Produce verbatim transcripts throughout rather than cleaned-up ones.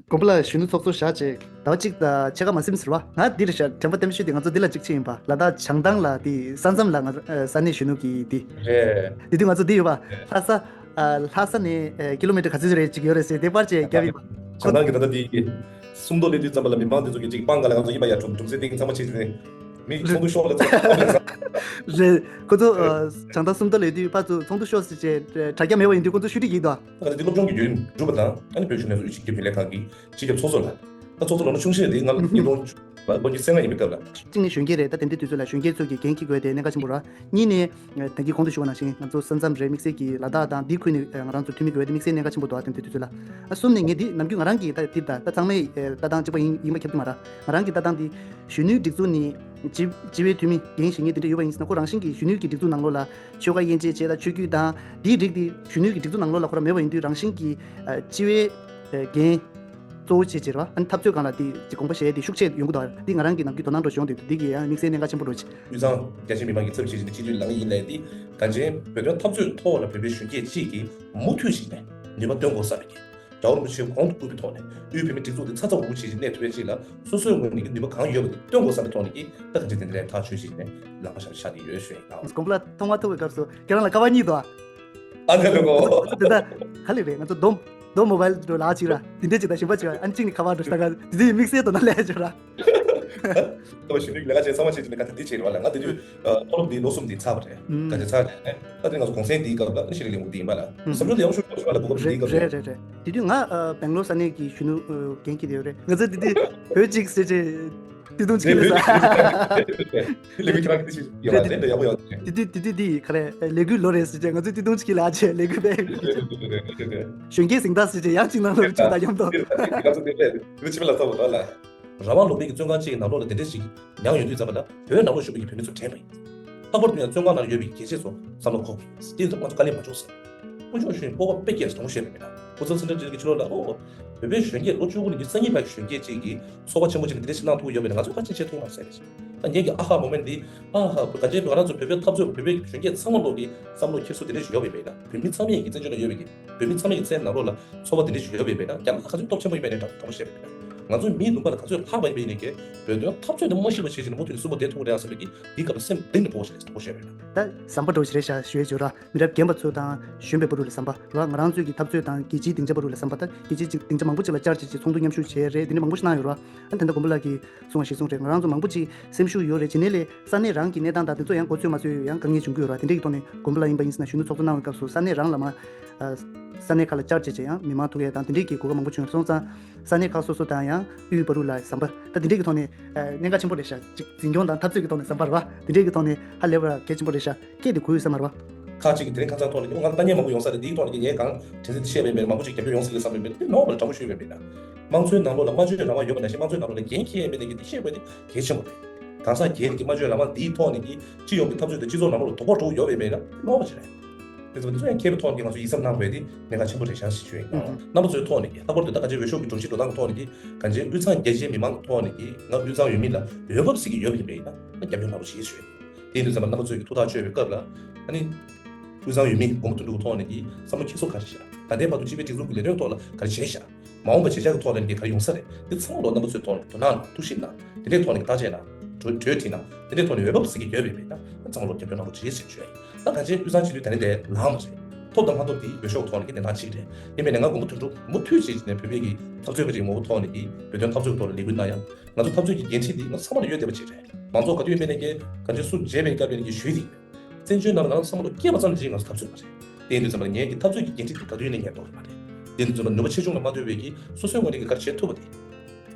དགོན་པ་ལ་གཞོན་ནུ་ཚོགས་གཙོ་བཞག་བྱས་ཟླ་བ་གཅིག་དང་ཕྱེད་ཀ་མ་ཟིན་ཟེར་བ། ང་འདི་རེད་ཤག་དྲན་པ་གཏན་ཤོད་དེ་ང་ཚོ་འདི་ལ་གཅིག་ཕྱིན་ཡིན་པ། ལ་དྭགས་བྱང་ཐང་ལ་དེ་ས་མཚམས་ལ་ང་ཚོ་ས་གནས་གཞོན་ནུ་གི་དེ་རེད། དེ་དུས་ང་ཚོ་འདི་ཡོད་པ། ལྷ་ས་ལྷ་ས་ནས་ཀི་ལོ་མི་ཊར་ག་ཚོད་རེད་ཅིག་ཡོད་རེད་ཟེར་དེ་པར་ཅིག་བརྒྱབ་ཡིན་པ། བྱང་ཐང་གི་ད་ལྟ་དེ་སུམ་མདོ་སླེབས་དུས་ཙམ་པ་ལ་མི་མང་དེ་ཚོ་གི་གཅིག་སྤང་ག་ལ་ང་ཚོ་ཡིན་པ་ཡ་གྲུབ་གྲུབ་ཚེ་ཏིང་ཚང་མ་ཕྱིན་ཚེ་མི་ཚོགས་འདུ་ཤོག་ལ་ཚོགས་རེད། ཁོ་ཚོ་བྱང་ཐང་སུམ་མདོ་སླེབས་དུས་པར་ཚོགས་འདུ་ཤོག་ཟེར་བྱས་དྲ་རྒྱ་མེད་པ་ཡིན་དུས་ཁོ་ཚོ་ཤུ་ཏི་གིས་དོ། ད་ལྟ་འདི་སློབ་སྦྱོང་གི་བརྒྱུད་རིམ་གྲུབ་པ་དང་ཨ་ནི་བོད་གཞོན་ནུ་ཚོགས་ཆེན་གྱི་རྒྱུན་ལས་ཁང་གི་སྤྱི་ཁྱབ་ཚོགས་གཙོ་ལ། ད་ཚོགས་གཙོ་ལོ་ན་ཆུང་ཤོས་དེ་ང་ལ་ཉིས་སྟོང་ལོ་རྒྱུས་ཚད་ལྔ་ཡིན་པའི་སྐབས་ལ། གཅིག་ནས་གཞོན་སྐྱེས་རེད། ད་དེ་འདྲའི་དུས་ཚོད་ལ་གཞོན་སྐྱེས་ཚོ་གི་འགན་འཁྱེར་དགོས་དེ་གནད་འགག་ཆེན་པོ་རེད། གཉིས་ནས་ད་གིན་གོང་དུ་ཞུས་པ་ནང་བཞིན་ང་ཚོ་ས་མཚམས་རེད། དམིགས་བསལ་གྱི་ལ་དྭགས་དང་འདི་ཁུལ་ནས་ང་རང་ཚོ་འཐུས་མི་དགོས་དེ་དམིགས་བསལ་གནད་འགག་ཆེན་པོ་འདུག་དེ་འདྲའི་དུས་ཚོད་ལ། ཨ་གསུམ་ནས་ངས་འདི་ནམ་རྒྱུན་ང་རང་གིས་ད་འདི་ད་ད་ཚང་མས་ད་ལྟ་སྟངས་གཅིག་པ་ཡིན་ཡིན་པ་ཁྱབ་ཀྱི་མ་རེད། ང་རང་གི་ལྟ་སྟངས་འདི་གཞོན་ནུའི་སྒྲིག་འཛུགས་ནི་སྤྱི་སྤྱི་བའི་འཐུས་མི་འགན་བཞེས་མཁན་དེ་འདྲ་ཡོད་པ་ཡིན་ཟེར་ན་ཁོ་རང་བཞིན་གྱིས་གཞོན་ནུའི་གི་སྒྲིག་འཛུགས་ནང་ལོགས་ལ་ཆོལ་ཁ་དབྱེ་འབྱེད་བྱས་དང་ཆོས་བརྒྱུད་དང་འདིའི་རིགས་དེ་གཞོན་ནུའི་གི་སྒྲིག་འཛུགས་ནང་ལོགས་ལ་ཁོ་རང་མེད་པ་ཡིན་དུས་རང་བཞིན་གྱིས་ཨ་སྤྱི་བའི་ཨ་འགན་གཙོ་བོ་བྱས་བྱས་རེད་བ། ཨ་ནི་འཐབ་རྩོད་སྒང་ལ་དེ་ཅིག་དགོངས་པ་བཞེས་དེ་ཤུགས་ཆེ་ཡོང་གི་འདུག་འདི་ང་རང་གི་ནམ་རྒྱུན་དོ་སྣང་འགྲོ་བྱུང་དེ་འདི་གི་ཡང་དམིགས་བསལ་གནད་འགག་ཆེན་པོ་འགྲོ་ཆེ། དབུས་གཙང་རྒྱ་ཆེ་མི་མང་གི་ཚབ་བྱེད་བཞིན་དུ་སྤྱི་འཐུས་ལངས་ཡིན་ལས་དེ་གང་ཅན་བོད་དོན་འཐབ་རྩོད་ཐོག་ལ་བོད་པའི་གཞོན་སྐྱེས་གཅིག་གིས་མུ་མཐུད་བཞིན་ནས་ནུས་པ་བཏོན་དགོས་བསམ་པའི་རྒྱུ། རྒྱལ་བ་རིན་པོ་ཆེའི་གོང་དུ་བཀུར་བའི་ཐོག་ནས་དབུས་བོད་མིའི་སྒྲིག་འཛུགས་དེ་ཚ་ཚ་འུར་འུར་བྱེད་བཞིན་གནས་ཐུབ་པའི་ཆེད་ལ་སོ་སོའི་ངོས་ནས་ཀྱི་ནུས་པ་གང་ཡོད་པ་དེ་བཏོན་དགོས་བསམ་པའི་ཐོག་ནས་ཀྱི་ད་གང་ཅན་དེ་འདྲའི་ཐག་ཆོད་བཞིན་ནས་ལམ་ཁ་ཤར་ཤར་ནས་ཡོད་ཞུ་ཡིན། དགོན་པ་ལ་ཐོག་མ་ཐུག་པའི་སྐབས་སུ་ཁྱེད་རང་ལ་ཁ་པར་གཉིས་འདུག་ཨ། ཨ་ནི་ལོ་གོ། དེ་ད་ག་ལེ་རེད། ང་ཚོ་རྡོ་རྡོ་མོ་བལ་འགྲོ་ལག་གཅིག་ར་དེ་འདྲས་ཅིག་དང་གཞན་པ་ཅིག་ཨ་ནི་གཅིག་ནི་ཁ་པར་འགྲོ་ཞིག་ད་ག་དེ་འདྲས་དམིགས་བསལ་དོ་སྣང་སླེབས་བྱུང་ར། ད་བ་གཞོན་ནུའི་ལས་ཀ་བྱེད་ཚང་མ་བྱེད་ཀྱི་ནི་ག་ཚོད་འདི་བྱེད་རེད་བ་ལ་ང་དེ་དུས་མཐོ་སློབ་འདི་ལོ་གསུམ་འདི་ཚར་བ་རེད། ག་ཚོད་ཚར་རེད་ད་དེ་ང་ཚོ་གུང་སེང་འདིའི་སྐབས་ལ་ཤེས་རིག་ལས་ཁུངས་འདི་ཡིན་པ་ལ་བསམ་བློ་དེ་ཡང་ཤུགས་ཆེ་བ་ལ་གོ་སྐབས་འདིའི་སྐབས་རེད། རེད་རེད་རེད། དེ་དུས་ང་ཨ་སྦེང་ལོར་ས་གནས་ཀྱི་གཞོན་ནུ་ཨ་འགན་འཁྱེར་དེ་ཡོད་རེད། ང་ཚོ་དེ་དུས་བོད་ཅིག་ཟེར་བྱས་བརྩེ་དུང་ཅིག་སླེབས་ས། ལས་འགུལ་ཁྱེད་རང་གི་ཤེས་ཡོད་པ་རེད་འདྲ་ཡག་པོ་ཡོད་རེད། དེ་དུས་དེ་དུས་དེ་ག་རེ་ལས་འགུལ་ལོ་རེད་ཟེར་བྱས་ང་ཚོ་བརྩེ་དུང་ཅིག་ལ་བྱས་ལས་འགུལ་སྤེལ། གཞོན་སྐྱེས་གཟེངས་རྟགས་ཟེར་བྱས་ཡང་གཅིག་ནང་ལོགས་ཅིག་དང་མཉམ་དུ། ང་ཚོ་དེ་འདྲ་དེ་ཕྱི་མ་ལ་ཐོབ་པ་ལ། རང་དབང་ལུང་པའི་གི་བཙོན་ཁང་གཅིག་གི་ནང་ལོགས་ལ་དེ་འདྲ་ཞིག་མྱངས་ཡོང་དུས་ཙམ་པ་ལ་བོད་ནང་ལོགས་བཞུགས་པའི་གི་བོད་མི་ཚོ་དྲན་པ་ཡིན། ལྷག་པར་དུ་ཡང་བཙོན་ཁང་ནང་ཡོད་པའི་གི་རྒྱལ་གཅེས་ཚོ་བསམ་བློ་འཁོར་དགོས། དེ་ཚོ་ང་ཚོ་དཀའ་ལས་མ་བྱུང་ཟེར། དཀོན་མཆོག་གཞུང་གི་སྤོབས་པ་དཔེ་སྐྱེས་ཟེར་དྲང་པོ་བཤད་པ་ཡིན་ན། སྐུ་ཚབ་སེང་ཁྲ་འདྲེ་གི་ཕྱི་ལོགས་ལ་ཨོ། བོད་པའི་གཞོན་སྐྱེས་ལོ་བཅུ་དགུ་ནས་ཉི་ཤུ་རྩ་གཉིས་བར་གྱི་གཞོན་སྐྱེས་གཅིག་གིས་ཚོགས་པ་ཆེན་པོ་གཅིག་ལ་དེ་འདྲ་ཞིག་གནང་ཐུབ་ཡོད་པ་ཡིན་ན་ང་ཚོས་ག་ཅིག་བྱེད་ཐུབ་མ་ཟེར་རེད། ད་ངེད་ཀྱི་ཨ་ཧ་མོ་མེན་ཊི་འདི་ཨ་ཧ་ག་ཅི་ང་རང་ཚོ་བོད་པའི་འཐབ་རྩོད་བོད་པའི་གཞོན་སྐྱེས་ཚང་མ་ལོག་གི་བསམ་བློ་འཁྱེར་སོ་དེ་འདྲ་ཞིག་ཡོད་པ་ཡིན་ན་བོད་མི་ཚང་མས་ཀྱི་བཙན་བྱོལ་ནང་ཡོད་པའི་གི་བོད་མི་ཚང་མའི་གི་བཙན་ནང་ལོགས་ལ་ཚོགས་པ་དེ་འདྲ་ཞིག་ཡོད་པ་ཡིན་པས་ན་རྒྱ་ནག་ག་ཚོད་སྟོབས་ཆེན་པོ་ཡིན་པས་ན་དྲང་པོ་བཤད་པ་ཡིན་ན། ང་ཚོའི་མིའི་ལུང་པ་ལ་ག་ཚོད་ལྷག་པ་ཡིན་པས་ཡིན་ནའི་ཀྱེ་བོད་དོན་འཐབ་རྩོད་དེ་མ་ཤི་བ་བྱེད་བཞིན་མུ་མཐུད་ནས་གསོན་པོ་བསྡད་ཐུབ་ཀྱི་རེད་ཟེར་བའི་གི་འདིའི་སྐབས་ལ་སེམས་གཏིང་ནས་དགོངས་བཞེས་དགོངས་བཞེས་པ་ཡིན་ན། ད་ཟམ་པ་འགྲོ་བཞིན་རེད་ཤག་ཞུ་ཡས་བྱོས་ར། མི་རབས་རྒན་པ་ཚོ་དང་གཞོན་པའི་བར་དུ་ལ་ཟམ་པ་ར། ང་རང་ཚོའི་གི་འཐབ་རྩོད་དང་རྒྱལ་སྤྱིའི་སྡིངས་ཆ་བར་དུ་ལ་ཟམ་པ། ད་རྒྱལ་སྤྱིའི་སྡིངས་ཆ་མང་པོ་ཅིག་ལ་བཅར་བྱས་བྱས་ཚོགས་འདུ་མཉམ་ཞུགས་བྱས་རེད། དེ་འདྲ་མང་པོ་ཞིག་གནང་ཡོད་ར། ཨ་ད་ལྟ་དགོན་པ་ལགས་ཀྱིས་གསུངས་པ་གཞིར་བཟུང་རེད། ང་རང་ཚོ་མང་པོ་ཅིག་སེམས་ཤུགས་ཡོད་རེད། བྱས་ནའི་ལས་ས་གནས་རང་གི་གནས་སྟངས་དང་དེ་ཚོ་ཡང་གོ་ཚོད་མ་ཚོད་ཡང་དཀའ་ངལ་བྱུང་གི་ཡོད་ར། དེ་འདྲས་ཀྱི་ཐོག་ནས་དགོན་པ་ལ་ཡིན་པ་ཡིན་ཟེར་ན་གཞོན་ནུ་ཚོགས་གཙོ་གནང་བའི་སྐབས་སུ་ས་གནས་རང་ལ་མ་ཨ་ས་གནས་ཁག་ལ་བཅར་བྱས་བྱས་ཡང་མི་མང་ཐུག་ཡས་དང་དེ་འདྲས་ཀྱི་གོ་སྐབས་མང་པོ་བྱུང་ཡོད་སོང་ཙང་ས་གནས་ཁག་སོ་སོ་དང་ཡང་དབུས་བར་དུ་ལ་ཟམ་པ། ད་དེ་འདྲས་ཀྱི་ཐོག་ནས་ཨ་གནད་འགག་ཆེན་པོ་རེད་ཤག་ཅིག་འཛིན་སྐྱོང་དང་འཐབ་རྩོད་ཀྱི་ཐོག་ནས་ཟམ་པ་རེད་བ། དེ་འདྲས་ཀྱི་ཐོག་ནས་ཧ་ལས་པ་གལ་ཆེན་པོ་རེད་ཤག་སྐད་དེ་གོ་ཡོད་ས་མ་རེད་བ། ཁག་ཅིག་གིས་དེ་རིང་ཁ་སང་ཐོག་ནས་ང་ལ་ལྟ་མཁན་མང་པོ་ཡོང་ས་རེད། འདིའི་ཐོག་ནས་ངས་གང་དྲན་ཚད་དེ་བཤད་པ་ཡིན་པས་མང་པོ་ཅིག་རྒྱབ་སྐྱོར་ཡོང་སྲིད་ལ་བསམ་པ་ཡིན་པས་དེ་ནོར་བ་ལ་དྲང་པོ་ཞུས་པ་ཡིན་པས་ན། དམངས་གཙོའི་ནང་ལོགས་ལ་སྨྲ་བརྗོད་རང་དབང་ཡོད་པ་ནང་བཞིན་དམངས་གཙོའི་ནང་ལོགས་ལ་འགན་འཁྱེར་ཡས་མེད་ནས་ཀྱི་འདི་བཤད་དགོས་དེ་གལ་ཆེན་པོ་རེད། གང་ཟག་སྒེར་གྱི་སྨྲ་བརྗོད་རང་དབང་འདིའི་ཐོག་ནས་ཀྱི་སྤྱི་ཡོངས་ཀྱི་འཐབ་རྩོད་དེ་སྤྱི་ཚོགས་ནང་ལོགས་ལ་དོགས་པ་འགྲོ་ཡོད་པ་ཡིན་པས་ན་དེ་ནོར་བ་ཅིག་རེད། དེ་ཚོ་དེ་ཚོ་ཡང་མཁས་པའི་ཐོག་ནས་ང་ཚོ་ཡིད་སེམས་གནང་དགོས་དེ་གནད་འགག་ཆེན་པོ་རེད་ཤག་ཞེས་ཞུ་ཡིན། རྣམ་པ་ཚོའི་ཐོག་ནས་ཀྱི་ལྷག་པར་དུ་ད་ག་ཅིག་འོས་ཤོག་གི་སྒྲོམ་གཞི་འགྲོ་སྟངས་ཀྱི་ཐོག་ནས་ཀྱི་གང་ཅི་དབུས་གཙང་རྒྱ་ཆེའི་མི་མང་གི་ཐོག་ནས་ཀྱི་ང་དབུས་གཙང་ཡུལ་མི་ལ་འོས་བབ་ཟིག་གི་ཡོད་པ་ཡིན་པས་ན་ང་རྒྱབ་སྐྱོར་གནང་རོགས་ཞེས་ཞུ་ཡིན། དེ་ཡིན་དུས་ཙམ་པ་རྣམ་པ་ཚོས་ཀྱི་ཐུགས་ཐག་གཅོད་པའི་སྐབས་ལ་ཨ་ནི་དབུས་གཙང་ཡུལ་མི་མགོན་པོ་དོན་གྲུབ་ཀྱི་ཐོག་ནས་ཀྱི་བསམ་བློ་འཁྱེར་སོ་ག་རེ་བྱས། ད་ལྟའི་བར་དུ་སྤྱི་པའི་སྒྲིག་འཛུགས་ཀྱི་ལས་དོན་ཐོག་ལ་ག་རེ་བྱས་ཤག་མ་འོངས་པ་བྱེད་འཆར་གྱི་ཐོག་ནས་ཀྱི་ག་རེ་ཡོང་ས་རེད། འདི་ཚང་མ་ལོ་རྣམ་པ་ཚོའི་ཐོག་ནས་དོ་སྣང་ཐུགས་ཞིབ་གནང་། དེ་འདྲའི་ཐོག་ནས་ཀྱི་བརྟག་དཔྱད་གནང་། གྲོས་གྲོས་དྲིས་གནང་། དེ་འདྲའི་ཐོག་ནས་འོས་བབ་ཟིག་གི་ཡོད་པ་ཡིན་པས་ན་ཚང་མ་ལོ་རྒྱབ་སྐྱོར་གནང་རོགས་བྱེད་ཟེར་ཞུ་ཡ་ཡིན། ད་གང་ཅི་དབུས་གཙང་སྤྱི་འཐུས་ད་ནི་དེ་ལངས་པ་རེད། ཐོབ་དང་མ་ཐོབ་དེ་འོས་ཤོག་ཐོག་ནས་ཀྱི་གནས་སྟངས་གཅིག་རེད། ཡིན་པས་ན་ང་མགོན་པོ་དོན་གྲུབ་མུ་མཐུད་བྱས་བྱས་ནས་བོད་པའི་གི་འཐབ་རྩོད་པ་ཅིག་མང་པོ་ཐོག་ནས་ཀྱི་བོད་དོན་འཐབ་རྩོད་ཐོག་ལ་ལས་འགུལ་གནང་ཡ། ང་ཚོ་འཐབ་རྩོད་ཀྱི་འགན་འཁྲི་འདི་ང་ཚང་མ་ལ་ཡོད་བསྡད་པ་ཅིག་རེད། མང་ཚོགས་ག་དུས་ཡིན་པས་ན་ཀྱི་གང་ཅི་སུ་བརྗེད་པའི་སྐབས་ཡིན་ན་ཀྱི་ཞུས་ཏེ། བཙན་བྱོལ་ནང་ལ་ང་ཚོ་ཚང་མ་ལོ་སྐྱེས་པ་ཙམ་གྱིས་ང་ཚོ་འཐབ་རྩོད་པ་རེད། དེ་ཡིན་དུས་ཙམ་པ་ལ་ངའི་གི་འཐབ་རྩོད་ཀྱི་འགན་འཁྲི་འདི་ག་དུས་ཡིན་ན་ངས་འདོར་གི་མ་རེད། དེ་ཡིན་དུས་ཙམ་པ་ནུས་པ་ཆེ་ཆུང་ལ་མ་ལྟོས་པའི་གི་སོ་སོའི་ངོས་ནས་ཀྱི་ག་རེ་བྱེད་ཐུབ་པ་དེ།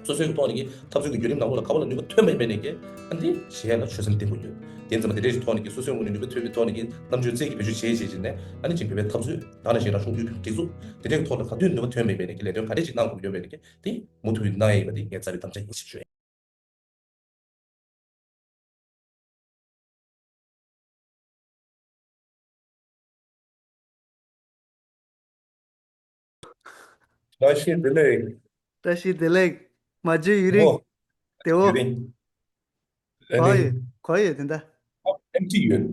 སོ་སོའི་ཐོག་ནས་ཀྱི་འཐབ་རྩོད་ཀྱི་བརྒྱུད་རིམ་ནང་ལོགས་ལ་ག་བ་ལ་ནུས་པ་ཐོན་པ་ཡིན་པས་ན་ཀྱི་ཨ་འདི་གཞན་ལ་ཆོད་སེམས་ལྡན་དགོས་ཡོད། དེ་ཡིན་ཙམ་པ་དེ་འདྲའི་ཐོག་ནས་ཀྱི་སོ་སོའི་ངོས་ནས་ནུས་པ་ཐོན་པའི་ཐོག་ནས་ཀྱི་རྣམ་དཔྱོད་རྩལ་གྱི་བེད་སྤྱོད་བྱེད་བྱེད་བྱེད་ནས་ཨ་ནི་ཅིག་བོད་པའི་འཐབ་རྩོད་ད་ནང་བཞིན་རང་གཞུང་དབུས་བོད་སྒྲིག་འཛུགས་དེ་འདྲའི་ཐོག་ལ་ག་དུས་ནུས་པ་ཐོན་པ་ཡིན་པས་ན་ཀྱི་ལས་དོན་ག་འདྲས་ཅིག་གནང་དགོས་ཡོད་པས་ན་ཀྱི་དེ་མུ་མཐུད་གནང་ཡ་ཡིན་པ་དེ་ངས་རྩ་བའི་དམ་བཅའ་ཡིན་ཞེས་ཞུ། བཀྲ་ཤིས་བདེ་ལེགས། བཀྲ་ཤིས་བདེ་ལེགས། མ་བརྗེད་ཡུན་རིང་། ཨོ། བདེ་པོ། ཡུན་རིང་། ཨ་ག་ནི། ཡོད་ག་ཡོད་དེ་འདྲ། ཨེམ་ཊི་ཡོད།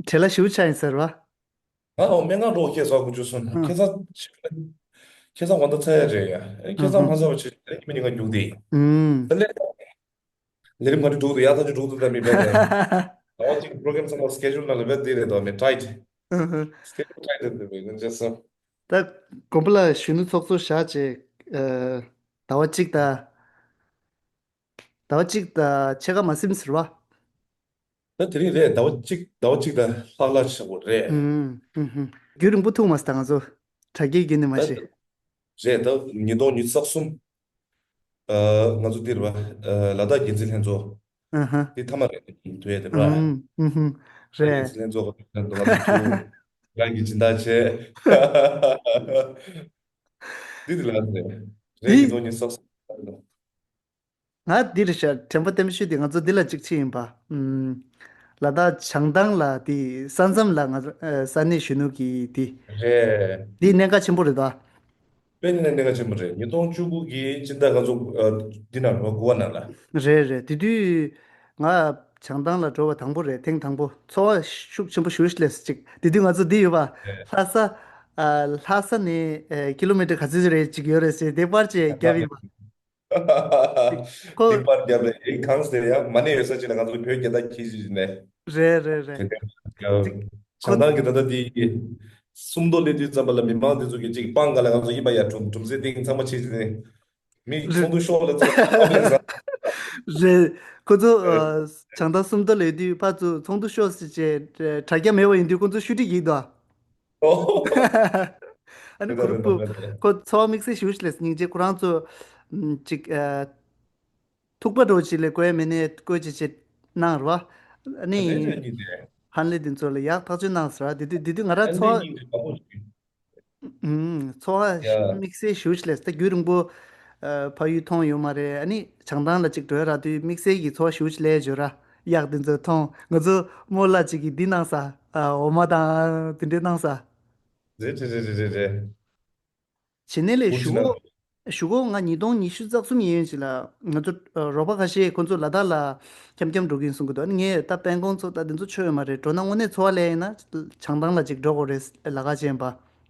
བྲེལ་བ་ཞེ་པོ་ཆགས་ཡིན་ཟེར་བ། ང་ཨོ་སྨན་ཁང་འགྲོ་སྐྱེས་སོགས་དགུ་བཅུ་སོང་ཁ་སང་ཕྱི་ལ་ ཁ་སང་དགོང་དག་ཚར་ཡ་རེད་ཡ། ཨེ་ཁ་སང་ཨ་ཧ། མ་ཚར་བ་ཆེ་ཆེ་ཉི་མ་ཉིན་གང་རྒྱུགས་དེ་ཡིན། ཨུམ། ད་ལས་ལས་རིམ་ག་འདྲ་འགྲོ་གི་འདུག་ཡག་ཐག་ཆོད་འགྲོ་གི་འདུག་ད་མི་བས་ད། ཟླ་བ་གཅིག་པོ་རོ་གྷ་རམ་ཚང་མ་སི་ཀེ་ཇུལ་ནང་ལ་བས་དེ་རེད་དོ་མི་ཊའིཊ། ཨ་ཧ། སི་ཀེ་ཇུལ་ཊའིཊ་རེད་འདུག་མི་ངན་ཅེས་སོ། ད་དགོན་པ་ལ་གཞོན་ནུ་ཚོགས་གཙོ་བཞག་བྱས། ཨ། ཟླ་བ་གཅིག་ད། ཟླ་བ་གཅིག་དང་ཕྱེད་ཀ་མ་ཟིན་ཟེར་བ། ད་དེ་རིང་རེད། ཟླ་བ་གཅིག་ཟླ་བ་གཅིག་དང་ལྷག་ལྷག་ཆགས་པོ་རེད། ཨུམ། ཨུམ། རྒྱུན་རིང་པོ་ཐུག་མ་སོང་ད་ང་ཚོ། དྲ་རྒྱའི་བརྒྱུད་ནས་མ་ད་གཞི། རེད་ད་ཉིས་སྟོང་ཉི་ཤུ་རྩ་གསུམ། ཨ། ང་ཚོ་འདིར་བ། ཨ། ལ་དྭགས་རྒྱལ་རྩེ་ལྷན་ཚོགས། ཨ་ཧ། འདི་མཐའ་མ་རེད་ཐུག་ཡས་དེ་ར། ཨུམ། ཨུམ། ལ་དྭགས་རྒྱལ་རྩེ་རེད། ལྷན་ཚོགས་ལ་འདུག་ང་ཚོ་ཐུག་རང་གི་སྦྱིན་བདག་བྱས། འདི་དེ་ལ་རེད། རེད་འདི་ཉིས་སྟོང་ཉི་ཤུ་རྩ་གསུམ། ང་འདིར་ཤར་དྲན་པ་བརྟན་པོ་ཤོད་དེ་ང་ཚོ་འདི་ལ་གཅིག་ཕྱིན་ཡིན་པ། ཨུམ། ལ་དྭགས་བྱང་ཐང་ལ་དེ་ས་མཚམས་ལ་ང་ཚོ་ཨ་ས་གནས་གཞོན་ནུ་གི་དེ། རེད། འདི་གནད་འགག་ཆེན་པོ་རེད་ད། དཔེ་ནས་གནད་འགག་ཆེན་པོ་རེད། ཉིས་སྟོང་བཅུ་དགུ་གི་སྤྱི་ཟླ་ང་ཚོ་ཨ་འདི་ནང་རེད་པ། དགུ་པ་ནང་ལ། རེད་རེད། དེ་དུས་ང་བྱང་ཐང་ལ་འགྲོ་བ་དང་པོ་རེད། ཐེངས་དང་པོ། ཚོར་བ་ཤུགས་ཆེན་པོ་ཞེ་པོ་ཅིག་སླེབས་སོང་ཅིག་དེ་དུས་ང་ཚོ་འདི་ཡོད་པ། རེད། ལྷ་ས། ཨ། ལྷ་ས་ནས་ཨ་ཀི་ལོ་མི་ཊར་ག་ཚོད་ཅིག་རེད་ཅིག་ཡོད་རེད་ཟེར་དེ་པར་ཅིག་བརྒྱབ་ཡིན་པ། ཁོ། དེ་པར་བརྒྱབ་རེད། ཨེ་གང་ཟེར་ཡ་མ་ནས་ཡོད་ས་ཅིག་ལ་ང་ཚོ་བོད་རྒྱལ་དར་འཁྱེར་ཞིག་ནས། རེད་རེད་རེད། དེ་འདྲ་ཅིག་ཁོ། བྱང་ཐང་གི་ད་ལྟ་དེ་སུམ་མདོ་སླེབས་དུས་ཙམ་པ་ལ་མི་མང་དེ་ཚོ་གིས་ཅིག་སྤང་ག་ལ་ང་ཚོ་ཡིན་པ་ཡ་གྲུམ་གྲུམ་ཟེ་སྟེང་ཚང་མ་ཕྱིན་ནས་མི་རེད། ཚོགས་འདུ་ཤོག་ལ་ཚང་མ་ལ་ས། རེད། ཁོ་ཚོ་ཨ་བྱང་ཐང་སུམ་མདོ་སླེབས་དུས་ཕར་ཚུར་ཚོགས་འདུ་ཤོག་ཟེར་བྱས་དྲ་རྒྱ་མེད་པ་ཡིན་དུས་ཁོ་ཚོ་ཤུ་ཊི་ཡིག་དོ། ཨོ། ཨ་ནི་ཁོ་རང་པུ། ཁོ་ཚོར་བ་དམིགས་བསལ་ཞེ་པོ་ཅིག་སླེབས་སྙིང་རྗེ། ཁོ་རང་ཚོ་ཨམ་ཅིག་ཨ་ཐུག་པ་འདྲ་བོ་ཅིག་ལས་བཀོད་མེད་ནས་བཀོད་ཅིག་ཅིག་གནང་རོ། ཨ་ནི་རེད་རེད་གཉིས་རེད། ཧན་ལེ་དེ་ཚོ་ལ་ཡག་ཐག་ཆོད་གནང་ཟེར་བ། དེ་དུས་དེ་དུས་ང་རང་ཧན་ལེ་ཚོར་བ། གཉིས་རེད་བ། ཨུམ། ཚོར་བ་ཡ། དམིགས་བསལ་ཞེ་པོ་ཅིག་སླེབས་སོང་། ད་རྒྱུན་རིང་པོ་ཨ་ཕ་ཡུལ་མཐོང་ཡོད་མ་རེད། ཨ་ནི་བྱང་ཐང་ལ་ཅིག་འགྲོ་ཡ་རག་དུས་དམིགས་བསལ་གྱི་ཚོར་བ་ཞེ་པོ་ཅིག་སླེབས་ཡོད་ར། གཡག་དེ་ཚོ་མཐོང་། ང་ཚོ་རྨོ་ལགས་ཅིག་གིས་འདི་གནང་ས། ཨ་འོ་མ་དང་དེ་འདྲས་གནང་ས། རེད་རེད་རེད་རེད་རེད། བྱས་ནས་ལས་འུ་ཅི་གཞུག་ན། གུ། གཞུག་གུ་ང་ཉིས་སྟོང་ཉི་ཤུ་རྩ་གསུམ་ཡན་ཡོན་ཅིག་ལ་ང་ཚོ་ཨ་རོགས་པ་ཁ་ཤས་ཁོ་ཚོ་ལ་དྭགས་ལ་འཁྱམ་འཁྱམ་འགྲོ་གི་ཡིན་གསུང་གི་འདུག་ཨ་ནི་ངས་ད་དཔལ་འཁོང་ཚོ་ད་དེ་ཚོ་ཆོ་ཡོད་མ་རེད། འགྲོ་ན་དངོས་གནས་ཚོར་བ་ལས་ཡིན་ན་བྱང་ཐང་ལ་ཅིག་འགྲོ་དགོས་རེད་ལ་ཁ་ཅན་པ།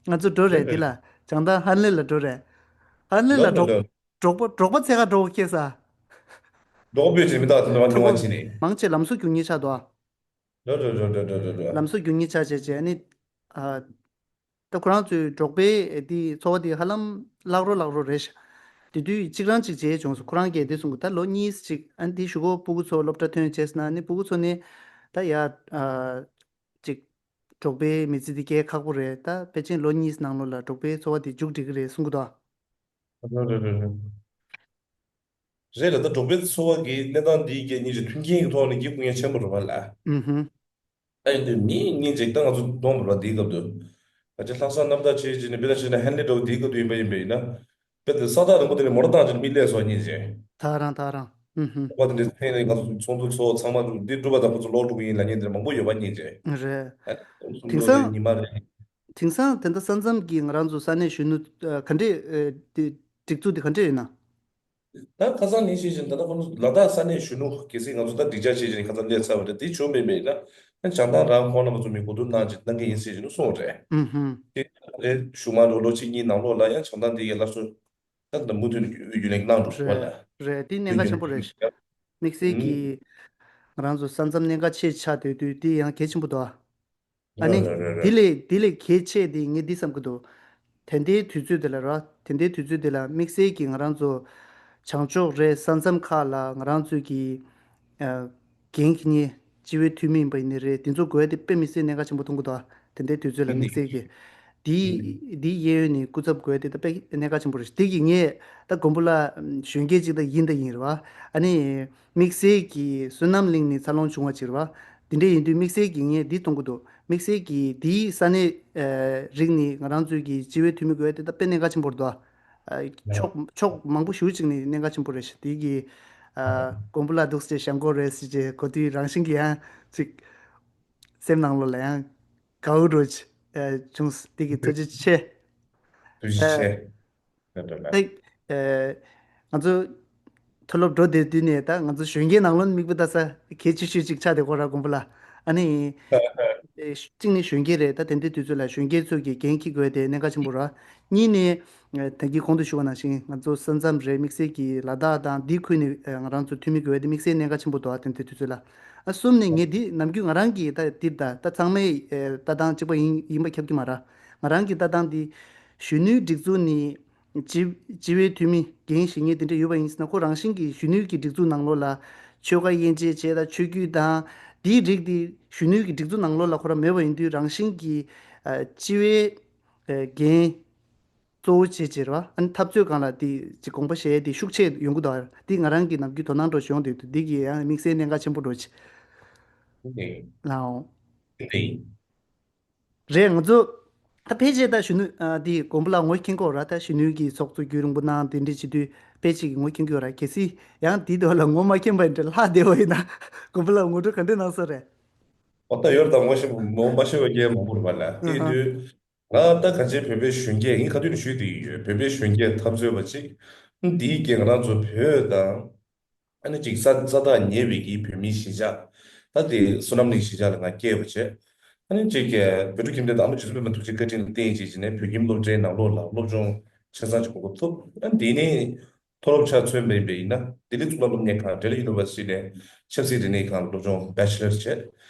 ང་ཚོ་འགྲོ་རེད། འདི་ལ་བྱང་ཐང་ཧན་ལེ་ལ་འགྲོ་རེད། ཧན་ལེ་ལ་འགྲོ་འགྲོ་འགྲོ་འགྲོ་འགྲོགས་པ་འགྲོགས་པ་འཚོལ་ག་འགྲོ་དགོས་ཁེལ་ས། འགྲོགས་པའི་ཅིག་མི་ད་དེ་ཚོ་ཉུང་བ་ཅིག་ནི། མང་ཆེ་ལམ་སང་རྒྱུག་མཁན་ཆགས་འདུག་ཨ། འགྲོ་འགྲོ་འགྲོ་འགྲོ་འགྲོ་འགྲོ་འགྲོ། ལམ་སང་རྒྱུག་མཁན་ཆགས་བྱས་བྱས་ཨ་ནི། ཨ། ད་ཁོ་རང་ཚོའི་འགྲོགས་པའི་དེ་ཚོར་བ་དེ་ཧ་ལམ་བརླག་རོ་བརླག་རོ་རེད་ཤག་དེ་དུས་གཅིག་རང་གཅིག་བྱས་བྱུང་སོང་། ཁོ་རང་གིས་དེ་གསུང་གི། ད་ལོ་གཉིས་གཅིག་ཨ་ནི་དེ་གཞུག་གུ་སྤུ་གུ་ཚོ་སློབ་གྲྭ་ཐོན་བྱས་ན་ནི་སྤུ་གུ་ཚོ་ནི་ད་ཡ་ཨ་ཅིག་འགྲོགས་པའི་མི་ཚེ་དེ་སྐྱེལ་ཁག་པོ་རེད། ད་ཕལ་ཆེར་ལོ་གཉིས་ནང་ལོགས་ལ་འགྲོགས་པའི་ཚོར་བ་དེ་མཇུག་སྒྲིལ་གི་རེད་གསུང་གི་འདུག་ཨ། རེད་རེད་རེད་རེད། རེད་ལ་ད་འགྲོགས་པའི་ཚོར་བ་གི་གནས་སྟངས་འདིའི་སྐད་གཉིས་ཀྱི་མཐུན་རྐྱེན་གྱི་ཐོག་ནས་འགྱིག་ཁུག་ཡང་ཆེན་པོ་རེད་བ་ལ། ཨུ་ཧུ། ཨ་ཡིན་དུས་མི་གཉིས་ཅིག་ད་ང་ཚོ་གདོང་པོ་ར་འདིའི་སྐབས་དུ། ང་ཚོ་ལྷག་བསམ་རྣམ་དག་བྱེད་ཅིག་ནས་དཔེ་ལ་བྱས་ན་ཧན་ལེ་འདྲ་བོ་འདིའི་སྐབས་དུ་ཡིན་པ་ཡིན་པ་ཡིན་ན། དཔེ་དེ་ས་ཐག་རིང་པོ་དེ་ནས་མོ་ཊ་བཏང་ཅིག་མི་སླེབས་སོང་གཉིས་ཅིག་ཐག་རང་ཐག་རང་། ཨུ་ཧུ། ཨོ་དེ་འདྲའི་ཐད་ནས་ང་ཚོ་ཚོགས་འདུ་ཚོགས་ཚང་མ་འདི་འགྲུབ་པ་དང་ཁོ་ཚོ་ལོག་འགྲོ་གི་ཡིན་ལབ་མཁན་དེ་མང་པོ་ཡོད་པ་གཉིས་ཅིག་རེད། ཨ་གསུམ་དེང་ལོ་སང་རེ་ཉི་མ་རེ། དེང་སང་དེ་འདྲ་ས་མཚམས་ཀྱི་ང་རང་ཚོ་ས་གནས་གཞོན་ནུ་ཨ་ག་འདྲས་ཨ་དེ་སྒྲིག་འཛུགས་དེ་ག་འདྲས་ཡོད་ན། ད་ཁ་སང་ནས་བཤད་བཞིན་ད་ལྟ་ཁོ་ཚོ་ལ་དྭགས་ས་གནས་གཞོན་ནུ་གལ་སྲིད་ང་ཚོ་ད་སྒྲིག་འཇགས་བྱེད་བཞིན་ཁ་སང་སླེབས་ཚར་བ་རེད། དེ་བྱུང་མེད་མེད་ན་ཡང་བྱང་ཐང་རང་ཁོང་རྣམ་པ་ཚོ་མི་གོ་བསྡུར་གནང་ཅིག་གནང་གི་ཡིན་ཟེར་བཞིན་གསུངས་རེད། ཨུ་ཧུ། དེ་རེད་གཞུག་མ་ལོ་ལོ་གཅིག་གཉིས་ནང་ལོགས་ལ་ཡང་བྱང་ཐང་དེ་གའི་སླར་གསོ་ད་ད་མུ་མཐུད་ནས་རྒྱུན་ལས་གནང་འགྲོ་བ་ལ། རེད་རེད། དེ་གནད་འགག་ཆེན་པོ་རེད་ཤག་དམིགས་བསལ་གྱི་ང་རང་ཚོ་ས་མཚམས་གནད་འགག་ཆེ་ཆགས་སྡོད་དུས་དེ་ཡང་གལ་ཆེན་པོ་འདུག་ཨ། ཨ་ནི། རེད་རེད་རེད་དེ་རེད། ལས་དེ་ལས་གལ་ཆེ་དེ་ངས་འདི་བསམ་གྱི་འདུག་དེ་འདྲའི་དུས་ཚོད་དེ་ལ་ར། དེ་འདྲའི་དུས་ཚོད་དེ་ལ་དམིགས་བསལ་གྱིས་ང་རང་ཚོ་བྱང་ཕྱོགས་རེད། ས་མཚམས་ཁག་ལ་ང་རང་ཚོས་ཀྱི་ཨ་འགན་འཁྱེར་མཁན་སྤྱི་བའི་འཐུས་མི་ཡིན་པ་ཡིན་ནའི་རེད། དེ་ཚོ་དགོས་དེ་དཔེ་མི་སྲིད་གནད་འགག་ཆེན་པོ་མཐོང་གི་འདུག་དེ་འདྲའི་དུས་ཚོད་ལ་དེ་དམིགས་བསལ་གྱིས་འདི་འདི་གཡས་གཡོན་ནས་སྐུ་ཚབ་དགོས་དེ་ད་དཔེ་གནད་འགག་ཆེན་པོ་རེད། དེ་གི་ངས་ད་མགོན་པོ་ལགས་གཞོན་སྐྱེས་ཅིག་ད་ཡིན་ད་ཡིན་རེད་བ། ཨ་ནི་དམིགས་བསལ་གྱིས་བསོད་ནམས་གླིང་ནས་འཚར་ལོངས་བྱུང་བ་ཅིག་རེད་བ། དེ་འདྲ་ཡིན་དུས་དམིགས་བསལ་གྱིས་ངས་འདི་གཏོང་གི་འདུག་དམིགས་བསལ་གྱིས་དེའི་ས་གནས་ཨ་རིགས་ནས་ང་རང་ཚོའི་གི་སྤྱི་བའི་འཐུས་མི་དགོས་དེ་ད་དཔེ་གནད་འགག་ཆེན་པོ་རེད་དོ། ཨ་ཕྱོགས་ཕྱོགས་མང་པོ་ཞེ་པོ་ཅིག་ནས་གནད་འགག་ཆེན་པོ་རེད་ཤག་དེ་གི་ཨ་མགོན་པོ་ལགས་འདུག་སེ་བྱས་བཞེངས་དགོས་རེད་ཟེར་བྱས་གོ་དུས་རང་བཞིན་གྱིས་ཡང་ཅིག་སེམས་ནང་ལོགས་ལ་ཡང་དགའ་བོ་འདྲ་ཅིག་ཨ་བྱུང་། དེ་གི་ཐུགས་རྗེ་ཆེ། ཐུགས་རྗེ་ཆེ། ཨ། ད་ལྟ་ལ། ཨེ། ཨེ། ང་ཚོ་མཐོ་སློབ་འགྲོ་བསྡད་དུས་ནས་ད་ང་ཚོ་གཞོན་སྐྱེས་ནང་ལོགས་ནས་མིག་དཔེ་ལྟ་ས་གལ་ཆེ་ཤོས་ཅིག་ཆགས་བསྡད་ཀྱི་ཡོད་རེད་མགོན་པོ་ལགས། ཨ་ནི། གཅིག་ནས་གཞོན་སྐྱེས་རེད། ད་དེ་འདྲའི་དུས་ཚོད་ལ་གཞོན་སྐྱེས་ཚོས་ཀྱི་འགན་འཁྱེར་དགོས་དེ་གནད་འགག་ཆེན་པོ་རེད། གཉིས་ནས་ད་གིན་གོང་དུ་ཞུས་པ་ནང་བཞིན་ང་ཚོ་ས་མཚམས་རེད། དམིགས་བསལ་གྱི་ལ་དྭགས་དང་འདིའི་ཁུལ་ནས་ང་རང་ཚོ་འཐུས་མི་དགོས་དེ་དམིགས་བསལ་གནད་འགག་ཆེན་པོ་འདུག་དེ་འདྲའི་དུས་ཚོད་ལ། ཨ་གསུམ་ནས་ངས་འདི་ནམ་རྒྱུན་ང་རང་གི་ད་འདི་ད་ད་ཚང་མའི་ལྟ་སྟངས་གཅིག་པ་ཡིན་ཡིན་པ་ཁྱབ་ཀྱི་མ་རེད། ང་རང་གི་ལྟ་སྟངས་འདི་གཞོན་ནུའི་སྒྲིག་འཛུགས་ནས། སྤྱི་སྤྱི་བའི་འཐུས་མི་འགན་བཞེས་མཁན་དེ་འདྲ་ཡོད་པ་ཡིན་ཟེར་ན། ཁོ་རང་བཞིན་གྱིས་གཞོན་ནུའི་གི་སྒྲིག་འཛུགས་ནང་ལོགས་ལ་ཆོལ་ཁ་དབྱེ་འབྱེད་བྱས་དང་ཆོས་བརྒྱུད་དང་དེའི་རིགས་དེ་གཞོན་ནུའི་གི་སྒྲིག་འཛུགས་ནང་ལོགས་ལ་ཁོ་རང་མེད་པ་ཡིན་དུས། རང་བཞིན་གྱིས་ཨ་སྤྱི་བའི་ཨ་འགན་གཙོ་བོ་བྱེད་བྱེད་ར། ཨ་ནི་འཐབ་རྩོད་སྒང་ལ་དེ་ཅིག་དགོངས་པ་བཞེས་དེ་ཤུགས་ཆེ་ཡོང་གི་འདུག་དེ་ང་རང་གི་ནམ་རྒྱུན་དོ་སྣང་འདྲ་ཞིག་ཡོང་བསྡད་འདུག་འདི་གི་ཡང་དམིགས་བསལ་གནད་འགག་ཆེན་པོ་འདྲ་ཅིག་ལའོ། རེད། ང་ཚོ་ད་ཕལ་ཆེར་ད་གཞོན་ནུ་ཨ་དེ་མགོན་པོ་ལགས་ངོ་མཁྱེན་གྱི་ཡོད་ར། ད་གཞོན་ནུའི་གི་ཚོགས་གཙོ་རྒྱུན་རིང་པོ་གནང་དེ་འདྲ་བྱེད་དུས་ཕལ་ཆེར་གྱི་ངོ་མཁྱེན་གྱི་ཡོད་ར། གལ་སྲིད་ཡང་དེའི་ཐོག་ལ་ངོ་མ་མཁྱེན་པ་འདྲ་ལྷག་བསྡད་པ་ཡིན་ན་མགོན་པོ་ལགས་ངོ་སྤྲོད་ག་འདྲ་གནང་ས་རེད། འོ་ད་ཡོད་ད་ངོ་ཤེས་ངོ་མ་ཤེས་པ་རྒྱལ་མང་པོ་རེད་པ་ལ། དེ་ཡིན་དུས་ང་ད་ག་ཅེ་བོད་པའི་གཞོན་སྐྱེས་ཡིན་ཁ་ཐུག་ནས་ཞུས་དེ་ཡིན་ཡོད། བོད་པའི་གཞོན་སྐྱེས་འཐབ་རྩོད་པ་ཅིག་འདིའི་སྐད་ང་རང་ཚོ་བོད་དང་། ཨ་ནི་གཅིག་ས་ས་ཐག་ཉེ་བའི་གི་བོད་མིའི་གཞིས་ཆགས། ད་དེ་བསོད་ནམས་གླིང་གཞིས་ཆགས་ལ་ང་སྐྱེས་པ་བྱས། ཨ་ནི་གཅིག་གི་བོད་ཕྲུག་ཁྱིམ་སྡེ་དང་ཨ་མ་རྗེ་བཙུན་པད་མ་ཐུགས་རྗེ་བཀའ་དྲིན་ལ་བརྟེན་བྱས་བྱས་ནས་བོད་ཁྱིམ་སློབ་གྲྭའི་ནང་ལོགས་ལ་སློབ་སྦྱོང་ཆ་ཚང་ཅིག་གོ་སྐབས་ཐོབ། ཨ་ནི་དེ་ནས་མཐོ་སློབ་ཆ་མཚོན་པ་ཡིན་པ་ཡིན་ན་ལྡི་ལི་གཙུག་ལག་སློབ་གཉེར་ཁང་Delhi University ནས་ཆབ་སྲིད་རིག་གནས་ཁང་ལ་སློབ་སྦྱོང་Bachelor བྱས།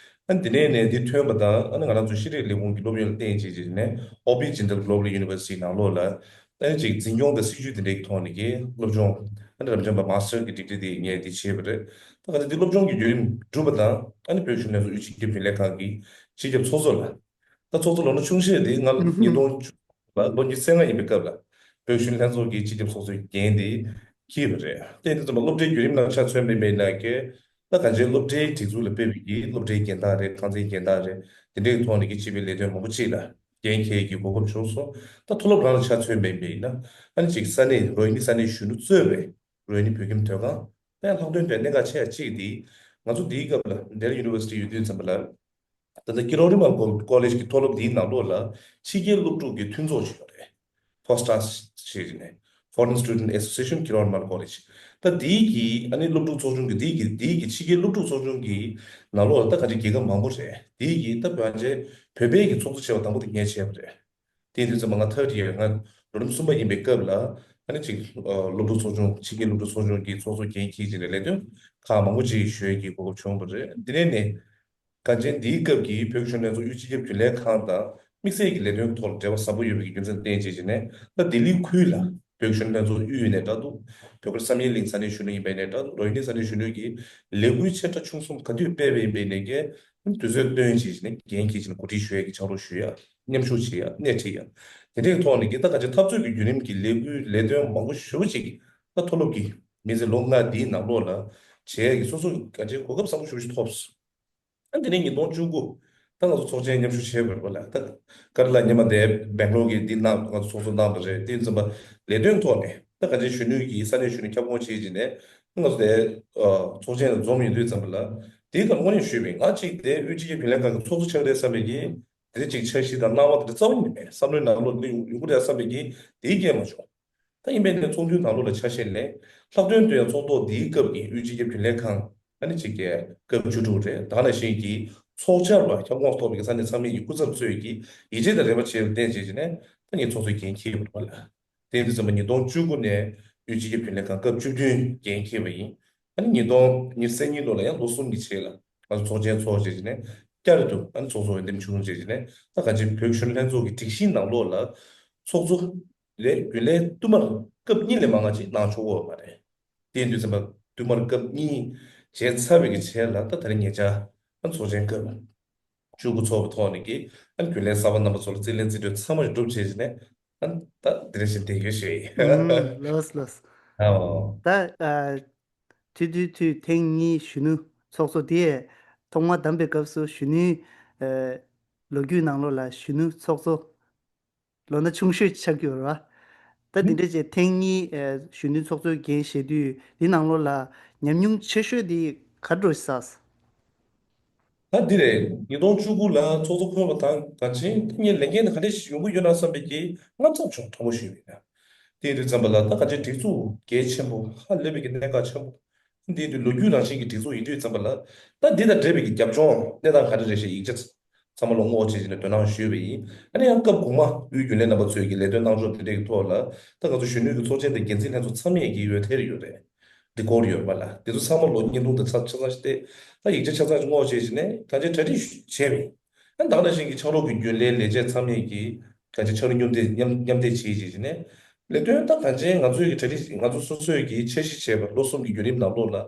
ཨ་ནི་དེ་ནས་ནས་འདི་ཐོན་པ་དང་ཨ་ནི་ང་རང་ཚོ་ཤེས་རིག་ལས་ཁུངས་ཀྱི་སློབ་ཡོན་ལ་བརྟེན་བྱས་བྱས་ནས་ཨོ་པི་ཇིན་དལ་Global University ནང་ལོགས་ལ། ཨ་ནི་ཅིག་འཛིན་སྐྱོང་དང་སྲིད་ཇུས་དེ་འདྲའི་ཐོག་ནས་ཀྱི་སློབ་སྦྱོང་། ཨ་ནི་རབ་འབྱམས་པ་Master གི་ཌིག་རི་དེ་ངས་དེ་བྱས་པ་རེད། ད་ག་ཚོད་དེ་སློབ་སྦྱོང་གི་བརྒྱུད་རིམ་གྲུབ་པ་དང་ཨ་ནི་བོད་གཞོན་ལྷན་ཚོགས་དབུས་སྤྱི་ཁྱབ་རྒྱུན་ལས་ཁང་གི་སྤྱི་ཁྱབ་ཚོགས་གཙོ་ལ། ད་ཚོགས་གཙོ་ལོ་ན་ཆུང་ཤོས་དེ་ང་ཉིས་སྟོང་བཅུ་ལ་ལོ་ཉི་ཤུ་རྩ་ལྔ་ཡིན་པའི་སྐབས་ལ་བོད་གཞོན་ལྷན་ཚོགས་ཀྱི་སྤྱི་ཁྱབ་ཚོགས་གཙོའི་འགན་དེ་འཁྱེར་བ་རེད། དེ་དུས་ཙམ་པ་སློབ་གྲྭའི་བརྒྱུད་རིམ་ནང་ཆ་མཚོན་པའི་མེད་ན་ཀྱི་ད་གང་ཅིའི་སློབ་གྲྭའི་སྒྲིག་འཛུགས་ལ་དཔེ་བའི་གི་སློབ་གྲྭའི་རྒན་བདག་རེད། ཁང་ཚན་རྒན་བདག་རེད། དེ་འདྲའི་ཐོག་ནས་ཀྱི་སྤྱི་པའི་ལས་དོན་མང་པོ་ཅིག་ལ་འགན་འཁྱེར་གྱི་གོ་སྐབས་བྱུང་སོང་། ད་མཐོ་སློབ་རང་ལ་ཆ་མཚོན་པའི་མེད་ན་ཨ་ནི་ཅིག་ས་གནས་རོ་ཧི་ནི་ས་གནས་གཞོན་ནུ་གཙོས་པའི་རོ་ཧི་ནི་བོད་ཁྱིམ་སྡོད་ཁང་ད་ཡང་ལྷག་དོན་དུ་གནད་འགག་ཆེ་ཡ་གཅིག་དེ་ང་ཚོ་འདིའི་སྐབས་ལ་Delhi University ཡོད་དུས་ཙམ་པ་ལ། ད་ལྟ་ཀི་རོ་རི་མལ་ཀོ་ཀོ་ལེཇ་གི་མཐོ་སློབ་འདིའི་ནང་ལོགས་ལ་ཕྱི་རྒྱལ་སློབ་ཕྲུག་གི་མཐུན་ཚོགས་ཤིག་ཡོད་རེད། ཕོ་སི་ཊ་ཞེས་ནས་Foreign Student Association Kiror Mal College། ད་འདིའི་གི་ཨ་ནི་སློབ་ཕྲུག་ཚོགས་ཆུང་གི་འདིའི་གི་འདིའི་གི་ཕྱི་རྒྱལ་སློབ་ཕྲུག་ཚོགས་ཆུང་གི་ནང་ལོགས་ལ་ད་ག་ཅིག་རྒྱལ་ཁབ་མང་པོ་རེད། འདིའི་གི་ད་བོད་ཨ་ཅེ་བོད་པའི་གི་ཚོགས་གཙོ་བྱས་པ་དང་པོ་དེ་ངས་བྱས་པ་རེད། དེ་དུས་ཙམ་པ་ང་ཐར་ཌི་ཡར་ང་ལོ་རིམ་གསུམ་པ་ཡིན་པའི་སྐབས་ལ་ཨ་ནི་ཅིག་སློབ་ཕྲུག་ཚོགས་ཆུང་ཕྱི་རྒྱལ་སློབ་ཕྲུག་ཚོགས་ཆུང་གི་ཚོགས་གཙོ་འགན་འཁྱེར་བྱས་ནས་ལས་དོན་ཁག་མང་པོ་ཅིག་ཞུ་ཡས་ཀྱི་གོ་སྐབས་བྱུང་བ་རེད། དེ་ནས་ནས། གངས་ཅན་འདིའི་སྐབས་ཀྱི་བོད་ཀྱི་གཞོན་ནུ་ལྷན་ཚོགས་དབུས་སྤྱི་ཁྱབ་རྒྱུན་ལས་ཁང་དང་དམིགས་བསལ་གྱི་ལས་དོན་ཐོག་ལ་འབྲེལ་བ་ཟབ་པོ་ཡོད་པའི་རྒྱུ་མཚན་བརྟེན་བྱས་བྱས་ནས་ད་ལྡི་ལི་ཁུལ་ལ་བོད་ཀྱི་གཞོན་ནུ་ལྷན་ཚོགས་དབུས་ནས་འདྲ་འདུག་བོད་སྒར་བསམ་ཡས་གླིང་ས་གནས་གཞོན་ནུ་ཡིན་པ་ནས་འདྲ་འདུག་རོ་ཧི་ནི་ས་གནས་གཞོན་ནུ་གི་ལས་འགུལ་ཆེ་ཕྲ་ཆུང་གསུམ་ག་དུས་སྤེལ་བ་ཡིན་པ་ནས་ཀྱི་དུས་ཚོད་བཏོན་བྱས་བྱས་ནས་འགན་འཁྱེར་བྱས་ནས་གོ་སྒྲིག་ཞུ་ཡས་ཀྱི་ཕྱག་རོགས་ཞུ་ཡ་མཉམ་ཞུགས་བྱེད་ཡ་སྣེ་ཁྲིད་ཡ་དེ་འདྲའི་ཐོག་ནས་ཀྱི་ད་ག་ཅིག་འཐབ་རྩོད་ཀྱི་བརྒྱུད་རིམ་གྱི་ལས་འགུལ་ལས་དོན་མང་པོ་ཞེ་པོ་ཅིག་ད་མཐོ་སློབ་ཀྱི་མི་ཚེ་ལོ་ལྔ་འདིའི་ནང་ལོགས་ལ་བྱེད་ཡ་གི་སོ་སོ་ག་ཅིག་གོ་སྐབས་བཟང་པོ་ཞེ་པོ་ཅིག་ཐོབ་སོང་། ཨ་ནི་དེ་ནས་ཉིས་སྟོང་བཅུ་དགུ་ད་ང་ཚོ་ཚོགས་ཆེན་མཉམ་ཞུགས་བྱས་པ་རེད་པ་ལ། ད་ཀར་ལ་ཉི་མ་དེ་སྦེང་ལོར་གྱི་འདི་གནང་ང་ཚོ་ཚོགས་གཙོ་གནང་བ་རེད། དེ་ཙམ་པ་ལས་དོན་ཐོག་ནས་ད་ག་ཅིག་གཞོན་ནུ་ཡིས་ས་གནས་གཞོན་ནུ་ཁྱབ་ཁོངས་བྱེད་ཀྱི་ནས་ང་ཚོ་དེ་ཚོགས་ཆེན་ལ་འཛོམས་ཡོང་དུས་ཙམ་པ་ལ་དེའི་སྐབས་དངོས་གནས་ཞུས་པས་ང་གཅིག་དེ་དབུས་སྤྱི་ཁྱབ་རྒྱུན་ལས་ཁང་གི་ཚོགས་གཙོ་ཆགས་རེད་བསམ་པའི་གི་དེ་འདྲ་ཅིག་འཆར་གཞི་དང་སྣང་བ་དེ་འདྲ་རྩ་བ་ཉིད་ནས་མེད། བསམ་བློའི་ནང་ལོགས་འདི་ཡོང་ཡོང་གི་རེད་བསམ་པའི་གི་དེའི་སྐད་མ་བྱུང་། ད་ཡིན་པས་ནས་ཚོགས་འདུའི་ནང་ལོགས་ལ་ཆ་བཞག་ནས་ལྷག་དོན་དུ་ཡང་ཚོགས་ཐོག་འདིའི་སྐབས་ཀྱི་དབུས་སྤྱི་ཁྱབ་རྒྱུན་ལས་ཁང་ཨ་ནི་གཅིག་གི་སྐབས་བཅུ་དྲུག་རེད། ད་ནང་བཞིན་གྱི་ཚོགས་བཅར་བ་ཁྱབ་ཁོངས་ཐོབ་པའི་ས་གནས་ཚང་མའི་སྐུ་ཚབ་ཚོས་ཀྱི་ཡིད་ཆེས་དང་རེ་བ་ཆེ་བ་བསྟན་བྱས་བྱས་ནས་ད་ངས་ཚོགས་གཙོའི་འགན་འཁྱེར་བ་རེད་པ་ལ། དེ་དུས་ཙམ་པ་ཉིས་སྟོང་བཅུ་དགུ་ནས་དབུས་སྤྱི་ཁྱབ་རྒྱུན་ལས་ཁང་སྐབས་བཅུ་བདུན་འགན་འཁྱེར་བ་ཡིན། ཨ་ནི་ཉིས་སྟོང་ཉེར་གཉིས་ལོ་ལ་ཡང་ལོ་གསུམ་གྱི་རྗེས་ལ་ང་ཚོ་ཚོགས་ཆེན་ཚོགས་བྱས་བྱས་ནས་བསྐྱར་དུ་ཨ་ནི་ཚོགས་གཙོ་འོས་འདེམས་བྱུང་བྱས་བྱས་ནས་ད་ག་ཅིག་བོད་གཞོན་ལྷན་ཚོགས་ཀྱི་སྒྲིག་གཞིའི་ནང་ལོགས་ལ་ཚོགས་གཙོ་ལས་རྒྱུན་ལས་བསྟུད་མར་སྐབས་གཉིས་ལས་མང་བ་ཅིག་གནང་ཆོག་གི་ཡོད་མ་རེད། དེ་ཡིན་དུས་ཙམ་པ་བསྟུད་མར་སྐབས་གཉིས་བྱས་ཚར་བའི་གི་རྗེས་ལ་ད་ད་རེས་ཉེ་ཆར་ཨ་ཚོགས་ཆེན་སྐབས་བཅུ་དགུ་ཚོགས་པའི་ཐོག་ནས་ཀྱི་ཨ་རྒྱུན་ལས་གསར་པ་རྣམ་པ་ཚོ་ལ་རྩིས་ལེན་རྩིས་སྤྲོད་ཚང་མ་ཞིག་གྲུབ་བྱས་ནས་ཨ་ད་དེ་རེ་བཞིན་བསྡད་ཡོད་ཞུ་ཡིན། ཨུམ། ལགས་ལགས། ཨོ། ད་ཨ་དུས་དུས་དུས་ཐེངས་གཉིས་གཞོན་ནུ་ཚོགས་གཙོ་དེ་ཐོག་མ་བདམས་པའི་སྐབས་སུ་གཞོན་ནུའི་ཨ་ལོ་རྒྱུས་ནང་ལོགས་ལ་གཞོན་ནུ་ཚོགས་གཙོ་ལོ་ན་ཆུང་ཤོས་ཆགས་ཀྱི་ཡོད་རེད་བ། ད་འདི་འདྲ་བྱས་ཐེངས་གཉིས་ཨ་གཞོན་ནུ་ཚོགས་གཙོའི་འགན་བཞེས་དུས་འདི་ནང་ལོགས་ལ་ཉམས་མྱོང་ཆེ་ཤོས་འདི་ག་འདྲ་བསགས། ད་འདི་རེད། ཉིས་སྟོང་བཅུ་དགུ་ལ་ཚོགས་གཙོ་འཁོད་པ་དང་ད་ཕྱིན་ད་ངས་ལས་འགན་དེ་ག་འདྲ་ཞིག་ཡོང་གི་ཡོད་ན་བསམ་པའི་གི་དངངས་འཚབ་བྱུང་དྲང་པོ་ཞུས་པས་ན། དེ་ཡིན་དུས་ཙམ་པ་ལ་ད་ག་འདྲའི་སྒྲིག་འཛུགས་གལ་ཆེན་པོ་ཧ་ལས་པའི་གི་གནད་འགག་ཆེན་པོ། འདི་དུས་ལོ་རྒྱུས་རང་བཞིན་གྱི་སྒྲིག་འཛུགས་ཡིན་དུས་ཙམ་པ་ལ་ད་འདི་དང་འབྲེལ་བའི་གི་རྒྱབ་ལྗོངས་གནས་སྟངས་ག་འདྲ་རེད་ཞེས་ཡིག་ཆ་ཚོགས་ ཚང་མ་ལ་བསྔོག་བྱས་བྱས་ནས་དོ་སྣང་ཞུས་པ་ཡིན། ཨ་ནི་ཡང་སྐབས་གོང་མ་དབུས་རྒྱུན་ལས་རྣམ་པ་ཚོས་ཀྱི་ལས་དོན་གནང་ཕྱོགས་དེ་འདྲའི་ཐོག་ལ་ད་ང་ཚོ་གཞོན་ནུ་གི་ཚོགས་ཆེན་དང་འགན་འཛིན་ལྷན་ཚོགས་ཚང་མས་ཀྱི་ཡོད་ཐེར་ཡོད་རེད། འདི་སྐོར་ཡོད་པ་ལ་དེ་ཚོ་ཚང་མ་ལོ་བརྙན་ཐུང་དང་ཆ་ཆ་ཚང་ཞིག་སྟེ། ད་ཡིག་ཆ་ཆ་ཚང་ཞིག་བསྔོག་བྱས་བྱས་ནས་གང་ཅི་གྲ་སྒྲིག་བྱས་པ་ཡིན། ཨ་ནི་ད་ག་ནང་བཞིན་གྱི་ཕྱག་རོགས་ཀྱི་རྒྱུན་ལས་ལས་བྱེད་ཚང་མས་ཀྱི་གང་ཅི་ཕྱག་རོགས་མཉམ་འདེགས་མཉམ་མཉམ་འདེགས་བྱས་བྱས་བྱས་ནས། ལས་དོན་ད་གང་ཅི་ང་ཚོའི་གི་གྲ་སྒྲིག་ང་ཚོ་སོ་སོའི་གི་འཆར་གཞི་བྱས་པ་ལོ་གསུམ་གྱི་བརྒྱུད་རིམ་ནང་ལོགས་ལ།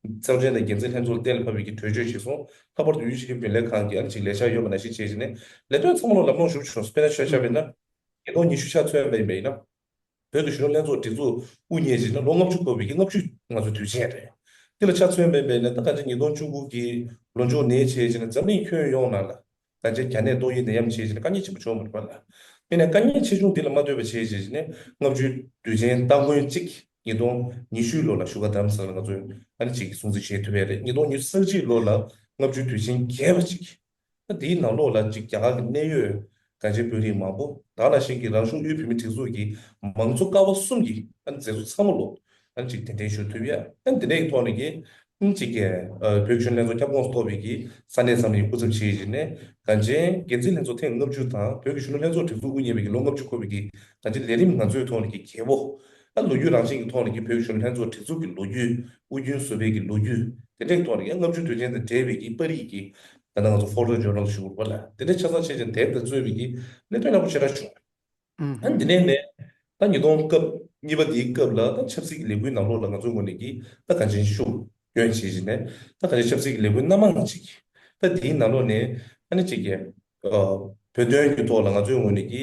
ཚོགས་ཆེན་དང་འགན་འཛིན་ལྷན་ཚོགས་གཏན་ལ་ཕབ་པའི་གི་གྲོས་ཆོད་ཞིག་སོང་། ལྷག་པར་དུ་དབུས་སྤྱི་ཁྱབ་རྒྱུན་ལས་ཁང་གི་ཨ་ནི་ཅིག་ལས་འཆར་ཡོད་པ་ནང་བཞིན་བྱས་བྱས་ནས་ལས་དོན་ཚང་མ་ལོ་ལམ་ལྷོང་ཞུགས་བྱུང་། དཔེར་ན་ཆ་བཞག་པ་ཡིན་ན། ཉིས་སྟོང་ཉི་ཤུ་ཆ་མཚོན་པ་ཡིན་པ་ཡིན་ན། བོད་ཀྱི་གཞོན་ནུ་ལྷན་ཚོགས་སྒྲིག་འཛུགས་དབུ་བརྙེས་རྗེས་ནས་ལོ་ལྔ་བཅུ་འཁོར་བའི་གི་ལྔ་བཅུ་ང་ཚོའི་དུས་ཆེན་རེད། འདི་ལ་ཆ་མཚོན་པའི་བས་ནས་ད་ག་ཅིག་ཉིས་སྟོང་བཅུ་དགུ་གི་ལོ་མཇུག་ནས་བྱས་རྗེས་ནས་འཛམ་གླིང་ཁྱོན་ཡོངས་ནང་ལ་ག་ཅིག་རྒྱ་ནད་ཏོག་དབྱིབས་ནད་ཡམས་བྱས་རྗེས་ནས་དཀའ་ངལ་ཆེན་པོ་བྱུང་བ་རེད་པ་ལ། དེ་ནས་དཀའ་ངལ་ཆེ་ཆུང་འདི་ལ་མ་ལྟོས་པ་བྱས་རྗེས་ནས་ལྔ་བཅུའི་དུས་ཆེན་སྟ་གོན་གཅིག་ཉིས་སྟོང་ཉི་ཤུའི་ལོ་ལ་བཞུགས་སྒར་རྡ་རམ་ས་ལ་ང་ཚོས་ཨ་ནི་གཅིག་གི་སྲུང་བརྩི་བྱེད་ཐུབ་པ་རེད། ཉིས་སྟོང་ཉི་ཤུ་རྩ་གཅིག་ལོ་ལ་ལྔ་བཅུའི་དུས་ཆེན་རྒྱས་པ་གཅིག་ད་དེའི་ནང་ལོགས་ལ་གཅིག་རྒྱ་གར་གྱི་གནད་ཡོད་གང་ཅིའི་དཔོན་རིགས་མང་པོ་ད་ག་ནང་བཞིན་གྱི་རང་གཞུང་དབུས་བོད་མིའི་སྒྲིག་འཛུགས་ཀྱི་མང་གཙོ་ཀ་བ་གསུམ་གྱི་ཨ་ནི་མཛད་གཙོ་ཚང་མ་ལོ་ཨ་ནི་གཅིག་གདན་འདྲེན་ཞུ་ཐུབ་ཡ། ཨ་ནི་འདི་འདྲའི་ཐོག་ནས་ཀྱི་ཨ་ནི་གཅིག་གི་ཨ་བོད་ཀྱི་གཞོན་ནུ་ལྷན་ཚོགས་ཁྱབ་ཁོངས་སུ་གཏོགས་པའི་གི་ས་གནས་ཚང་མའི་སྐུ་ཚབ་བྱས་བྱས་ནས་གང་ཅིའི་འགན་འཛིན་ལྷན་ཚོགས་ཐེངས་ལྔ་བཅུ་དང་བོད་ཀྱི་གཞོན་ནུ་ལྷན་ཚོགས་སྒྲིག་འཛུགས་དབུ་བརྙེས་པའི་གི་ལོ་ལྔ་བཅུ་འཁོར་བའི་གི་གང་ཅི་ལས་རིམ་ང་ཚོའི་ཐོག་ནས་ཀྱི་གལ་པོ། ཨ་ལོ་རྒྱུས་རང་བཞིན་གྱི་ཐོག་ནས་ཀྱི་བོད་ཀྱི་གཞོན་ནུ་ལྷན་ཚོགས་སྒྲིག་འཛུགས་ཀྱི་ལོ་རྒྱུས་དབུ་རྒྱུན་བཟོ་བའི་གི་ལོ་རྒྱུས་དེ་འདྲའི་ཐོག་ནས་ཀྱི་ལྔ་བཅུ་དུས་ཆེན་དང་འབྲེལ་བའི་གི་པར་རིས་ཀྱི་ད་ལྟ་ང་ཚོ་ཕོ་ཊོ་ཇོར་ནལ་ཞུ་དགོས་པ་ལ་དེ་འདྲའི་ཆ་ཚང་བྱས་ཀྱང་དེབ་དང་གཙོས་པའི་གི་གནད་དོན་རླབས་པོ་ཆེ་དྲག་བྱུང་། ཨ་འདི་ནས་ནས་ད་ཉིས་སྟོང་སྐབས་གཉིས་པ་འདིའི་སྐབས་ལ་ད་ཆབ་སྲིད་ཀྱི་ལས་འགུལ་ནང་ལོགས་ལ་ང་ཚོའི་ངོས་ནས་ཀྱི་ད་གང་ཅིའི་ཤུགས་སྐྱོན་བྱེད་བཞིན་ནས་ད་གང་ཅིའི་ཆབ་སྲིད་ཀྱི་ལས་འགུལ་སྣ་མང་ཅིག་ད་དེའི་ནང་ལོགས་ནས་ཨ་ནི་ཅིག་གི་ཨ་བོད་དོན་གྱི་ཐོག་ལ་ང་ཚོའི་ངོས་ནས་ཀྱི་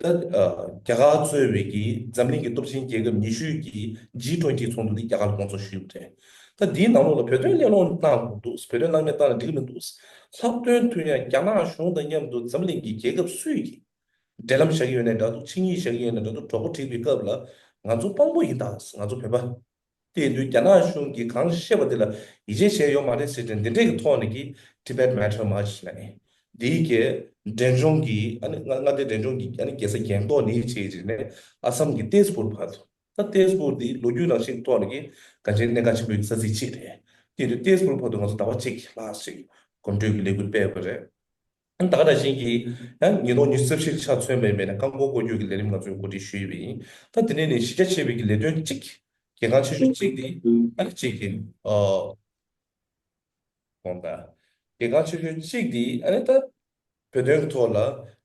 ད་ཨ་རྒྱ་གར་གཙོས་པའི་ཀྱི་འཛམ་གླིང་གི་སྟོབས་ཆེན་རྒྱལ་ཁབ་ཉི་ཤུའི་ཀྱི་ཇི་ཊུ་ཝེན་ཊི་ཚོགས་འདུ་འདི་རྒྱ་གར་ལ་སྐོང་ཚོགས་ཞུས་པ་རེད། ད་དེའི་ནང་ལོགས་ལ་བོད་དོན་གླེང་སློང་གནང་དགོས་འདུག་བོད་དོན་གླེང་མོལ་བཏང་ན་འགྲིག་གི་མི་འདུག་ལྷག་དོན་དུ་ཡང་རྒྱ་ནག་གཞུང་དང་མཉམ་དུ་འཛམ་གླིང་གི་རྒྱལ་ཁབ་སུས་ཀྱིས་འབྲེལ་ལམ་བཞག་གི་ཡོད་ནའི་འདྲ་འདུག་ཆིངས་ཡིག་བཞག་གི་ཡོད་ནའི་འདྲ་འདུག་གྲོགས་པོ་བསྒྲིགས་པའི་སྐབས་ལ་ང་ཚོ་དཔང་པོ་ཡིན་ད། ང་ཚོ་བོད་པ། དེ་ཡིན་དུས་རྒྱ་ནག་གཞུང་གིས་གང་བཤད་པ་དེ་ལ་ཡིད་ཆེས་བྱས་ཡོད་མ་རེད་ཟེར་ཏེ་འདི་འདྲས་ཀྱི་ཐོག་ནས་ཀྱི་Tibet Matter March ལ་ནི་འདིའི་གི་འབྲས་ལྗོངས་ཀྱི་ཨ་ནི་མངའ་མངའ་སྡེ་འབྲས་ལྗོངས་ཀྱི་ཨ་ནི་རྒྱལ་ས་སྒང་ཏོག་ནས་བྱས་བྱས་ནས་ཨ་སམ་གྱི་ཏེས་པུར་བར་དུ། ད་ཏེས་པུར་འདི་ལོ་རྒྱུས་རང་བཞིན་ཐོག་ནས་ཀྱི་གང་ཅིའི་གནད་འགག་ཆེན་པོའི་ས་ཚིགས་གཅིག་རེད། དེ་དུས་ཏེས་པུར་བར་དུ་ང་ཚོ་ཟླ་བ་གཅིག་ལྷག་ཅིག་གོམ་བགྲོད་ཀྱི་ལས་འགུལ་སྤེལ་བ་རེད། ད་ག་ནང་བཞིན་གྱི་ཡང་ཉིས་སྟོང་ཉི་ཤུ་རྩ་བཞི་ཆ་མཚོན་པའི་མེད་ན་རྐང་འཁོར་སྐོར་སྐྱོད་ཀྱི་ལས་རིམ་ང་ཚོས་གོ་སྒྲིག་ཞུས་ཡོད་པ་ཡིན། ད་དེ་ནས་ནི་གཞི་རྒྱ་ཆེ་བའི་གི་ལས་དོན་གཅིག་གལ་འགངས་ཆེ་ཤོས་གཅིག་དེ་ཨ་ནི་གཅིག་གི་ཨ། དགོངས་དག་གལ་འགངས་ཆེ་ཤོས་གཅིག་དེ་ཨ་ནི་ད་བོད་དོན་གྱི་ཐོག་ལ་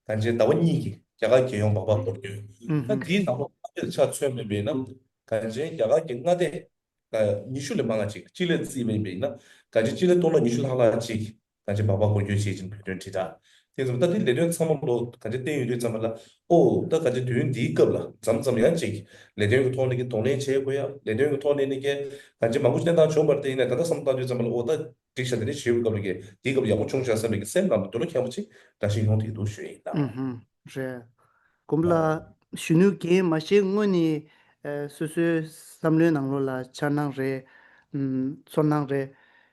གང་ཅིའི་ཟླ་བ་གཉིས་ཀྱི་རྒྱ་གར་རྒྱལ་ཡོངས་སྦག་སྦག་སྐོར་སྐྱོད། ད་དེའི་ནང་ལོགས་ཨ་ནི་ཆ་མཚོན་པའི་མེད་ན་གང་ཅིའི་རྒྱ་གར་གྱི་མངའ་སྡེ་ཉི་ཤུ་ལས་མང་བ་ཅིག་སྤྱི་ལེ་རྩིས་པ་ཡིན་པ་ཡིན་ན་གང་ཅིའི་སྤྱི་ལེ་སྟོང་ཕྲག་ཉི་ཤུ་ལྷག་ལྷག་ཅིག་གང་ཅིའི་སྦག་སྦག་སྐོར་སྐྱོད་བྱེད་ཅིང་བོད་དོན་དྲིལ་བསྒྲགས་དེ་ཚོ་ད་དེ་ལས་དོན་ཚང་མ་ལོ་གང་ཅིའི་བསྟན་ཡོད་དུས་ཙམ་པ་ལ་ཨོ་ད་གང་ཅིའི་དུས་ཡུན་འདིའི་སྐབས་ལ་མཚམས་མཚམས་ཡང་ཅིག་ལས་དོན་གྱི་ཐོག་ནས་ཀྱི་གདོང་ལེན་བྱེད་དགོས་ཡ། ལས་དོན་གྱི་ཐོག་ནས་ནི་ཀྱི་གང་ཅིའི་མང་པོ་ཞིག་གནས་སྟངས་བྱུང་བ་རེད། དེ་ཡིན་ནའི་ད་ལྟ་བསམ་བློ་བཏང་དུས་ཙམ་པ་ལ་ཨོ་ད་འགྲིག་ཤག་དེ་འདྲ་བྱེད་དགོས་སྐབས་ལ་ཀྱི་དེའི་སྐབས་ལ་ཡག་པོ་བྱུང་ཤག་བསམ་པའི་ཀྱི་སེམས་ནང་དུ་འདུག་ལ་མཁན་པོ་ཅིག་རང་བཞིན་ཡོང་ཐུབ་ཀྱི་འདུག་ཞུ་ཡ་ཡིན་ད། ཨུ་ཧུམ། རེད། གོང་ལ་གཞོན་ནུའི་འགན་མ་བཞེས་སྔོན་ནས་ཨ་སོ་སོའི་བསམ་བློའི་ནང་ལོགས་ལ་འཆར་སྣང་རེད། ཨུམ། ཚོར་སྣང་རེད།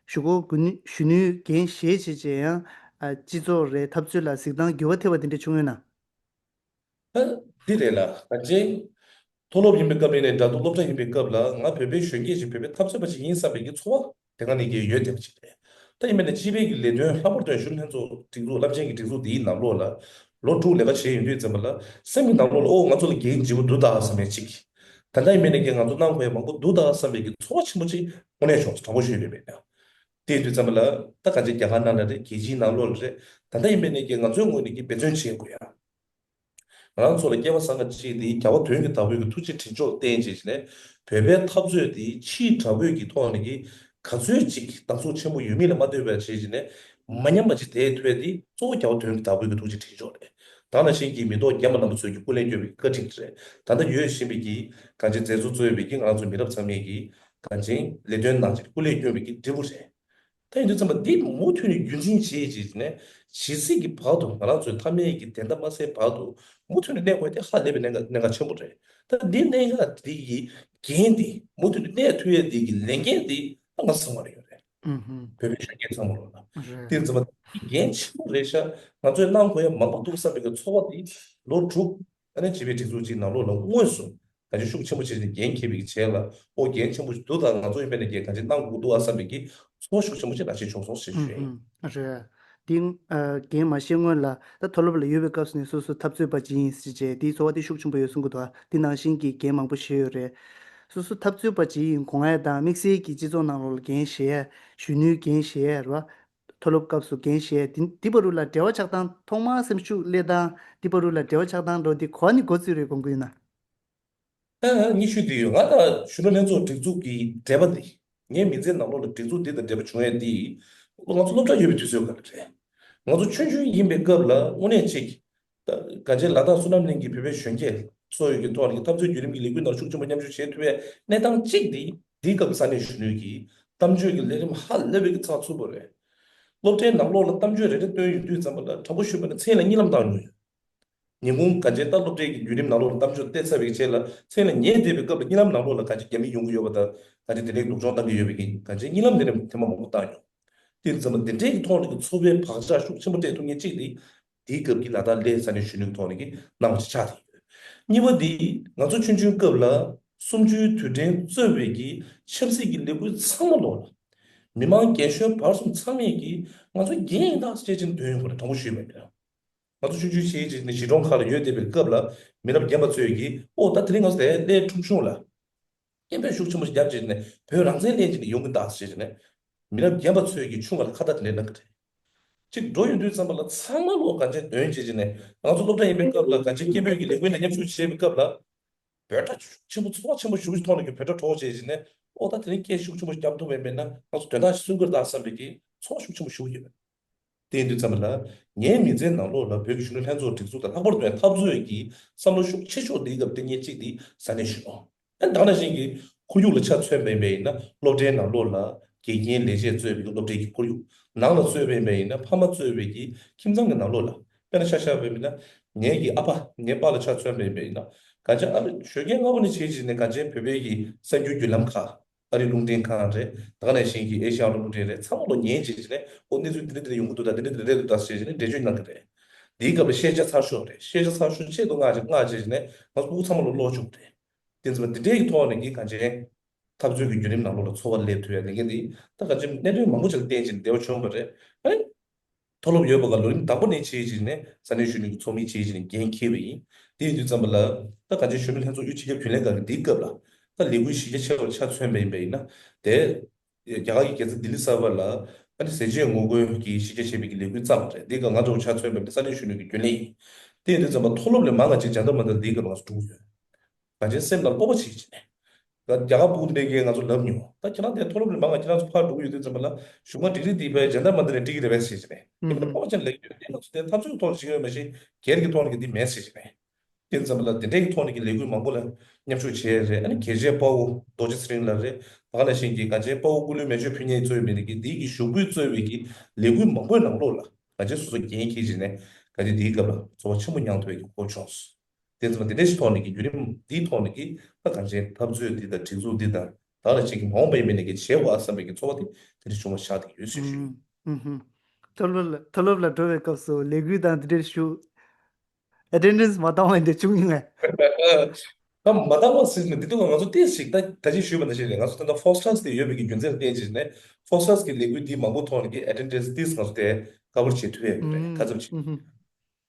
གཞུག་གུ་གཞོན་ནུའི་འགན་བཞེས་བྱས་བྱས་ཡང་ཨ་སྤྱི་ཚོགས་རེད་འཐབ་རྩོད་ལ་གཟིགས་སྟངས་འགྱུར་བ་ཐེབས་པ་དེ་འདྲ་བྱུང་ཡོད་ན། ཨ་འདི་རེད་ལ་གང་ཅི། མཐོ་སློབ་ཡིན་པའི་སྐབས་ཡིན་ནའི་འདྲ་འདུག་སློབ་གྲྭ་ཡིན་པའི་སྐབས་ལ་ང་བོད་པའི་གཞོན་སྐྱེས་ཤིག་བོད་པའི་འཐབ་རྩོད་པ་ཞིག་ཡིན་བསམ་པའི་གི་ཚོར་བ་དེ་ག་ནས་ཀྱི་ཡོད་བསྡད་པ་ཅིག་རེད། ད་ཡིན་པས་ན་སྤྱི་པའི་གི་ལས་དོན་ལྷག་པར་དུ་གཞོན་ལྷན་ཚོགས་སྒྲིག་འཛུགས་རླབས་ཆེན་གྱི་སྒྲིག་འཛུགས་འདིའི་ནང་ལོགས་ལ་ལོ་དྲུག་ལས་ཀ་བྱས་ཡོང་དུས་ཙམ་པ་ལ་སེམས་ཀྱི་ནང་ལོགས་ལ་ཨོ་ང་ཚོ་ལ་འགན་ལྗིད་པོ་འདུག་ད་བསམ་པའི་ཅིག་ད་ལྟ་ཡིན་པས་ན་ཀྱི་ང་ཚོ་གནང་དགོས་ཡ་མང་པོ་འདུག་ད་བསམ་པའི་གི་ཚོར་བ་ཆེན་པོ་ཅིག་དངོས་གནས་བྱུང་སོང་། དྲང་པོ་ཞུས་པ་ཡིན་པས་ན། དེ་ཡིན་དུས་ཙམ་པ་ལ་ད་ག་ཅིག་རྒྱ་གར་ནང་ལ་རེད། རྒྱལ་སྤྱིའི་ནང་ལོགས་ལ་རེད། ད་ལྟ་ཡིན་པས་ན་ཀྱི་ང་ཚོའི་ངོས་ནས་ཀྱི་འབད་བརྩོན་བྱེད་དགོས་ཡ། ང་རང་ཚོ་ལ་སྐལ་བ་བཟང་ང་ཅིག་དེ་རྒྱལ་བ་དོན་གྱི་བདག་པོའི་གི་ཐུགས་རྗེ་དྲིན་ཕྱོགས་བརྟེན་བྱས་ནས་བོད་པའི་འཐབ་རྩོད་དེ་ཕྱིའི་དྲག་པོའི་གི་ཐོག་ནས་ཀྱི་ག་ཚོད་ཅིག་སྡང་ཟུག་ཆེན་པོ་ཡོད་མིན་ལ་མ་ལྟོས་པར་བྱས་བྱས་ནས་མ་ཉམས་པ་ཅིག་བསྡད་ཐུབ་ཡ་དེ་གཙོ་བོ་རྒྱལ་བ་དོན་གྱི་བདག་པོའི་གི་ཐུགས་རྗེ་དྲིན་ཕྱོགས་རེད། ད་ནང་བཞིན་གྱི་མི་ཐོག་རྒྱ་མི་རྣམ་པ་ཚོས་ཀྱི་སྐུ་ལས་བསྐྱོན་པའི་བཀའ་དྲིན་རེད། ད་ལྟ་ཡོད་བཞིན་པའི་གི་གང་ཅི་མཛད་གཙོ་གཙོས་པའི་གི་ང་རང་ཚོ་མི་རབས་ཚང་མས་ཀྱི་གང་ཅི་ལས་དོན་གནང་བྱས་སྐུ་ལས་བསྐྱོན་པའི་གི་འབྲས་བུ་རེད། ད་ཡིན་དུས་ཙམ་པ་འདི་མུ་མཐུད་ནས་རྒྱུན་འཛིན་བྱེད་བྱེད་ནས་ཇི་སྲིད་ཀྱི་བར་དུ་ང་རང་ཚོའི་མཐའ་མའི་གི་བདེན་མཐའ་མ་གསལ་བར་དུ་མུ་མཐུད་ནས་གནས་དགོས་དེ་ཧ་ལས་པའི་གནད་འགག་གནད་འགག་ཆེན་པོ་རེད། ད་འདི་གནད་འགག་འདི་གི་འགན་འདི་མུ་མཐུད་ནས་གནས་ཐུབ་ཡས་འདི་གི་ལས་འགན་འདི་ད་ང་ཚང་མ་ལ་ཡོད་རེད། ཨུ་ཧུམ། བོད་པའི་གཞོན་སྐྱེས་ཚང་མ་ལ་རེད། དེ་ཙམ་པ་འདི་འགན་ཆེན་པོ་རེད་ཤག་ང་ཚོས་གནང་དགོས་ཡས་མང་པོ་འདུག་བསམ་པའི་གི་ཚོར་བ་འདི་ལོ་དྲུག་ཨ་ནི་བྱིས་པའི་སྒྲིག་འཛུགས་ཅིག་ནང་ལོགས་ལ་དངོས་སུ་ག་ཅི་ཤུགས་ཆེན་པོ་བྱས་ནས་འགན་འཁྱེར་བའི་ཆེད་ལ་ཨོ་འགན་ཆེན་པོ་ཞིག་འདུག་ད་ང་ཚོ་ཡིན་པས་ན་འགན་ག་ཅི་གནང་དགོས་འདུག་ཨ་བསམ་པའི་གི་ཚོར་བ་ཤུགས་ཆེན་པོ་ཅིག་ནང་བཞིན་བྱུང་སོང་ཞེས་ཞུ་ཡིན། ཨུ་ཧུམ། རེད། འདི་ཨ་འགན་མ་བཞེས་སྔོན་ལ་ད་མཐོ་སློབ་ལ་ཡོད་པའི་སྐབས་སུ་ནས་སོ་སོ་འཐབ་རྩོད་པ་ཅིག་ཡིན་ཟེར་བྱས་དེའི་ཚོར་བ་དེ་ཤུགས་ཆེན་པོ་ཡོད་གསུང་གི་འདུག་འདི་ནང་བཞིན་གྱི་འགན་མང་པོ་བཞེས་ཡོད་རེད། སོ་སོ་འཐབ་རྩོད་པ་ཅིག་ཡིན་དགོངས་ཡས་དང་དམིགས་བསལ་གྱི་སྤྱི་ཚོགས་ནང་ལོགས་ལ་འགན་བཞེས་ཡས། གཞོན་ནུའི་འགན་བཞེས་ཡས་རེད་བ། མཐོ་སློབ་སྐབས་སུ་འགན་བཞེས་ཡས་དེ་འདི་བར་དུ་ལ་འབྲེལ་བ་ཆགས་སྟངས་ཐོག་མར་སེམས་ཤུགས་སླེབས་སྟངས་འདི་བར་དུ་ལ་འབྲེལ་བ་ཆགས་སྟངས་འགྲོ་འདི་གོ་བ་ནི་གོ་ཚོད་རེད་དགོངས་ཀྱི་ཡོད་ན། ཨ་ཨ་གཉིས་ཤོས་དེ་ཡོད། ང་དང་གཞོན་ནུ་ལྷན་ཚོགས་སྒྲིག་འཛུགས་ཀྱི་འབྲེལ་བ་དེ། ངའི་མི་ཚེའི་ནང་ལོགས་ལ་སྒྲིག་འཛུགས་འདི་དང་འབྲེལ་བ་བྱུང་ཡས་དེ། ང་ཚོ་སློབ་གྲྭ་ཡོད་པའི་དུས་ཚོད་སྐབས་ལ་རེད། ང་ཚོ་ཆུང་ཆུང་ཡིན་པའི་སྐབས་ལ་དངོས་གནས་ཅིག་ད་ག་ཅེ་ལ་དྭགས་བསོད་ནམས་གླིང་གི་བོད་པའི་གཞོན་སྐྱེས་ཚོ་ཡོད་ཀྱི་ཐོག་ནས་འཐབ་རྩོད་བརྒྱུད་རིམ་གྱི་ལས་འགུལ་ནང་ཤུགས་ཆེན་པོ་མཉམ་ཞུགས་བྱེད་ཐུབ་པའི་གནས་སྟངས་གཅིག་དེ་འདིའི་སྐབས་ཀྱི་ས་གནས་གཞོན་ནུའི་གི་གཏམ་བརྗོད་ཀྱི་ལས་རིམ་ཧ་ལས་པའི་གི་ཚགས་ཚུད་པོ་རེད། སློབ་གྲྭའི་ནང་ལོགས་ལ་གཏམ་བརྗོད་རེ་རེ་བཏོན་ཡོང་དུས་ཙམ་པ་ལ་དྲང་པོ་ཞུས་པ་ན་མཚན་ལ་གཉིད་ལམ་བཏང་མྱོང་ཡོད། ཉིན་གུང་ག་ཅེ་ད་སློབ་གྲྭའི་གི་བརྒྱུད་རིམ་ནང་ལོགས་ལ་གཏམ་བརྗོད་བལྟས་ཚར་བའི་རྗེས་ལ་མཚན་ལ་ཉལ་བསྡད་པའི་སྐབས་ལ་གཉིད་ལམ་ནང་ལོགས་ལ་ག་ཅེ་རྒྱ་མི་ཡོང་གི་ཡོད་པ་དང་ག་ཅེ་དེ་འདྲའི་སྡུག་སྦྱོང་བཏང་གི་ཡོད་པའི་གི་ག་ཅེ་གཉིད་ལམ་དེ་འདྲ་ཐེངས་མ་མང་པོ་བཏང་མྱོང་། དེ་ཙམ་པ་འདི་འདྲའི་གི་ཐོག་ནས་ཀྱི་ཚོར་བའི་བག་ཆགས་ཤུགས་ཆེན་པོ་སྤྲད་ཐུབ་མཁན་གཅིག་དེ་དེའི་སྐབས་ཀྱི་ལ་དྭགས་སླེ་ས་གནས་གཞོན་ནུའི་ཐོག་ནས་ཀྱི་གནང་བ་ཞིག་ཆགས་ཏེ་ཡོད། གཉིས་པ་དེ་ང་ཚོ་ཆུང་ཆུང་སྐབས་ལ་གསུམ་བཅུའི་དུས་དྲན་གཙོས་པའི་གི་ཆབ་སྲིད་ཀྱི་ལས་འགུལ་ཚང་མ་ལོག་ལ་མི་མང་རྒན་གཞོན་བར་གསུམ་ཚང་མས་ཀྱི་ང་ཚོ་རྒན་ཡིན་ད་ཅེས་ཅིག་འདོན་ཡོང་གི་རེད། དྲང་པོ་ཞུས་པ་ཡིན་ན་ང་ཚོ་ཆུང་ཆུང་ཆེའི་ཅིག་ནས་གཞིས་གྲོང་ཁག་ལ་ཡོད་བསྡད་པའི་སྐབས་ལ་མི་རབས་རྒན་པ་ཚོས་ཀྱི་ཨོ་ད་དེ་རིང་ང་ཚོ་དེ་སླེ་ཁྲུང་ཁྲུང་ལ། སྐད་འབོད་ཤུགས་ཆེན་པོ་ཞིག་བརྒྱབ་བྱས་ནས་བོད་རང་བཙན་ལེན་བྱས་ནས་ཡོང་གི་འདུག་ཟེར་བྱས་ནས། མི་རབས་རྒན་པ་ཚོས་ཀྱི་ཆུང་བ་ལ་ཁ་བརྡ་དེ་འདྲའི་གནང་གི་རེད། ཅིག་འགྲོ་ཡོང་དུས་ཙམ་པ་ལ་ཚང་མ་ལོ་གང་ཅི་འདོན་བྱས་བྱས་ནས་ང་ཚོ་སློབ་གྲྭ་ཡིན་པའི་སྐབས་ལ་གང་ཅི་སྐད་འབོད་ཀྱི་ལས་འགུལ་ལ་མཉམ་ཞུགས་བྱེད་པའི་སྐབས་ལ། འབོད་སྒྲ་ཆེན་པོ་ཚོར་བ་ཆེན་པོ་ཞིག་གི་ཐོག་ནས་ཀྱི་འབོད་སྒྲ་སྒྲོག་བྱས་བྱས་ནས་ཨོ་ད་དེ་རིང་སྐད་ཤུགས་ཆེན་པོ་བརྒྱབ་ཐུབ་པ་ཡིན་པས་ན་ང་ཚོ་དོན་དག་ཞིག་གསུང་གི་རེད་ད་བསམ་པའི་གི་ཚོར་བ་ཤུགས་ཆེན་པོ་ཞིག་ཡོད། དེ་ཡིན་དུས་ཙམ་པ་ལ་ངའི་མི་ཚེའི་ནང་ལོགས་ལ་བོད་ཀྱི་གཞོན་ནུ་ལྷན་ཚོགས་སྒྲིག་འཛུགས་དང་ལྷག་པར་དུ་འཐབ་རྩོད་ཀྱི་བསམ་བློ་ཤུགས་ཆེ་ཤོས་དེའི་སྐབས་དེ་ཉིད་གཅིག་དེ་ས་གནས་གཞོན་ནུ། ཨ་ནི་ད་ག་ནང་བཞིན་གྱི་ཁོར་ཡུག་ལ་ཆ་མཚོན་པ་ཡིན་པ་ཡིན་ན་སློབ་གྲྭའི་ནང་ལོགས་ལ་དགེ་རྒན་ལས་བྱེད་གཙོས་པའི་སློབ་གྲྭའི་གི་ཁོར་ཡུག་ནང་ལ་གཙོས་པ་ཡིན་པ་ཡིན་ན་ཕ་མ་གཙོས་པའི་གི་ཁྱིམ་ཚང་གི་ནང་ལོགས་ལ་དཔེར་ན་ཆ་བཞག་པ་ཡིན་ན་ངའི་གི་ཨ་ཕ་ངའི་པཱ་ལགས་ཆ་མཚོན་པ་ཡིན་པ་ཡིན་ན་གང་ཅི་ཨ་ནི་ཞོགས་ཀས་སྔ་པོ་ནས་བྱས་བྱས་ནས་གང་ཅི་བོད་པའི་གི་གསར་འགྱུར་བརྒྱུད་ལམ་ཁག་ཨ་རིའི་རླུང་འཕྲིན་ཁང་རེད། ད་ག་ནང་བཞིན་གྱི་ཨེ་ཤི་ཡ་རླུང་འཕྲིན་རེད། ཚང་མ་ལོ་ཉན་བྱས་བྱས་ནས་ཨོ་གནས་ཚུལ་འདི་འདྲ་འདི་འདྲ་ཡོང་གི་འདུག་ད་འདི་འདྲ་འདི་འདྲ་རེད་འདུག་ད་ཟེར་བྱས་ནས་འགྲེལ་བརྗོད་གནང་གི་རེད། དེའི་སྐབས་ལ་ཤེས་བྱ་ཚར་ཤོས་རེད། ཤེས་བྱ་ཚར་ཤོས་ཆེད་དུ་མངགས་བྱས་མངགས་བྱས་བྱས་ནས་ང་ཚོ་ཕྲུ་གུ་ཚང་མ་ལོ་ཀློག་བཅུག་གི་རེད། དེ་ཚོ་འདི་འདྲའི་གི་ཐོག་ནས་ཀྱི་གང་ཅི་འཐབ་རྩོད་ཀྱི་བརྒྱུད་རིམ་ནང་ལོགས་ལ་འཚོ་བ་སླེབས་ཐུབ་ཡ་ལས་འགན་འདི་ད་གང་ཅི་གནད་དོན་མང་པོ་ཅིག་ལ་བརྟེན་བྱས་ནས་འབྲེལ་བ་བྱུང་བ་རེད། ཨ་ནི། མཐོ་སློབ་ཡོད་པ་ག་ལོ་རིམ་དང་པོ་ནས་བྱས་བྱས་ནས་ས་གནས་གཞོན་ནུ་གི་ཚོགས་མི་བྱས་བྱས་ནས་འགན་འཁྱེར་བ་ཡིན། དེ་ཡིན་དུས་ཙམ་པ་ལ་ད་གང་ཅི་གཞོན་ནུ་ལྷན་ཚོགས་དབུས་སྤྱི་ཁྱབ་རྒྱུན་ལས་ཁང་གི་འདིའི་སྐབས་ལ་ད་ལས་འགུལ་གཞི་རྒྱ་ཆེ་བ་ཆ་མཚོན་པ་ཡིན་པ་ཡིན་ན་དེ་རྒྱ་གར་གྱི་རྒྱལ་ས་ལྡི་ལི་གསར་པ་ལ་ཨ་ནི་ཟས་བཅད་ངོ་རྒོལ་གྱི་གཞི་རྒྱ་ཆེ་བའི་གི་ལས་འགུལ་བརྩམས་པ་རེད། འདིའི་སྐབས་ང་ཚོ་ཆ་མཚོན་པ་ཡིན་ན་ས་གནས་གཞོན་ནུ་གི་རྒྱུན་ལས་ཡིན། དེ་ཡིན་དུས་ཙམ་པ་མཐོ་སློབ་ལས་མང་བ་ཅིག་ཇན་ཏར་མན་ཏར་འདིའི་སྐབས་ལ་ང་ཚོ་འགྲོ་གི་ཡོད། གང་ཅི་སེམས་ལ་སྤོབས་པ་བྱེད་ཀྱི་ནས། ད་རྒྱ་གར་ཕྲུ་གུ་འདི་འདྲའི་གིས་ང་ཚོ་ལབ་མྱོང་། ད་ཁྱེད་རང་དེ་མཐོ་སློབ་ལས་མང་ང་ཁྱེད་རང་ཚོ་ཕར་འགྲོ་གི་ཡོད་དུས་ཙམ་པ་ལ་གཞུང་མ་ཌིག་རི་འདི་ཕར་ཇན་ཏར་མན་ཏར་ནས་སྤྲད་ཀྱི་རེད་པས་ཟེར་གྱི་རེད། ཨུམ་དེ་ལ་ཧུམ། སྤོབས་པ་ཅན་ལབ་ཀྱི་ཡོད། དེ་ང་ཚོ་དེ་འཐབ་རྩོད་ཐོག་ལ་བྱེད་ཀྱི་ཡོད་མ་གཞི་སྒེར་གྱི་ཐོག་ནས་ཀྱི་འདི་མེད་ཟེར་གྱི་རེད། དེ་ཙམ་པ་ལ་དེ་འདྲའི་གི་ཐོག་ནས་ཀྱི་ལས་འགུལ་མང་པོ་ལ་མཉམ་ཞུགས་བྱས་རེད། ཨ་ནི་རྒྱལ་གཅེས་དཔའ་བོ་རྡོ་རྗེ་ཚེ་རིང་ལགས་རེད། ད་ག་ནང་བཞིན་གྱི་གངས་ཅན་དཔའ་བོ་སྐུ་ལུས་མེ་མཆོད་ཕུལ་མཁན་གཙོས་མི་རིགས་ཀྱི་འདི་གི་ཞུ་སྐུལ་གཙོས་པའི་གི་ལས་འགུལ་མང་པོའི་ནང་ལོགས་ལ་གངས་ཅན་སོ་སོ་འགན་འཁྱེར་བྱས་ནས་གངས་ཅན་འདིའི་སྐབས་ལ་ཚོར་བ་ཆེན་པོ་མྱངས་ཐུབ་པའི་གི་གོ་བྱུང་སོང་། དེ་ཙམ་དེ་འདྲའི་ཞིག་ཐོག་ནས་ཀྱི་བརྒྱུད་རིམ་འདིའི་ཐོག་ནས་ཀྱི་ད་གངས་ཅན་འཐབ་རྩོད་འདི་དང་སྒྲིག་འཛུགས་འདི་དང་ད་ལ་ཅིག་གི་མ་འོངས་པ་ཡིན་མིན་ནས་ཀྱི་བྱེད་དགོས་ཨ་བསམ་པའི་གི་ཚོར་བ་དེ་དེ་འདྲ་བྱུང་བ་ཤར་བསྡད་ཀྱི་ཡོད་ཟེར་ཞུ། ཨུམ་ཧུམ། མཐོ་སློབ་ལ་མཐོ་སློབ་ལ་འགྲོ་བའི་སྐབས་སུ་ལས་འགུལ་དང་འདི་འདྲ་ཞུ། ཨེ་ཊེན་ཌེན་སི་མ་བཏང་བ་འདི་བྱུང་ཡོད་ངས། ད་མ་བཏང་བ་ཟེར་ནས་འདི་དུས་ང་ཚོ་ཏོག་ཙམ་ཞིག་ད་ད་ཅིག་ཞུས་པ་ནང་བཞིན་རེད། ང་ཚོ་ད་ལྟ་ཧྥོག་སི་ཊྲ་སི་དེ་ཡོད་པའི་གི་རྒྱུ་མཚན་ལ་བརྟེན་བྱས་ནས་ཧྥོག་སི་ཊྲ་སི་གི་ལས་འགུལ་འདི་མང་པོ་ཐོག་ནས་ཀྱི་ཨེ་ཊེན་ཌེན་སི་ཏོག་ཙམ་ང་ཚོ་དེ་ཀ་བར་བྱེད་ཐུབ་ཡོད་པ་རེད། ཁ་ཚབ་བྱེད། ཨུམ་ཧུམ།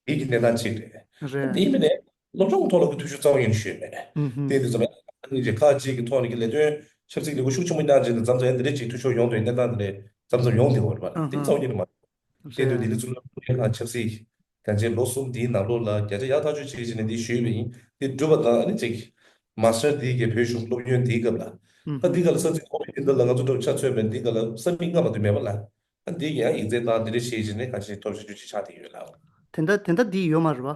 དེའི་གི་གནས་སྟངས་གཅིག་རེད། རེད། དེའི་མིན་ནས་སློབ་སྦྱོང་ཐོག་ལ་གི་འཐུས་ཤོར་རྩ་བ་ཉིད་ནས་ཞུས་མེད། ཨུམ་ཧུམ། དེ་དུས་ཙམ་ཡང་ཁག་ཅིག་གི་ཐོག་ནས་ཀྱི་ལས་དོན་ཆབ་སྲིད་ལས་འགུལ་ཤུགས་ཆེན་པོ་གནང་བྱས་ནས་མཚམས་མཚམས་ཡང་འདི་འདྲས་ཅིག་འཐུས་ཤོར་ཡོང་དུས་གནས་སྟངས་འདི་འདྲས་མཚམས་མཚམས་ཡོང་བསྡད་ཡོད་རེད་པ། ཨུམ་དེ་ཧུམ། རྩ་བ་ཉིད་ནས་མ། དེ་དུས་འདི་ལི་ཚུ་སློབ་གཉེར་ཁང་ཆབ་སྲིད་གང་ཅི་ལོ་གསུམ་དེའི་ནང་ལོགས་ལ་བརྒྱ་ཆ་ཡག་ཐག་ཆོད་བྱེད་ཀྱི་ནས་འདི་ཞུས་པ་ཡིན། དེ་གྲུབ་པ་དང་ཨ་ནི་ཅིག་མ་སི་ཊར་དེའི་གི་བོད་གཞུང་སློབ་ཡོན་དེའི་སྐབས་ལ། ཨུམ་ད་འདི་ཧུམ། ག་ལ་ས་ཚིགས་ཁོ་བའི་འདི་ལ་ང་ཚོ་འགྲོ་ཆ་མཚོན་པའི་འདི་ག་ལ་ས་མིག་ལྔ་མ་གཏོགས་མེད་པ་ལ། ཨ་འདི་ཡང་ཡིག་ཚད་དང་འདི་འདྲ་བྱེད་ཀྱི་ནས་གང་ཅི་ཐོབ་ཆ་ཆུ་ཅི་ཆགས་དེ་ཡོད་ལ། དེ་འདྲ་དེ་འདྲ་འདི་ཡོད་མ་རེད་པ།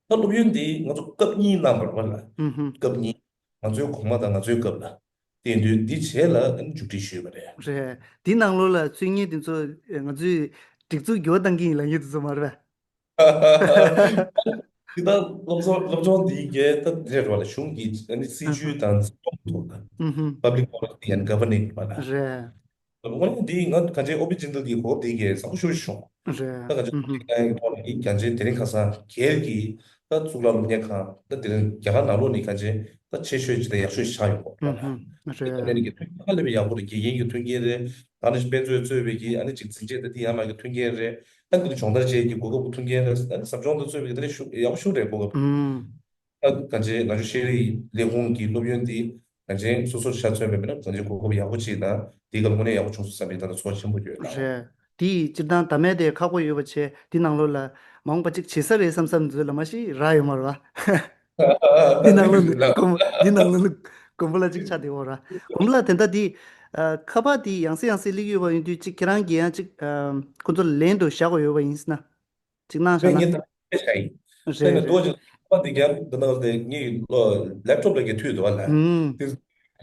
ད་སློབ་ཡོན་འདི་ང་ཚོ་སྐབས་གཉིས་གནང་བ་རེད་པ་ལ། ཨུམ་ཧུམ། སྐབས་གཉིས། ང་ཚོའི་གོང་མ་དང་ང་ཚོའི་སྐབས་ལ། དེ་དུས་འདི་བྱས་ལ་མཇུག་སྒྲིལ་ཞུས་པ་རེད། རེད། འདི་ནང་ལོགས་ལ་ཚུད་མཁན་དེ་ཚོ་ང་ཚོའི་སྒྲིག་འཛུགས་འགྱུར་བ་གཏང་གི་ཡིན་ལབ་མཁན་དེ་ཚོ་མ་རེད་པས། འདི་ད་སློབ་སྦྱོང་སློབ་སྦྱོང་འདིའི་གི་ད་འདི་རེད་པ་ལ་གཞུང་གི་ཨ་ནི་སྲིད་ཇུས་དང་འཛིན་སྐྱོང་ཐོག་ལ་ཨུམ་ཧུམ། Public Policy and Governing པ་ལ། རེད། དངོས་གནས་འདི་ང་གང་ཅི་ཨོ་པི་ཇིན་ཏལ་གྱི་གོ་སྐབས་དེ་གས་བཟང་པོ་ཞེ་པོ་ཞིག་བྱུང་། རེད། ད་གང་ཅི་ཨུམ་ཧུམ། ཨོ་པི་ཇིན་ཏལ་གྱི་ཐོག་ནས་ཀྱང་ཅི་དེ་རིང་ཁ་སང་སྒེར་གྱི་ ད་གཙུག་ལག་སློབ་གཉེར་ཁང་། ད་དེ་རིང་རྒྱ་གར་ནང་ལོགས་ནས་གང་ཅི་ད་ཆེ་ཤོས་ཅིག་དང་ཡག་ཤོས་ཤིག་ཆགས་ཡོང་གི་རེད་པ་ལགས། ཨུ་ཧུམ། དེ་ལ་རེད། གནས་ནས་ཀྱི་མཐུན་རྐྱེན་ཧ་ལས་པའི་ཡག་པོ་རེད། དགེ་རྒན་གྱི་མཐུན་རྐྱེན་རེད། ད་ནི་དཔེ་མཛོད་གཙོས་པའི་གི་ཨ་ནི་ཅིག་འཛིན་ཆས་དང་དེ་ཡན་ལག་གི་མཐུན་རྐྱེན་རེད། ཨ་ནི་དེ་ལ་སྦྱོང་བརྡར་བྱེད་ཀྱི་གོ་སྐབས་ཀྱི་མཐུན་རྐྱེན་རེད། ཨ་ནི་ཟབ་སྦྱོང་དང་གཙོས་པའི་གི་དེ་ལས་ཤུགས་ཡག་པོ་ཤུགས་རེད་གོ་སྐབས། ཨུམ། ད་གང་ཅི་ང་ཚོ་ཤེས་རིག་ལས་ཁུངས་ཀྱི་སློབ་ཡོན་དེ་གང་ཅི་སོ་སོར་ཆ་མཚོན་པའི་མིན་ན་གང་ཅི་གོ་སྐབས་ཡག་པོ་ཅིག་དང་དེའི་སྐབས་དངོས་གནས་ཡག་པོ་བྱུང་སོང་བསམ་པའི་ད་ལྟ་ཚོར་བ་ཆེན་པོ་ཡོད་ལགས། རེད། དེ་ཡི་སྤྱིར་བཏང་ད་མེད་དེ་ཁག་པོ་ཡོད་པ་བྱས་དེ་ནང་ལོགས་ལ་མ་འོངས་པ་ཅིག་བྱེད་ས་རེད་བསམ་བསམ་ཚོད་ལ་མ་ཤི་རག་ཡོད་མ་རེད་བ། འདི་ནང་ལོགས་ནི་ལགས། དགོན་པ་འདི་ནང་ལོགས་ནི་དགོན་པ་ལ་ཅིག་ཆགས་བསྡད་ཡོད་ར། དགོན་པ་ལ་དེ་འདྲ་འདི་ཨ་ཁ་པར་འདི་ཡང་སེ་ཡང་སེ་སླེབས་ཡོད་པ་ཡིན་དུས་ཅིག་ཁྱེད་རང་གིས་ཡང་ཅིག་ཨ་ཁོ་ཚོ་ལ་ལན་དུ་བཞག་དགོས་ཡོད་པ་ཡིན་ཟེར་ན། ཅིག་གནང་བཞག་ན། ངས་ད་ཤ་ཡིན། རེད་སེམས་ནས་རེད། ཏོག་ཅིག་ཁ་པར་འདི་རྒྱབ་འདི་ནང་དེ་ངའི་ལོ་ལེབ་ཊོབ་ལ་གི་མཐུད་འདུག་བ་ལ། ཨུམ། དེ་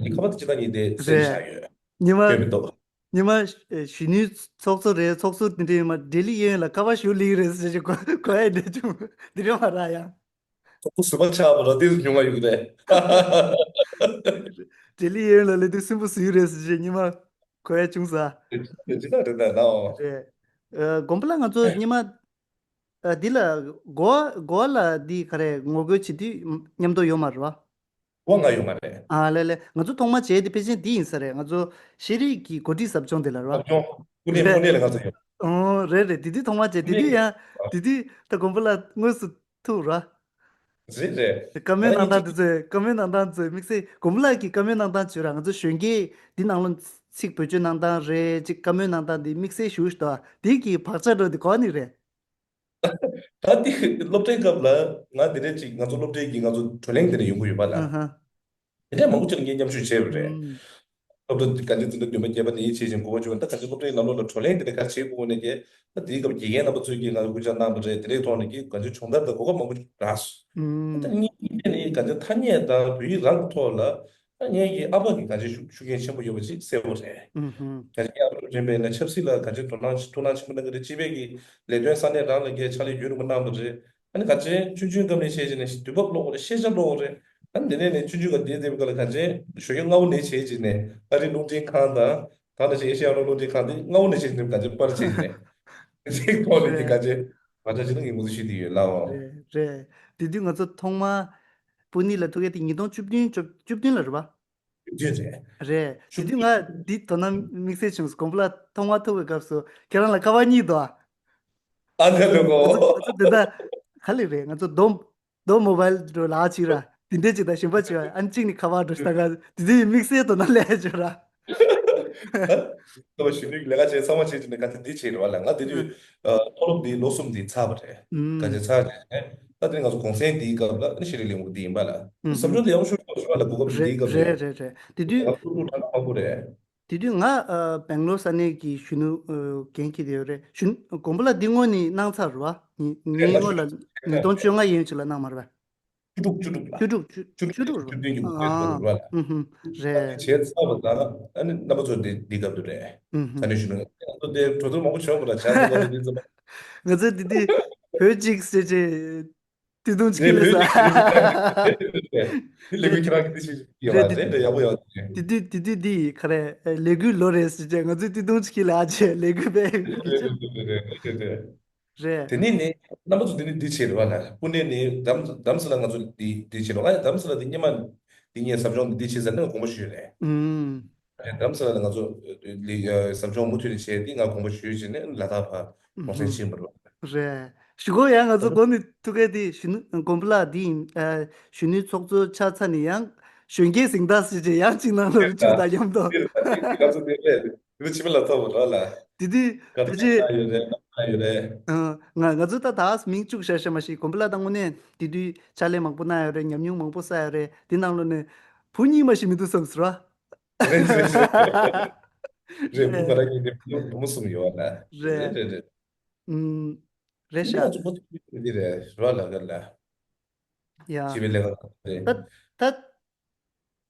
ངའི་ཁ་པར་དེ་ཅི་ལྟར་ཡིན་དེ་སེམས་རེད། བཞག་ཡོད། ཉི་མ་ཡོད་མི་འདུག་ཉི་མ་ཨེ་གཞོན་ནུའི་ཚོགས་གཙོ་རེད། ཚོགས་ཟུར་དེ་འདྲ་ཡིན་མ་ལྡི་ལི་གཡས་གཡོན་ལ་ཁ་པར་ཞུ་ལིག་རེད་ཟེར་ཞིག་གོ་གོ་ཡ་འདྲ་བྱུང་། དེ་རེད་མ་ར་ཡང་། ཚོགས་གཙོ་ཟུར་པ་ཆགས་པ་ར་དེ་ཉུང་བ་ཡོད་རེད། ལྡི་ལི་གཡས་གཡོན་ལ་ལས་དུས་སུན་པོ་ཟུག་རེད་ཟེར་ཞིག་ཉི་མ་གོ་ཡ་བྱུང་ས། ཇི་ལྟར་རེད་ན་ནའོ། རེད། ཨ་དགོན་པ་ལ་ང་ཚོ་ཉི་མ་ཨ་འདི་ལ་གོ་བ་གོ་བ་ལ་འདི་ག་རེ་ངོ་རྒོལ་བྱེད་དུས་མཉམ་དུ་ཡོད་མ་རེད་བ། འོ་ང་ཡོང་མ་རེད། ཨ་ལེ་ལེ་ང་ཚོ་ཐོག་མ་བྱས་ཏེ་ཕལ་ཆེར་འདི་ཡིན་ས་རེད། ང་ཚོ་ཤེས་རིག་གི་འགོ་ཁྲིད་ཟབ་སྦྱོང་དེ་ལ་ར། ཟབ་སྦྱོང་སྐུ་ནས་རེད། སྐུ་ནས་ལ་ང་ཚོ་ཡོད། ཨོ་རེད་རེད། དེ་དུས་ཐོག་མ་བྱས་དེ་དུས་ཡང་དེ་དུས་ད་དགོན་པ་ལ་དངོས་སུ་ཐུག་ར། རེད་རེད། བཀའ་མོལ་གནང་སྟངས་དེ་ཚོས་བཀའ་མོལ་གནང་སྟངས་ཚོས་དམིགས་བསལ་དགོན་པ་ལ་གི་བཀའ་མོལ་གནང་སྟངས་བྱོས་ར། ང་ཚོ་གཞོན་སྐྱེས་འདི་ནང་ལ་ཚིག་བེད་སྤྱོད་གནང་སྟངས་རེད་ཅིག་བཀའ་མོལ་གནང་སྟངས་འདི་དམིགས་བསལ་ཞུ་ཞུ་དང་དེ་གི་བག་ཆགས་འགྲོ་དེ་གོ་ནི་རེད། ད་དེ་སློབ་གྲྭའི་སྐབས་ལ་ང་དེ་འདྲ་ཅིག་ང་ཚོ་སློབ་གྲྭའི་གི་ང་ཚོ་བགྲོ་གླེང་དེ་འདྲ་ཡོང་གི་ཡོད་པ་ལ། ཨ་ཧ། དེ་འདྲ་མང་པོ་ཅིག་ངས་མཉམ་ཞུགས་བྱས་པ་རེད། ཨུམ། སློབ་གྲྭ་ག་འདྲ་འཛིན་གྲྭ་བདུན་པ་བརྒྱད་པ་ནས་ཡིད་ཆེས་ཤིང་གོ་བ་བྱུང་བ་ད་ག་ཚོད་སློབ་གྲྭའི་ནང་ལོགས་ལ་བགྲོ་གླེང་དེ་འདྲ་ག་བྱེད་དགོས་ནས་ཀྱི་ད་དེའི་སྐབས་དགེ་རྒན་རྣམ་པ་ཚོས་ཀྱིས་ང་ཚོ་སྐུ་ཕྱག་གནང་བ་རེད། དེ་འདྲའི་ཐོག་ནས་ཀྱི་ག་ཚོད་སྦྱོང་བརྡར་དང་གོ་སྐབས་མང་པོ་ཅིག་རག་སོང་། ཨུམ། ད་ངས་ཡིན་ནས་ག་ཚོད་ཐ་སྙད་དང་བོད་ཡིག་རང་གི་ཐོག་ལ། ད་ངེད་ཀྱི་ཨ་ཕ་གི་གང་ཅི་ཤུགས་ཤུགས་རྐྱེན་ཆེན་པོ་ཡོད་པ་ཅིག་གསལ་པོ་རེད། ཨུ་ཧུམ། གང་ཅི་ངའི་ཨ་ཕ་དྲིན་པས་ན་ཆབ་སྲིད་ལ་གང་ཅི་དོ་སྣང་ཐུགས་སྣང་ཆེན་པོ་གནང་གི་རེད། སྤྱི་པའི་གི་ལས་དོན་ས་གནས་རང་ལ་ངས་ཕྱག་ལས་རྒྱུན་རིང་པོ་གནང་བ་རེད། ཨ་ནི་གང་ཅི་ཆུང་ཆུང་སྐབས་ནས་བཤད་བྱས་ནས་དུས་བབ་ཀློག་དགོས་རེད། ཤེས་བྱ་ཀློག་དགོས་རེད། ཨ་ནི་དེ་ནས་ནས་ཆུང་ཆུང་སྐབས་དེའི་དེབ་སྐབས་ལ་གང་ཅི་ཞོགས་ཀས་སྔ་པོ་ནས་བྱས་བྱས་ནས་ཨ་རིའི་རླུང་འཕྲིན་ཁང་དང་ད་ནང་བཞིན་ཨེ་ཤེ་ཡ་རང་རླུང་འཕྲིན་ཁང་དེ་སྔ་པོ་ནས་བྱས་བྱས་ནས་གང་ཅི་པར་བྱས་བྱས་ནས་དེ་ཐོག་ནས་ཀྱི་གང་ཅི་མ་འདྲ་ཅིག་ལ་ངས་ངོ་ཚ་ཞུས་དེ་ཡོད་ལགས། རེད་རེད། དེ་དུས་ང་ཚོ་ཐོག་མ། སྤུ་ནི་ལ་ཐུག་ཡས་དེ་ཉིས་སྟོང་བཅུ་བདུན་བཅུ་བཅུ་བདུན་ལ་རེད་པ། བཅུ་བདུན་རེད། རེད། དེ་དུས་ང་འདི་དོ་སྣང་དམིགས་བསལ་བྱུང་སོང་། དགོན་པ་ལ་ཐོག་མ་ཐུག་པའི་སྐབས་སུ་ཁྱེད་རང་ལ་ཁ་པར་གཉིས་འདུག་ཨ། ཨ་ནི་ལོ་གོ། ང་ཚོ་ང་ཚོ་དེ་ད་ག་ལེ་རེད། ང་ཚོ་རྡོ་རྡོ་མོ་བཱལ་འགྲོ་ལག་ཅིག་ར་དེ་འདྲས་ཅིག་དང་གཞན་པ་ཅིག་ཨ་ནི་གཅིག་ནི་ཁ་པར་འགྲོ་ཞིག་ད་ག་དེ་དུས་དམིགས་བསལ་དོ་སྣང་སླེབས་བྱུང་ར། ད་བ་གཞོན་ནུའི་ལས་ཀ་བྱས་ཚང་མ་བྱས་ཀྱི་ནས་ག་དེ་འདི་བྱས་རེད་བ་ལ། ང་དེ་དུས་ཨ་མཐོ་སློབ་འདི་ལོ་གསུམ་འདི་ཚར་བ་རེད། ག་ཚོད་ཚར་རེད། ད་དེ་ང་ཚོ་གུང་སེང་འདིའི་སྐབས་ལ་ཨ་ནི་ཤེས་རིག་ལས་ཁུངས་འདི་ཡིན་པ་ལ་ཟབ་སྦྱོང་འདི་ཡག་པོ་ཤོར་ཤོར་བ་ལ་གོ་སྐབས་འདིའི་སྐབས་རེད། རེད་རེད་རེད། དེ་དུས་ང་ཚོ་ལུགས་དྲང་མང་པོ་རེད། དེ་དུས་ང་ཨ་སྦེང་ལོར་ས་གནས་ཀྱི་གཞོན་ནུ་ཨ་འགན་འཁྱེར་བསྡད་ཡོད་རེད། གཞོན་དགོན་པ་ལ་འདི་སྔོན་ནས་གནང་ཚར་རེད་བ། ངས་ངས་སྔོན་ལ་ཉིས་སྟོང་བཅོ་ལྔ་ཡན་ཆད་ལ་གནང་མ་རེད་བ། བཅུ་དྲུག་བཅུ་དྲུག་ལ། བཅུ་དྲུག་བཅུ་བཅུ་དྲུག་བཅུ་བདུན་གྱི་ཨ་ཨ་ཨུ་ཧུམ་རེད། བྱས་ཚར་བ་དང་ཨ་ནི་རྣམ་པ་ཚོ་འདི་འདི་སྐབས་དུ་རེད། ཨུ་ཧུམ་ས་གནས་གཞོན་ནུ་ང་ཚོ་དེ་གྲོས་བསྡུར་མང་པོ་བྱུང་བ་ལ་བྱ་ཚ་བ་འདི་ཚོ། ང་ཚོ་འདི་འདི་བོད་ཅིག་ཟེར་བྱས། ཏི་ཏུང་ཆི་ལ་ས། ལས་འགུལ་ཁྱེད་རང་གི་ཏི་ཤི་ཡོད་རེད། པ་རེད་རེད། ཡག་པོ་ཡོད་རེད། དེ་དུས་དེ་དུས་འདི་ཡི་ག་རེ་ལས་འགུལ་ལོ་རེད་ཟེར་བྱས་ང་ཚོས་ཏི་ཏུང་ཆི་ལ་ཨ་ཅེ་ལས་འགུལ་པས། རེད་རེད་རེད་རེད་རེད། རེད། དེ་ནས་ནི་རྣམ་པ་ཚོ་དེ་ནི་འདི་བྱེད་རེད་བ་ལ། སྤུ་ནས་ནི་དམ་དམ་སི་ལ་ང་ཚོ་འདི་འདི་བྱེད་རོགས་ཨ་ཡ་དམ་སི་ལ་འདི་སྙེ་མ་འདི་ངས་ཟབ་སྦྱོང་འདི་འདི་བྱེད་ཟེར་ནས་དགོངས་པ་ཞུས་རེད། ཨུམ། དམ་སི་ལ་ལ་ང་ཚོ་ལི་ཟབ་སྦྱོང་མུ་མཐུད་ནས་བྱས་ཏེ་ང་དགོངས་པ་ཞུས་བྱས་ནས་ལ་དྭགས་ཕར་གུང་སེང་ཕྱིན་པ་རེད། རེད། ཞུ་གོ་ཡ་ང་ཚོ་དགོང་ནས་ཐུག་གས་དེ་གཞོན་ནུ་དགོན་པ་ལགས་འདི་ཡིན། ཨ་གཞོན་ནུའི་ཚོགས་གཙོ་ཆགས་ཚར་ནས་ཡང་གཞོན་སྐྱེས་གཟེངས་རྟགས་ཟེར་བྱས་ཡང་གཅིག་གནང་ལོ་རེ་བཅུག་དང་མཉམ་དུ། ང་ཚོ་དེ་རེད། དེ་ཕྱི་མ་ལ་ཐོབ་རོགས་ལ། དེ་དུས་ད་ཀ་ཅི་ཡོད་རེད་ཀ་ཡོད་རེད། ཨ་ང་ང་ཚོ་ད་ད་མིང་བཅུག་ཤ་ཤ་མ་ཤི་དགོན་པ་ལགས་ད་དངོས་གནས་དེ་དུས་ཕྱག་ལས་མང་པོ་གནང་ཡོད་རེད། ཉམས་མྱོང་མང་པོ་བསགས་ཡོད་རེད། དེ་ནང་ལོ་ནས་བུ་གཉིས་མ་ཤི་མི་འདུག་བསམ་ཟེར་བ། རེད་རེད་རེད། རེད་བུ་ང་རང་གཉིས་དེ་བུ་མོ་གསུམ་ཡོད་ལ། རེད་རེད་རེད། ཨུམ། རེད་ཤག་ང་ཚོ་བུ་དེ་རེད་རོ་ལ་ག་ལ། ཡ། སྤྱི་པའི་ལས་ཀ་རེད། ད་ད།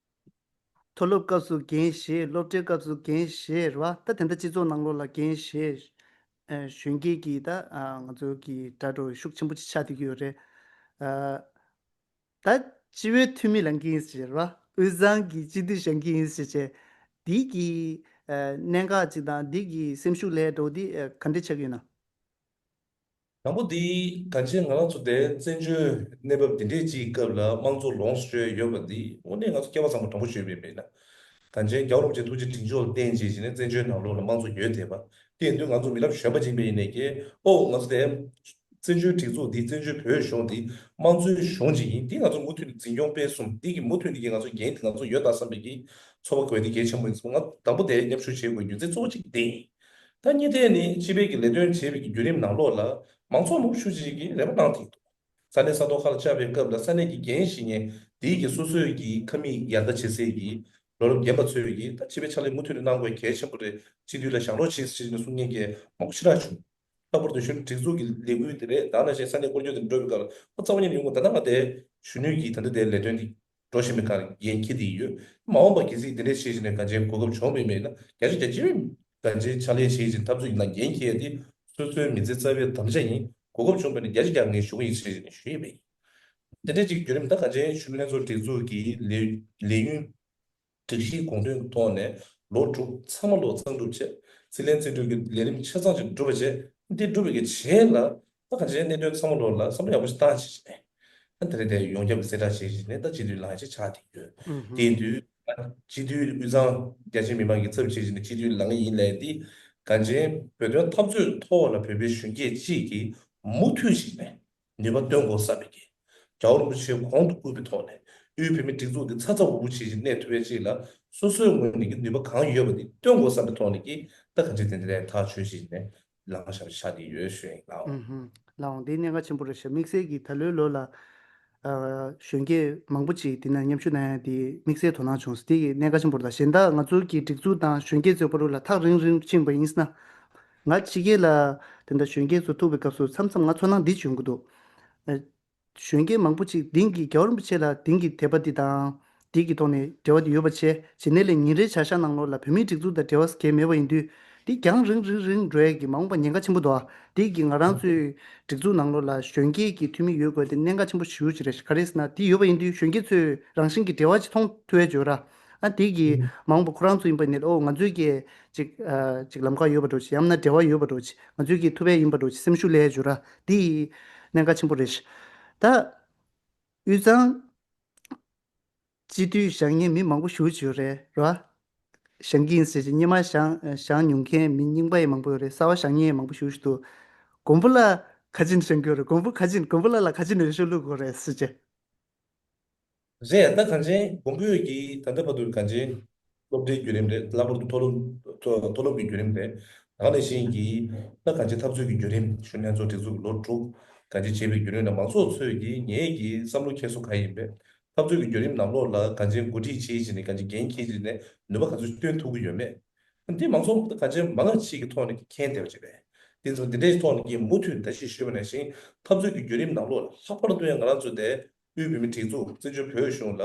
མཐོ་སློབ་སྐབས་སུ་འགན་བཞེས། སློབ་གྲྭའི་སྐབས་སུ་འགན་བཞེས་རེད་བ། ད་དེ་འདྲ་སྤྱི་ཚོགས་ནང་ལོགས་ལ་འགན་བཞེས། ཨ་གཞོན་སྐྱེས་ཀྱི་ད་ཨ་ང་ཚོ་གི་དྲ་གྲོགས་ཤུགས་ཆེན་པོ་ཅིག་ཆགས་བསྡད་ཀྱི་ཡོད་རེད། ཨ་ད་སྤྱི་བའི་འཐུས་མི་ལ་འགན་བཞེས་རེད་བ། དབུས་གཙང་གི་སྤྱི་འཐུས་ཤིག་འགན་བཞེས་བྱས། འདི་གི་ཨ་གནད་འགག་ཅིག་དང་འདི་གི་སེམས་ཤུགས་ལས་འགྲོ་འདི་ཨ་ག་འདྲ་ཆགས་ཀྱི་ཡོད་ན། དང་པོ་འདི་གང་ཅི་ང་རང་ཚོ་དེ་བཙན་བྱོལ་གནས་བབ་འདི་འདྲའི་ཅིག་སྐབས་ལ་དམངས་གཙོ་ལོངས་སུ་སྤྱོད་ཡོད་པ་འདི་དངོས་གནས་ང་ཚོ་སྐལ་བ་བཟང་པོ་དྲང་པོ་ཤོད་པའི་མེད་ན། གང་ཅི་རྒྱལ་བ་རིན་པོ་ཆེ་ཐུགས་རྗེ་དྲིན་ཆེན་ལ་བརྟེན་བྱས་བྱས་ནས་བཙན་བྱོལ་ནང་ལོགས་ལ་དམངས་གཙོ་ཡོད་བསྡད་པ། དེ་ཡིན་དུས་ང་ཚོ་མི་རབས་གཞོན་པ་ཅིག་ཡིན་པ་ཡིན་ནའི་ཀྱེ་ཨོ་ང་ཚོ་དེ་བཙན་བྱོལ་སྒྲིག་འཛུགས་འདི་བཙན་བྱོལ་བོད་གཞུང་འདི་དམངས་གཙོའི་གཞུང་ཅིག་ཡིན། འདི་ང་ཚོ་མུ་མཐུད་ནས་འཛིན་སྐྱོང་སྤེལ་གསུམ་འདི་གི་མུ་མཐུད་ནས་ཀྱི་ང་ཚོ་འགན་འདི་ང་ཚོ་ཡོད་ད་བསམ་པའི་གི་ཚོར་བ་དགོས་འདི་གལ་ཆེན་པོ་ཡིན་ཙང་ང་དང་པོ་དེ་མཉམ་ཞུགས་བྱེད་དགོས་རྒྱུ་མཚན་གཙོ་བོ་གཅིག་དེ་ཡིན། ད་གཉིས་དེ་ནི་སྤྱི་པའི་གི་ལས་དོན་བྱེད་པའི་གི་བརྒྱུད་རིམ་ནང་ལོགས་ལ་མང་ཚོགས་མང་པོ་ཤུགས་ཆེ་གི་རེ་བ་གནང་ཐིག་འདུག་ས་གནས་ས་ཐོག་ཁག་ལ་བཅར་བའི་སྐབས་ལ་ས་གནས་ཀྱི་འགན་བཞེས་མཁན་དེའི་གི་སོ་སོའི་གི་ཁ་མིག་ཡར་ལྟ་བྱེད་སའི་གི་ལོ་རབས་རྒན་པ་ཚོས་གི་ད་སྤྱི་པའི་ཕྱག་ལས་མུ་མཐུད་ནས་གནང་དགོས་གལ་ཆེན་པོ་རེད། སྤྱི་འཐུས་ལ་ཞབས་རོགས་བྱེད་ཟེར་ནས་གསུང་མཁན་གྱི་མང་པོ་ཞེ་དྲག་བྱུང་། ལྷག་པར་དུ་གཞོན་ནུ་སྒྲིག་འཛུགས་ཀྱི་ལས་འགུལ་དེ་རེད། ད་ནང་བཞིན་ས་གནས་སྐོར་སྐྱོད་དེ་འགྲོ་བའི་སྐབས་ལ་ཨ་རྩ་བ་ཉིད་ནས་ཡོང་དགོས། ད་ལྟ་ང་དེ་གཞོན་ནུའི་གི་ད་ལྟ་དེ་ལས་དོན་དེ་འགྲོ་བཞིན་པའི་སྒང་འགན་འཁྱེར་དེ་ཡོད། མ་འོངས་པ་གལ་སྲིད་དེ་འདྲས་བྱེད་བཞིན་ནས་གང་ཅིའི་གོ་སྐབས་བྱུང་བའི་མེད་ན་བརྒྱ་ཆ་བརྒྱ་ཅིའི་གང་ཅིའི་ཕྱག་ལས་བྱེད་བཞིན་འཐབ་རྩོད་ཀྱི་ནང་འགན་འཁྱེར་ཏེ་སོ་སོའི་མི་ཚེ་རྩ་བའི་དམ་བཅའ་ཡིན། གོ་སྐབས་བྱུང་བ་ན་བརྒྱ་ཆ་བརྒྱ་ངས་ཞུ་གི་ཡིན་ཟེར་བཞིན་ནས་ཞུ་ཡི་མེད། དེ་འདྲས་ཅིག་བརྒྱུད་རིམ་ད་གང་ཅིའི་གཞོན་ནུ་ལྷན་ཚོགས་སྒྲིག་འཛུགས་ཀྱི་ལས་ལས་ཡུན་སྒྲིག་གཞིའི་དགོངས་དོན་གྱི་ཐོག་ནས་ལོ་དྲུག་ཚང་མ་ལོ་གཙང་སྒྲུབ་བྱས། རྩིས་ལེན་རྩིས་སྤྲོད་ཀྱི་ལས་རིམ་ཆ་ཚང་ཅིག་འགྲུབ་པ་བྱས། འདི་འགྲུབ་པའི་གི་རྗེས་ལ་ད་གང་ཅིའི་གནད་དོན་ཚང་མ་ལོ་ལ་བསམ་བློ་ཡག་པོ་ཞིག་བཏང་བྱས་བྱས་ནས་ད་དེ་རིང་དེ་ཡོངས་ཁྱབ་ཀྱི་གསལ་བསྒྲགས་བྱས་བྱས་ནས་ད་སྤྱི་འཐུས་ལངས་བྱས་ཆགས་བསྡད་ཡོད། ཨུ་ཧུམ། དེ་ཡིན་དུས་སྤྱི་འཐུས་དབུས་གཙང་རྒྱ་ཆེ་མི་མང་གི་ཚབ་བྱས་བྱས་ནས་སྤྱི་འཐུས་ལངས་ཡིན་ལབ་ཡ་འདི་གང་ཅིའི་བོད་དོན་འཐབ་རྩོད་ཐོག་ལ་བོད་པའི་གཞོན་སྐྱེས་གཅིག་གིས་མུ་མཐུད་བྱས་ནས་ནུས་པ་བཏོན་དགོས་བསམ་པའི་གི་རྒྱལ་བ་རིན་པོ་ཆེ་གོང་དུ་བཀུར་བའི་ཐོག་ནས་དབུས་བོད་མིའི་སྒྲིག་འཛུགས་འདི་ཚ་ཚ་འུར་འུར་བྱེད་བཞིན་གནས་ཐུབ་ཡ་ཅིག་ལ་སོ་སོའི་ངོས་ནས་ཀྱི་ནུས་པ་གང་ཡོད་པ་འདི་བཏོན་དགོས་བསམ་པའི་ཐོག་ནས་ཀྱི་ད་གང་ཅི་དེ་འདྲའི་ཐག་ཆོད་བཞིན་ནས་ལངས་བཞག་ཆགས་བསྡད་ཡོད་ཞུ་ཡིན་ལགས། ཨུ་ཧུམ། ལགས་འོང་། འདི་གནད་འགག་ཆེན་པོ་རེད་ཤག་དམིགས་བསལ་གྱིས་ད་ལོའི་ལོ་ལ་ཨ་གཞོན་སྐྱེས་མང་པོ་ཅིག་འདི་ན་མཉམ་ཞུགས་གནང་ཡ་འདི་དམིགས་བསལ་དོ་སྣང་བྱུང་སོང་། འདི་གི་གནད་འགག་ཆེན་པོ་རེད། ད་གཞན་དག་ང་ཚོ་གི་སྒྲིག་འཛུགས་དང་གཞོན་སྐྱེས་ཚོའི་བར་ལ་ཐག་རིང་རིང་ཕྱིན་པ་ཡིན་ན། ང་ཕྱི་རྒྱལ་ལ་དེ་འདྲ་གཞོན་སྐྱེས་ཚོ་ཐུག་པའི་སྐབས་སུ་མཚམས་མཚམས་ང་ཚོར་སྣང་འདི་བྱུང་གི་འདུག་ཨ་གཞོན་སྐྱེས་མང་པོ་ཅིག་དེང་གི་རྒྱལ་བ་རིན་པོ་ཆེ་ལ་དེང་གི་དད་པ་འདི་དང་། དེ་གི་ཐོག་ནས་འབྲེལ་བ་འདི་ཡོད་པ་བྱས་བྱས་ནས་ལས་ཉིན་རེའི་བྱ་གཞག་ནང་ལོགས་ལ་བོད་མིའི་སྒྲིག་འཛུགས་དང་འབྲེལ་བ་གང་ཡང་མེད་པ་ཡིན་དུས། དེ་རྒྱང་རིང་རིང་རིང་འགྲོ་ཡས་ཀྱི་མ་འོངས་པ་ཉེན་ཁ་ཆེན་པོ་འདུག་ཨ། དེ་གི་ང་རང་ཚོའི་སྒྲིག་འཛུགས་ནང་ལོགས་ལ་གཞོན་སྐྱེས་ཀྱི་འཐུས་མི་ཡོད་དགོས་དེ་གནད་འགག་ཆེན་པོ་ཞེ་པོ་ཅིག་རེད། ག་རེ་ཟེར་ན་དེ་ཡོད་པ་ཡིན་དུས་གཞོན་སྐྱེས་ཚོས་རང་བཞིན་གྱི་འབྲེལ་བ་ཅིག་མཐོང་ཐུབ་ཡས་ཅིག་ཡོད་ར། ཨ་དེ་གི་མ་འོངས་པ་ཁོ་རང་ཚོ་ཡིན་པ་ནས་ཨོ་ང་ཚོའི་གི་ཅིག་ཨ་ཅིག་ལམ་ཁ་ཡོད་པ་འགྲོ་ཅིག་ཡང་ན་འབྲེལ་བ་ཡོད་པ་འགྲོ་ཅིག་ང་ཚོའི་གི་ཐུབ་ཡས་ཡིན་པ་འགྲོ་ཅིག་སེམས་ཤུགས་སླེབས་ཡས་ཅིག་ཡོད་ར། དེ་གནད་འགག་ཆེན་པོ་རེད། ད་དབུས་གཙང་སྤྱི་འཐུས་བཞེངས་མཁན་མི་མང་པོ་ཞེ་པོ་ཅིག་ཡོད་རེད་ར། བཞེངས་ཀྱི་ཡིན་ཟེར་གྱི་སྔོན་མ་བཞེངས་བཞེངས་མྱོང་མཁན་མི་རྙིང་པ་ཡང་མང་པོ་ཡོད་རེད། གསར་པ་བཞེངས་མཁན་ཡང་མང་པོ་ཞེ་པོ་ཅིག་འདུག་མགོན་པོ་ལགས་ག་ཅི་ནས་བཞེངས་ཀྱི་ཡོད་རེད། མགོན་པོ་ག་ཅི་མགོན་པོ་ལགས་ལ་ག་ཅི་ནས་འོས་ཤོག་བླུགས་དགོས་རེད་ཟེར་བྱས། རེད། ད་གང་ཅི་མགོན་པོས་ཀྱིས་ད་ལྟ་བར་དུ་གང་ཅི་སློབ་གྲྭའི་བརྒྱུད་རིམ་རེད། ལྷག་པར་དུ་མཐོ་སློབ་མཐོ་མཐོ་སློབ་ཀྱི་བརྒྱུད་རིམ་རེད། ད་ག་ནང་བཞིན་གྱི་ད་གང་ཅི་འཐབ་རྩོད་ཀྱི་བརྒྱུད་རིམ་གཞོན་ལྷན་ཚོགས་སྒྲིག་འཛུགས་ལོ་དྲུག་གང་ཅི་བྱས་པའི་བརྒྱུད་རིམ་ལ་མང་ཚོགས་ཚོས་ཀྱིས་ངེད་ཀྱི་བསམ་བློ་འཁྱེར་སོ་གང་ཡིན་པས། འཐབ་རྩོད་ཀྱི་བརྒྱུད་རིམ་ནང་ལོགས་ལ་གང་ཅི་འགོ་ཁྲིད་བྱེད་བཞིན་ནས་གང་ཅི་འགན་འཁྱེར་བཞིན་ནས་ནུས་པ་ག་ཚོད་བཏོན་ཐུབ་ཀྱི་ཡོད་མེད། འདི་མང་ཚོགས་གང་ཅི་མང་ཆེ་གི་ཐོག་ནས་ཀྱི་མཁྱེན་བསྡད་པ་ཅིག་རེད། དེ་ཚོ་འདི་འདྲའི་ཐོག་ནས་ཀྱི་མུ་མཐུད་ད་ཅི་ཞུས་པ་ནང་བཞིན་འཐབ་རྩོད་ཀྱི་བརྒྱུད་རིམ་ནང་ལོགས་ལ་ལྷག་པར་དུ་ཡང་ང་རང་ཚོ་དེ་དབུས་བོད་མིའི་སྒྲིག་འཛུགས་བཙན་བྱོལ་བོད་གཞུང་ལ་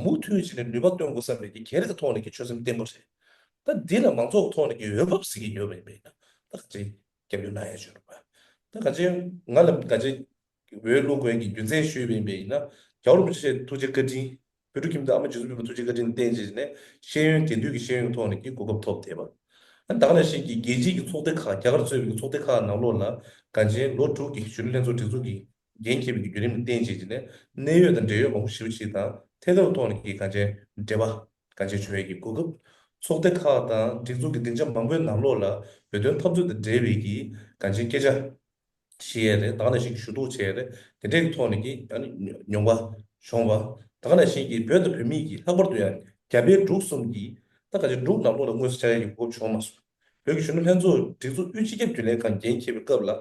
མུ་མཐུད་བྱས་ནས་ནུས་པ་བཏོན་དགོས་བསམ་པའི་ཀྱི་གལ་ཏེ་ཐོག་ནས་ཀྱི་ཆོད་སེམས་བརྟན་པོ་རེད། ད་འདི་ལ་མང་ཚོགས་ཐོག་ནས་ཀྱི་འོས་བབ་ཟེར་གྱི་ཡོད་པ་ཡིན་པས་ན་ད་ག་ཅིག་རྒྱབ་སྐྱོར་གནང་ཡ་ཅིག་རེད་པ། ད་ག་ཅིག་ང་ལ་ག་ཅིག་འོས་བླུག་དགོས་ཀྱི་རྒྱུ་མཚན་ཞུས་པ་ཡིན་པས་ན་རྒྱལ་བ་རིན་པོ་ཆེ་ཐུགས་རྗེ་བཀའ་དྲིན། བོད་ཕྲུག་ཁྱིམ་སྡེ་ཨ་མ་རྗེ་བཙུན་མི་ཕོ་ཐུགས་རྗེ་བཀའ་དྲིན་བརྟེན་བྱས་ནས་ཤེས་ཡོན་དེང་དུས་ཀྱི་ཤེས་ཡོན་ཐོག་ནས་ཀྱི་གོ་སྐབས་ཐོབ་བསྡད་པ། ད་ག་ནང་བཞིན་གྱི་རྒྱལ་སྤྱིའི་གི་ཚོགས་སྡེ་ཁག་རྒྱ་གར་གཙོས་པའི་གི་ཚོགས་སྡེ་ཁག་ནང་ལོགས་ལ་གང་ཅི་ལོ་དྲུག་གི་གཞོན་ནུ་ལྷན་ཚོགས་སྒྲིག་འཛུགས་ཀྱི་འགན་འཁྱེར་བའི་གི་བརྒྱུད་རིམ་ལ་བརྟེན་བྱས་ཀྱི་ནས་གནད་ཡོད་དང་འབྲེལ་ཡོད་མང་པོ་ཞེ་པོ་ཅིག་དང་ཐད་ཀར་ཐོག་ནས་ཀྱི་གང་ཅི་འབྲེལ་བ་གང་ཅི་བྱུང་བའི་གི་གོ་སྐབས། ཚོགས་སྡེ་ཁག་དང་སྒྲིག་འཛུགས་ཀྱི་སྡིངས་ཆ་མང་པོའི་ནང་ལོགས་ལ་བོད་དོན་འཐབ་རྩོད་དང་འབྲེལ་བའི་གི་གང་ཅི་སྐད་ཆ་བཤད་ཡས་རེད། ད་ག་ནང་བཞིན་གྱི་ཞུ་གཏུག་བྱས་རེད། དེ་འདྲའི་གི་ཐོག་ནས་ཀྱི་ཡང་ན་མྱོང་པ་བྱུང་བ། ད་ག་ནང་བཞིན་གྱི་བོད་དང་བོད་མིའི་གི་ལྷག་པར་དུ་ཡང་རྒྱ་བལ་འབྲུག་གསུམ་གྱི་ད་ག་ཅི་འབྲུག་ནང་ལོགས་ལ་དངོས་སུ་བཅར་ཡས་ཀྱི་གོ་སྐབས་བྱུང་མ་སོང་། བོད་ཀྱི་གཞོན་ནུ་ལྷན་ཚོགས་སྒྲིག་འཛུགས་དབུས་སྤྱི་ཁྱབ་རྒྱུན་ལས་ཁང་འགན་འཁྱེར་བའི་སྐབས་ལ་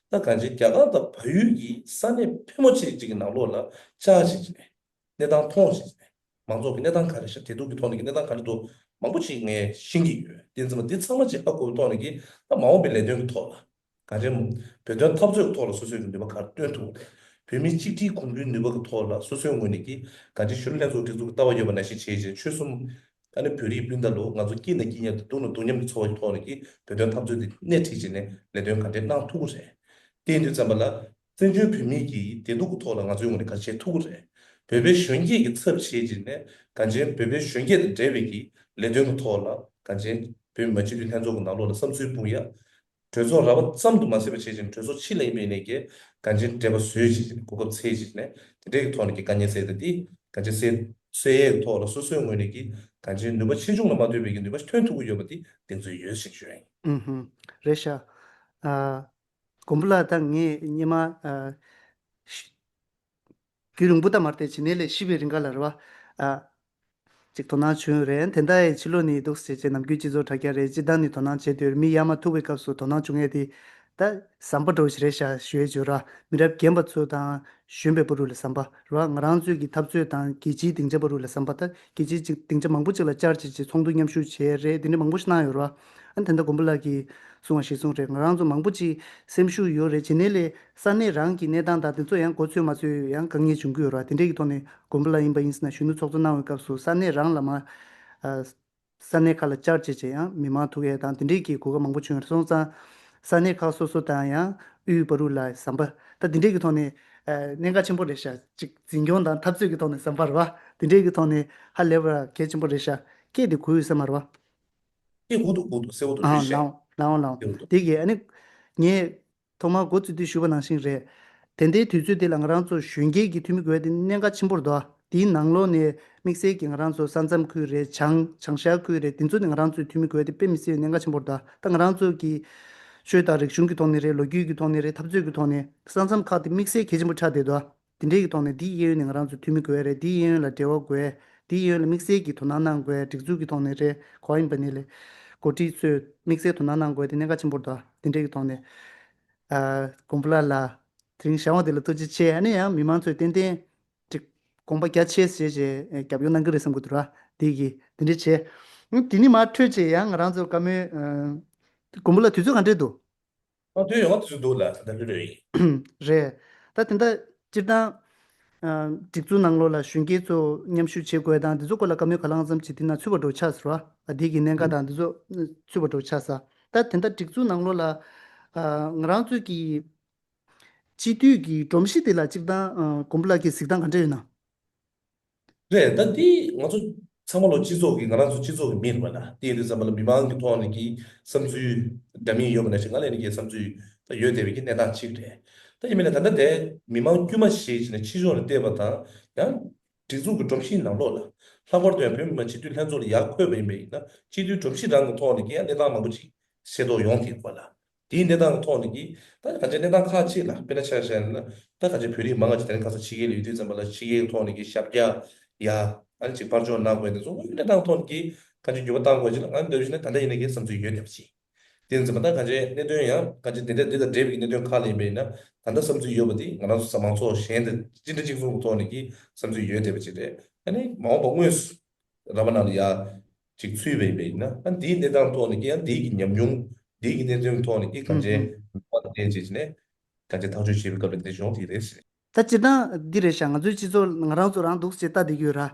ད་ག་ཅི་རྒྱ་གར་དང་བལ་ཡུལ་གྱི་ས་གནས་ཕལ་མོ་ཆེ་ཅིག་གི་ནང་ལོགས་ལ་བཅར་བྱས་ཀྱི་རེད། གནས་སྟངས་མཐོང་བཞིན་པས། མང་ཚོགས་ཀྱི་གནས་སྟངས་ག་རེ་ཤག་བདེ་སྡུག་གི་ཐོག་ནས་ཀྱི་གནས་སྟངས་ག་རེ་འདུག་མང་པོ་ཅིག་ངས་ཤེས་ཀྱི་ཡོད། དེ་ཙམ་འདི་ཚང་མ་ཅིག་ཧ་གོ་བའི་ཐོག་ནས་ཀྱི་ད་མ་འོངས་པའི་ལས་དོན་གྱི་ཐོག་ལ་གང་ཅི་བོད་དོན་འཐབ་རྩོད་ཀྱི་ཐོག་ལ་སོ་སོའི་གི་ནུས་པ་ག་རེ་བཏོན་ཐུབ་རེད། བོད་མིའི་གཅིག་སྒྲིལ་གོང་བུའི་ནུས་པ་གི་ཐོག་ལ་སོ་སོའི་ངོས་ནས་ཀྱི་གང་ཅི་གཞོན་ནུ་ལྷན་ཚོགས་སྒྲིག་འཛུགས་ཀྱི་ལྟ་བ་ཡོད་པ་ནང་བཞིན་བྱས་བྱས་ཆོལ་གསུམ་ཨ་ནི་བོད་རིགས་སྤུན་ཟླ་ལོ་ང་ཚོ་སྐྱིད་ན་སྐྱིད་མཉམ་དང་སྡུག་ན་སྡུག་མཉམ་གྱི་འཚོ་བ་གི་ཐོག་ནས་ཀྱི་བོད་དོན་འཐབ་རྩོད་འདི་སྣེ་ཁྲིད་བྱས་ནས་ལས་དོན་ག་འདྲས་གནང་ཐུབ་ཀྱི་རེད། དེ་ཡིན་དུས་ཙམ་པ་ལ། བཙན་བྱོལ་བོད་མིའི་གི་བདེ་སྡུག་གི་ཐོག་ལ་ང་ཚོའི་ངོས་ནས་ག་རེ་བྱེད་ཐུབ་ཀྱི་རེད། བོད་པའི་གཞོན་སྐྱེས་ཀྱི་ཚབ་བྱས་བྱས་ནས་གང་ཅི་བོད་པའི་གཞོན་སྐྱེས་དང་འབྲེལ་བའི་གི་ལས་དོན་གྱི་ཐོག་ལ་གང་ཅི་བོད་མི་མང་སྤྱི་འཐུས་ལྷན་ཚོགས་ཀྱི་ནང་ལོགས་ལ་བསམ་ཚུལ་སྤུངས་ཡ། གྲོས་ཚོགས་ར་བ་ཙམ་དུ་མ་ཟད་པ་བྱེད་ཅིང་གྲོས་ཚོགས་ཕྱི་ལ་ཡིན་པའི་ནས་ཀྱི་གང་ཅིའི་འབྲེལ་བ་བཟོས་བྱེད་ཅིང་གོ་སྐབས་འཚོལ་བྱེད་ཅིང་ནས་དེ་འདྲའི་གི་ཐོག་ནས་ཀྱི་དཀའ་ངལ་སེལ་ཏེ་དེ་གང་ཅིའི་སེལ་སེལ་ཡས་ཐོག་ལ་སོ་སོའི་ངོས་ནས་ཀྱི་གང་ཅིའི་ནུས་པ་ཆེ་ཆུང་ལ་མ་ལྟོས་པའི་གི་ནུས་པ་ཐོན་ཐུབ་ཀྱི་ཡོད་པ་དེ་གདེང་ཚོད་ཡོད་ཞེས་ཞུ་ཡ་ཡིན། ཨུམ་ཧུམ། རེད་ཤག་ཨ། མགོན་པོ་ལགས་ད་ངས་སྔོན་མ་ཨ། ཤ- རྒྱུན་རིང་པོ་ད་མ་རེད་དེ་བྱེད་ནས་ལས་ཤི་བའི་རིང་ག་ལ་རེད་བ། ཨ། ཅིག་དོ་སྣང་བྱུང་ཡོད་རེད། དེ་འདྲ་ཡི་ཕྱི་ལོགས་ནས་འདུག་ཟེར་བྱས་ནམ་རྒྱུན་སྤྱི་ཚོགས་དྲ་རྒྱ་རེད་སྤྱི་བཏང་ནས་དོ་སྣང་བྱས་དུས་མི་ཡར་མར་ཐུག་པའི་སྐབས་སུ་དོ་སྣང་བྱུང་ཡས་དེ་ད་ཟམ་པ་འདྲ་བོ་ཞིག་རེད་ཤག་ཞུ་ཡས་བྱོས་ར། མི་རབས་རྒན་པ་ཚོ་དང་གཞོན་པའི་བར་དུ་ལ་ཟམ་པ་རེད་བ། ང་རང་ཚོའི་གི་འཐབ་རྩོད་དང་རྒྱལ་སྤྱིའི་སྡིངས་ཆ་བར་དུ་ལ་ཟམ་པ། ད་རྒྱལ་སྤྱིའི་ཅིག་སྡིངས་ཆ་མང་པོ་ཅིག་ལ་བཅར་བྱས་བྱས་ཚོགས་འདུ་མཉམ་ཞུགས་བྱས་རེད། དེ་འདྲ་མང་པོ་ཞིག་གནང་ཡོད་རེད་བ། ཨ་ནི་ད་ལྟ་མགོན་པོ་ལགས་ཀྱིས་གསུངས་པ་གཞིར་བཟུང་རེད། ང་རང་ཚོ་མང་པོ་ཅིག་སེམས་ཤུགས་ཡོད་རེད། བྱས་ནས་ལས་ས་གནས་རང་གི་གནས་སྟངས་དང་དེ་ཚོ་ཡང་མགོ་ཚོས་མ་ཚོས་ཡང་དཀའ་ངལ་བྱུང་གི་ཡོད་རེད་བ། དེ་འདྲའི་གི་ཐོག་ནས་མགོན་པོ་ལགས་ཡིན་པ་ཡིན་ཟེར་ན་གཞོན་ནུ་ཚོགས་གཙོ་གནང་བའི་སྐབས་སུ་ས་གནས་རང་ལ་མ། ཨ། ས་གནས་ཁག་ལ་བཅར་བྱས་བྱས་ཡང་མི་མང་ཐུག་ཡས་དང་དེ་འདྲའི་གི་གོ་སྐབས་མང་པོ་བྱུང་ཡོད་རེད། སོང་ཙང་ས་གནས་ཁག་སོ་སོ་དང་ཡང་དབུས་བར་དུ་ལ་ཟམ་པ་ད་དེ་འདྲའི་གི་ཐོག་ནས་ཨ། གནད་འགག་ཆེན་པོ་རེད་ཤག་ཅིག་འཛིན་སྐྱོང་དང་འཐབ་རྩོད་ཀྱི་ཐོག་ནས་ཟམ་པ་རེད་བ། དེ་འདྲའི་གི་ཐོག་ནས་ཧ་ལས་པ་གལ་ཆེན་པོ་རེད་ཤག་སྐད་དེ་གོ་ཡོད་ས་མ་རེད་བ། ཨེ་གོ་འདུག་གོ་འདུག་གསལ་པོ་འདུག་ཨ་ཞུས་ཤག་ལའོ་ལའོ་ལའོ། གསལ་པོ་འདུག་དེ་གི་ཨ་ནི་ངས་ཐོག་མར་འགོ་བཙུགས་དུས་ཞུས་པ་ནང་བཞིན་རེད། དེ་འདྲའི་དུས་ཚོད་དེ་ལ་ང་རང་ཚོ་གཞོན་སྐྱེས་ཀྱི་འཐུས་མི་དགོས་དེ་གནད་འགག་ཆེན་པོ་རེད་དོ། དེའི་ནང་ལོགས་ནས་དམིགས་བསལ་གྱི་ང་རང་ཚོ་ས་མཚམས་ཁུལ་རེད། བྱང་བྱང་ཤར་ཁུལ་རེད། དེ་ཚོ་ནས་ང་རང་ཚོའི་འཐུས་མི་དགོས་དེ་དཔེ་མི་སྲིད་གནད་འགག་ཆེན་པོ་རེད་དོ། ད་ང་རང་ཚོ་གི་ཆོས་དང་རིག་གཞུང་གི་ཐོག་ནས་རེད། ལོ་རྒྱུས་ཀྱི་ཐོག་ནས་རེད། འཐབ་རྩོད་ཀྱི་ཐོག་ནས་ས་མཚམས་ཁག་དེ་དམིགས་བསལ་གལ་ཆེན་པོ་ཆགས་བསྡད་དོ། དེ་འདྲའི་གི་ཐོག་ནས་འདིའི་གཡས་གཡོན་ནས་ང་རང་ཚོ་འཐུས་མི་དགོས་རེད། འདིའི་གཡས་གཡོན་ལ་འབྲེལ་བ་དགོས། འདིའི་གཡས་གཡོན་ལ་དམིགས་བསལ་གྱི་དོ་སྣང་གནང་དགོས། སྒྲིག་འཛུགས་ཀྱི་ཐོག་ནས་རེད། ག་པར་ཡིན་པ་ནས་ལས་འགོ་ཁྲིད་ཚོས་དམིགས་བསལ་དོ་སྣང་གནང་དགོས་དེ་གནད་འགག་ཆེན་པོ་རེད་དོ། དེ་འདྲའི་གི་ཐོག་ནས་ཨ། མགོན་པོ་ལགས་ལ་དེ་རིང་ཞལ་དབང་དེ་ལ་ཐུགས་རྗེ་ཆེ། ཨ་ནི་ཡང་མི་མང་ཚོས་ཏན་ཏན་ཅིག་དགོངས་པ་རྒྱ་ཆེ་བྱས་བྱས་རྒྱབ་སྐྱོར་གནང་གི་རེད་བསམ་གི་འདུག་ར། འདི་གི་འདི་འདྲ་བྱས། ཨ། དེ་ནི་མར་འཕྲོས་བྱས་ཡང་ང་རང་ཚོ་བཀའ་མོལ་ཨ། མགོན་པོ་ལགས་དུས་ཚོད་ག་འདྲས་འདུག་ཨ། དུས་ཡོང་བ་དུས་ཚོད་འདུག་ལ་ད་ལྟ་ལྷོད་ལྷོད་ཡིན། རེད། ད་དེ་འདྲ་སྤྱིར་བཏང་ཨ། སྒྲིག་འཛུགས་ནང་ལོགས་ལ་གཞོན་སྐྱེས་ཚོ་མཉམ་ཞུགས་བྱེད་དགོས་དང་དེ་ཚོ་སྐོར་ལ་བཀའ་མོལ་ག་ལ་ཙམ་བྱེད་དེ་ན་ཚུད་པ་འགྲོ་ཆགས་ཟེར་བ། ཨ། དེ་གི་གནད་འགག་དང་དེ་ཚོ་ཚུད་པ་འགྲོ་ཆགས་ས། ད་དེ་འདྲ་སྒྲིག་འཛུགས་ནང་ལོགས་ལ་ཨ། ང་རང་ཚོ་གི་སྤྱི་འཐུས་ཀྱི་སྒྲོམ་གཞི་དེ་ལ་སྤྱིར་བཏང་ཨ། མགོན་པོ་ལགས་ཀྱི་གཟིགས་སྟངས་ག་འདྲ་ཡོད་ན། རེད། ད་འདི་ང་ཚོ་ཚང་མ་ལོ་སྤྱི་ཚོགས་ཀྱི་ང་རང་ཚོ་སྤྱི་ཚོགས་ཀྱི་མི་རེད་པ་ལ། དེ་ཡིན་དུས་ཙམ་པ་ལ་མི་མང་གི་ཐོག་ནས་ཀྱི་བསམ་ཚུལ་འདྲ་མིན་ཡོད་པ་ནང་བཞིན་ང་ལ་ཡིན་ནའི་ཀྱི་བསམ་ཚུལ་ད་ཡོད་བསྡད་པའི་ཀྱི་གནས་སྟངས་གཅིག་རེད། ད་ཡིན་མིན་ལ་ད་ལྟ་དེ་མི་མང་དཀྱུས་མ་ཞིག་བྱས་ནས་ཕྱི་ཕྱོགས་ལ་བལྟས་པ་དང་ཡང་སྒྲིག་འཛུགས་ཀྱི་སྒྲོམ་གཞིའི་ནང་ལོགས་ལ་ལྷག་པར་དུ་ཡང་བོད་མི་མང་སྤྱི་འཐུས་ལྷན་ཚོགས་ལ་ཡར་འཁོད་པ་ཡིན་པ་ཡིན་ན་སྤྱི་འཐུས་སྒྲོམ་གཞི་རང་གི་ཐོག་ནས་ཀྱི་ཡང་གནས་སྟངས་མང་པོ་ཅིག་ཤེས་རྟོགས་ཡོང་ཐུབ་པ་ལ། དེའི་གནས་སྟངས་ཐོག་ནས་ཀྱི་ད་ག་ཅེ་གནས་སྟངས་ཁག་ཅིག་ལ་དཔེར་ན་ཆ་བཞག་ན་ད་ག་ཅེ་བོད་རིགས་མང་ང་ཅིག་དེ་རིང་ཁ་སང་ཕྱི་རྒྱལ་ལ་ཡོད་དུས་ཙམ་པ་ལ་ཕྱི་རྒྱལ་ཐོག་ནས་ཀྱི་ཞབས་བཀྱག་ཡ་ཨ་ནི་ཅིག་ཕར་ཕྱོགས་གནང་དགོས་དེ་ཚོ་དངོས་ཡོད་གནས་སྟངས་ཐོག་ནས་ཀྱི་ག་ཅེ་འགྱུར་བ་གཏང་དགོས་ཅིག་ལ་ང་འདོད་བཞིན་ན་ད་ལྟ་ཡིན་ན་ཀྱི་བསམ་ཚུལ་ཡོད་བསྡད་པ་ཅིག་དེ་ཙམ་པ་ད་ག་ཅེ་གནད་དོན་ཡང་ག་ཅེ་དེ་འདྲ་དེ་དང་འབྲེལ་བའི་གནད་དོན་ཁག་ལ་ཡིན་པས་ན་ད་ལྟ་བསམ་ཚུལ་ཡོད་པ་དེ་ང་རང་ཚོ་མང་ཚོགས་གཞན་དང་སྤྱི་འཐུས་གཅིག་མཚུངས་ཀྱི་ཐོག་ནས་ཀྱི་བསམ་ཚུལ་ཡོད་བསྡད་པ་ཅིག་རེད། ཨ་ནི་མ་འོངས་པ་དངོས་སུ། ར་བ་ནང་ལ་ཡ་ཅིག་ཚུད་པ་ཡིན་པ་ཡིན་ན་ཨ་འདིའི་གནས་སྟངས་ཐོག་ནས་ཀྱི་ཨ་འདིའི་གི་ཉམས་མྱོང་འདིའི་གི་གནད་དོན་ཐོག་ནས་ཀྱི་གང་ཅི་ཨུ་ཨུ་བ་ལ་བརྟེན་བྱས་ནས་གང་ཅི་ཐག་གཅོད་བྱེད་པའི་སྐབས་ལ་འདི་བྱུང་དེ་རེད་ཟེར། ད་སྤྱིར་བཏང་འདི་རེད་ཤག་ང་ཚོའི་སྤྱི་ཚོགས་ང་རང་ཚོ་རང་འདུག་སེ་ལྟ་བསྡད་ཀྱི་ཡོད་ར།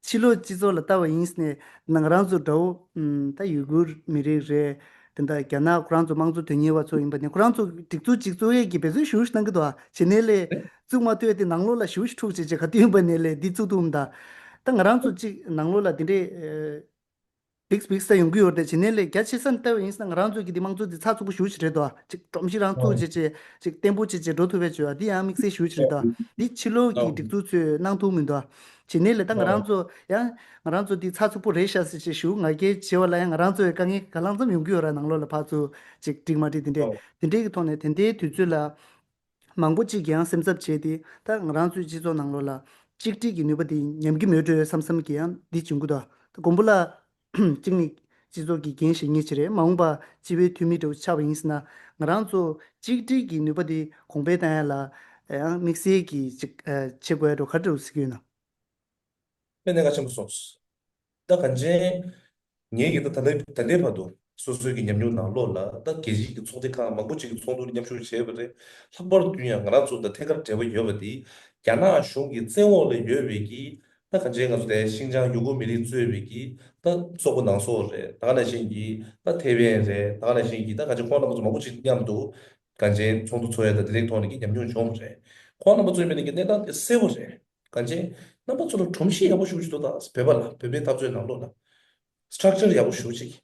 ཕྱི་ལོགས་སྤྱི་ཚོགས་ལ་ལྟ་བ་ཡིན་ཟེར་ནས་ང་རང་ཚོ་འདྲ་བོ་ཨུམ་ད་ཡུ་གུར་མི་རིགས་རེད། དེ་འདྲ་རྒྱ་ནག་ཁོ་རང་ཚོ་དམངས་གཙོ་དོན་གཉེར་བ་ཚོ་ཡིན་པ་ནི་ཁོ་རང་ཚོ་སྒྲིག་འཛུགས་གཅིག་བཙུགས་ཡས་ཀྱི་འབད་བརྩོན་ཞེ་པོ་ཞིག་གནང་གི་འདུག་ཨ། བྱས་ནས་ལས་བཙུགས་མ་ཐུབ་ཡས་དེ་ནང་ལོགས་ལ་ཞེ་པོ་ཞིག་འཁྲུག་བྱས་བྱས་ག་དུས་ཡིན་པ་ནས་ལས་འདི་བཙུགས་ཐུབ་མི་འདུག་ད་ང་རང་ཚོ་གཅིག་ནང་ལོགས་ལ་འདི་འདྲས་ཨེ་བིགས་བིགས་ས་ཡོང་གི་ཡོད་རེད། བྱས་ནས་ལས་རྒྱ་ཆེ་ས་ནས་ལྟ་བ་ཡིན་ཟེར་ན་ང་རང་ཚོ་གི་འདི་དམངས་གཙོ་འདི་ཚགས་ཚུད་པོ་ཞེ་པོ་ཞིག་རེད་འདུག་ཨ། གཅིག་སྒྲོམ་གཞི་རང་བཙུགས་བྱས་བྱས་གཅིག་བརྟན་པོ་བྱས་བྱས་འགྲོ་ཐུབ་པའི་བྱོས་ཨ། འདི་ཡང་དམིགས་བསལ་ཞེ་པོ་ཞིག་རེད་འདུག་ཨ། འདི་ཕྱི་ལོགས་ཀྱི་སྒྲིག་འཛུགས་ཚོས་གནང་ཐུབ་མི་འདུག་ཨ། བྱས་ནས་ལས་ད་ང་རང་ཚོ་ཡང་ང་རང་ཚོ་འདི་ཚགས་ཚུད་པོ་རེད་ཤག་ཟེར་བྱས་ཞུ་ང་རྒྱལ་བྱེད་པ་ལ་ཡང་ང་རང་ཚོ་ཡི་དཀའ་ངལ་ག་ལང་ཙམ་ཡོང་གི་ཡོད་ར། ནང་ལོགས་ལ་ཕར་ཚུར་གཅིག་འགྲིག་མ་འགྲིག་དེ་འདྲས་དེ་འདྲས་ཀྱི་ཐོག་ནས་དེ་འདྲའི་དུས་ཚོད་ལ་མང་པོ་ཅིག་གིས་ཡང་སེམས་འཚབ་བྱས་ཏེ་ད་ང་རང་ཚོའི་སྤྱི་ཚོགས་ནང་ལོགས་ལ་གཅིག་སྒྲིལ་གྱི་ནུས་པ་དེ་ཉམས་ཀྱི་མེད་འགྲོ་བསམ་བསམ་གྱི་ཡང་འདི་བྱུང་གི་འདུག་ད་མགོན་པོ་ལགས་གཅིག་ནི་སྤྱི་ཚོགས་ཀྱི་འགན་བཞེས་མཁན་ཅིག་རེད། མ་འོངས་པ་སྤྱི་པའི་འཐུས་མི་འདྲ་བོ་ཆགས་པ་ཡིན་ཟེར་ན་ང་རང་ཚོ་གཅིག་སྒྲིལ་གྱི་ནུས་པ་དེ་གོང་འཕེལ་བཏང་ཡ་ལ་ཡང་དམིགས་བསལ་གྱི་ཅིག་བྱེད་དགོས་ཡ་འགྲོ་ག་འདྲ་བོ་ཟེར་གྱི་ཡོད་ན། དཔེ་གནད་འགག་ཆེན་པོ་སོང་། ད་གང་ཅན། ངེད་ཀྱིས་ད་ད་ལྟའི་ད་ལྟའི་བར་དུ་སོ་སོའི་གི་ཉམས་མྱོང་ནང་ལོགས་ལ་ད་རྒྱལ་སྤྱིའི་གི་ཚོགས་སྡེ་ཁག་མང་པོ་ཅིག་གི་ཚོགས་འདུར་མཉམ་ཞུགས་བྱས་པ་རེད། ལྷག་པར་དུ་ཡང་ང་རང་ཚོ་དང་ཐད་ཀར་འབྲེལ་བ་ཡོད་པ་དེ་རྒྱ་ནག་གཞུང་གི་བཙན་འོག་ལ་ཡོད་པའི་གི་ད་གང་ཅན་ང་ཚོ་དེ་ཤིང་ཅང་ཡུ་གུར་མི་རིགས་གཙོས་པའི་གི་ད་སོག་པོ་ནང་སོག་རེད། ད་ག་ནང་བཞིན་གྱི་ད་ཐེ་ཝན་རེད། ད་ག་ནང་བཞིན་གྱི་ད་གང་ཅན་ཁོང་རྣམ་པ་ཚོ་མང་པོ་ཅིག་མཉམ་དུ་གང་ཅན་ཚོགས་འདུ་ཚོགས་ཡ་ད་དེ་ལེགས་ཐོག་ནས་ཀྱི་ཉམས་མྱོང་བྱུང་བ་རེད། ཁོང་རྣམ་པ་ཚོའི་མི་ནི་གི་གནས་སྟངས་དེ་གསལ་པོ་རེད། གང་ཅི། རྣམ་པ་ཚོ་ལ་སྒྲོམ་གཞི་ཡག་པོ་ཞེ་པོ་ཅིག་འདུག་ད་བོད་པ་ལ་བོད་པའི་འཐབ་རྩོད་ནང་ལོགས་ལ་སི་ཊྲག་ཅར་ཡག་པོ་ཞེ་པོ་ཅིག་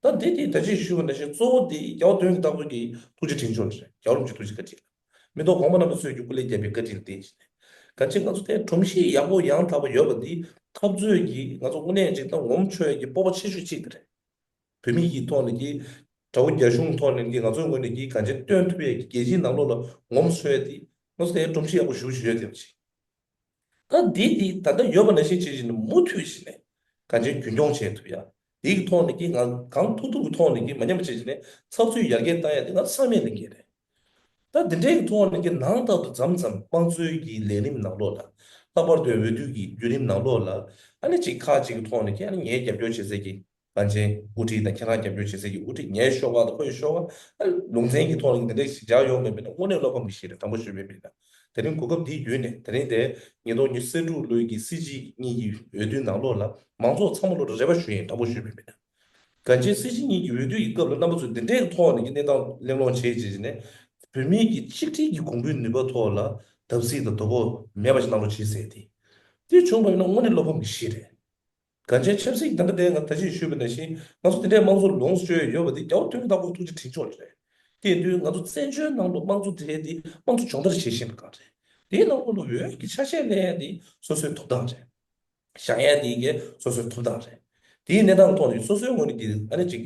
ད་འདི་དེ་ད་ཅི་ཞུས་པ་ནང་བཞིན་གཙོ་བོ་དེ་རྒྱལ་བ་དོན་གྱི་བདག་པོ་གི་ཐུགས་རྗེ་དྲིན་ཆེན་རེད། རྒྱལ་བ་རིན་པོ་ཆེ་ཐུགས་རྗེ་བཀའ་དྲིན་ལ། མི་ཐོག་གོང་མ་རྣམ་པ་ཚོས་ཀྱི་སྐུ་ལས་བརྒྱབ་པའི་བཀའ་དྲིན་ལ་བརྟེན་བྱས་ནས། གང་ཅི་ང་ཚོ་དེ་སྒྲོམ་གཞི་ཡག་པོ་ཡང་དག་པ་ཡོད་པ་འདི་འཐབ་རྩོད་ཀྱི་ང་ཚོ་དངོས་གནས་ཅིག་ད་ངོམ་ཆོག་ཡ་གི་སྤོབས་པ་ཆེ་ཤོས་གཅིག་དེ་རེད། བོད་མི་གི་ཐོག་ནས་ཀྱི་དགྲ་བོ་རྒྱ་གཞུང་ཐོག་ནས་ཀྱི་ང་ཚོའི་ངོས་ནས་ཀྱི་གང་ཅི་སྟོན་ཐུབ་ཡ་གི་རྒྱལ་སྤྱིའི་ནང་ལོགས་ལ་ངོམ་ཆོག་ཡ་དེ་ང་ཚོ་དེ་སྒྲོམ་གཞི་ཡག་པོ་ཞེ་པོ་ཅིག་ཡོད་དེ་བ་ཅིག་ད་འདི་འདི་ད་ལྟ་ཡོད་པ་ནང་བཞིན་བྱེད་བཞིན་མུ་མཐུད་བཞིན་ནས་གང་ཅི་རྒྱུན་འཁྱོངས་བྱེད་ཐུབ་ཡ། འདི་གི་ཐོག་ནས་ཀྱི་ང་གང་ཐུབ་ཐུབ་ཀྱི་ཐོག་ནས་ཀྱི་མ་ཉམས་པ་བྱེད་བཞིན་ནས་འཐབ་རྩོད་ཡར་རྒྱས་བཏང་ཡ་དེ་ང་ཚང་མས་ལས་འགན་རེད། ད་འདི་འདྲའི་གི་ཐོག་ནས་ཀྱི་ནང་ལྟར་དུ་མཚམས་མཚམས་དམངས་གཙོའི་གི་ལས་རིམ་ནང་ལོགས་ལ། ལྷག་པར་དུ་འོས་བསྡུ་གི་བརྒྱུད་རིམ་ནང་ལོགས་ལ། ཨ་ནི་ཅིག་ཁག་ཅིག་གི་ཐོག་ནས་ཀྱི་ཨ་ནི་ངའི་རྒྱབ་སྐྱོར་བྱེད་སའི་གི་གངས་ཅན་དབུ་ཁྲིད་དང་ཁྱེད་རང་རྒྱབ་སྐྱོར་བྱེད་སའི་གི་དབུ་ཁྲིད་ངའི་ཤོག་ཁག་དང་ཁོའི་ཤོག་ཁག་ཨ་ལུང་ཚན་གྱི་ཐོག་ནས་འདི་འདྲ་ཞིག་བཞག་ཡོང་མེད་པས་ན་དངོས་གནས་བློ་ཕམ་གྱི་ཞིག་རེད། དྲང་པོ་ཞུས་པ་ཡིན་ན། དེ་རིང་གོ་སྐབས་འདི་བརྒྱུད་ནས་དེ་རིང་དེ་ཉིས་སྟོང་ཉི་ཤུ་རྩ་དྲུག་ལོའི་གི་སྲིད་སྤྱི་གཉིས་ཀྱི་འོས་བསྡུ་ནང་ལོགས་ལ་མང་ཚོགས་ཚང་མ་ལོ་རེ་རེ་བ་ཞུ་ཡིན། དྲང་པོ་ཞུས་པ་ཡིན་ན། གང་ཅི་སྲིད་སྤྱི་གཉིས་ཀྱི་འོས་བསྡུ་ཡི་སྐབས་ལ་རྣམ་པ་ཚོས་འདི་འདྲའི་ཐོག་ནས་ཀྱི་གནས་སྟངས་གླེང་སློང་བྱེད་བྱེད་བྱས་ནས་བོད་མིའི་གི་གཅིག་སྒྲིལ་གྱི་གོང་བུའི་ནུས་པ་ཐོག་ལ་བརྡབ་གསིག་དང་དོ་ཕོག་མེད་པ་ཞིག་གནང་རོགས་བྱེད་ཟེར་ཏེ། དེ་བྱུང་བ་ཡིན་ན་དངོས་གནས་བློ་ཕམ་གྱི་གཞི་རེད། གང་ཅི་ཆབ་སྲིད་ད་ལྟ་དེ་ང་ད་ཅི་ཞུས་པ་ནང་བཞིན་ང་ཚོ་དེ་འདྲའི་དམངས་གཙོ་ལོངས་སྤྱོད་ཡོད་པ་དེ་རྒྱལ་བ་དོན་གྱི་བདག་པོ་ཐུགས་རྗེ་དྲིན་ཆེན་རེད། དེ་ཡིན་དུས་ང་ཚོ་བཙན་བྱོལ་ནང་དུ་དམངས་གཙོ་དེ་དེ་དམངས་གཙོ་སྦྱོང་བརྡར་བྱེད་བཞིན་པ་གང་རེད། དེའི་ནང་ལོགས་ལ་འོས་ཀྱི་ཆ་ཤས་ལེན་ཡ་དེ་སོ་སོའི་ཐོབ་ཐང་རེད། བཞེངས་ཡ་དེ་གའི་སོ་སོའི་ཐོབ་ཐང་རེད། དེའི་གནས་སྟངས་ཐོག་ནས་སོ་སོའི་ངོས་ནས་ཀྱི་ཨ་ནི་ཅིག་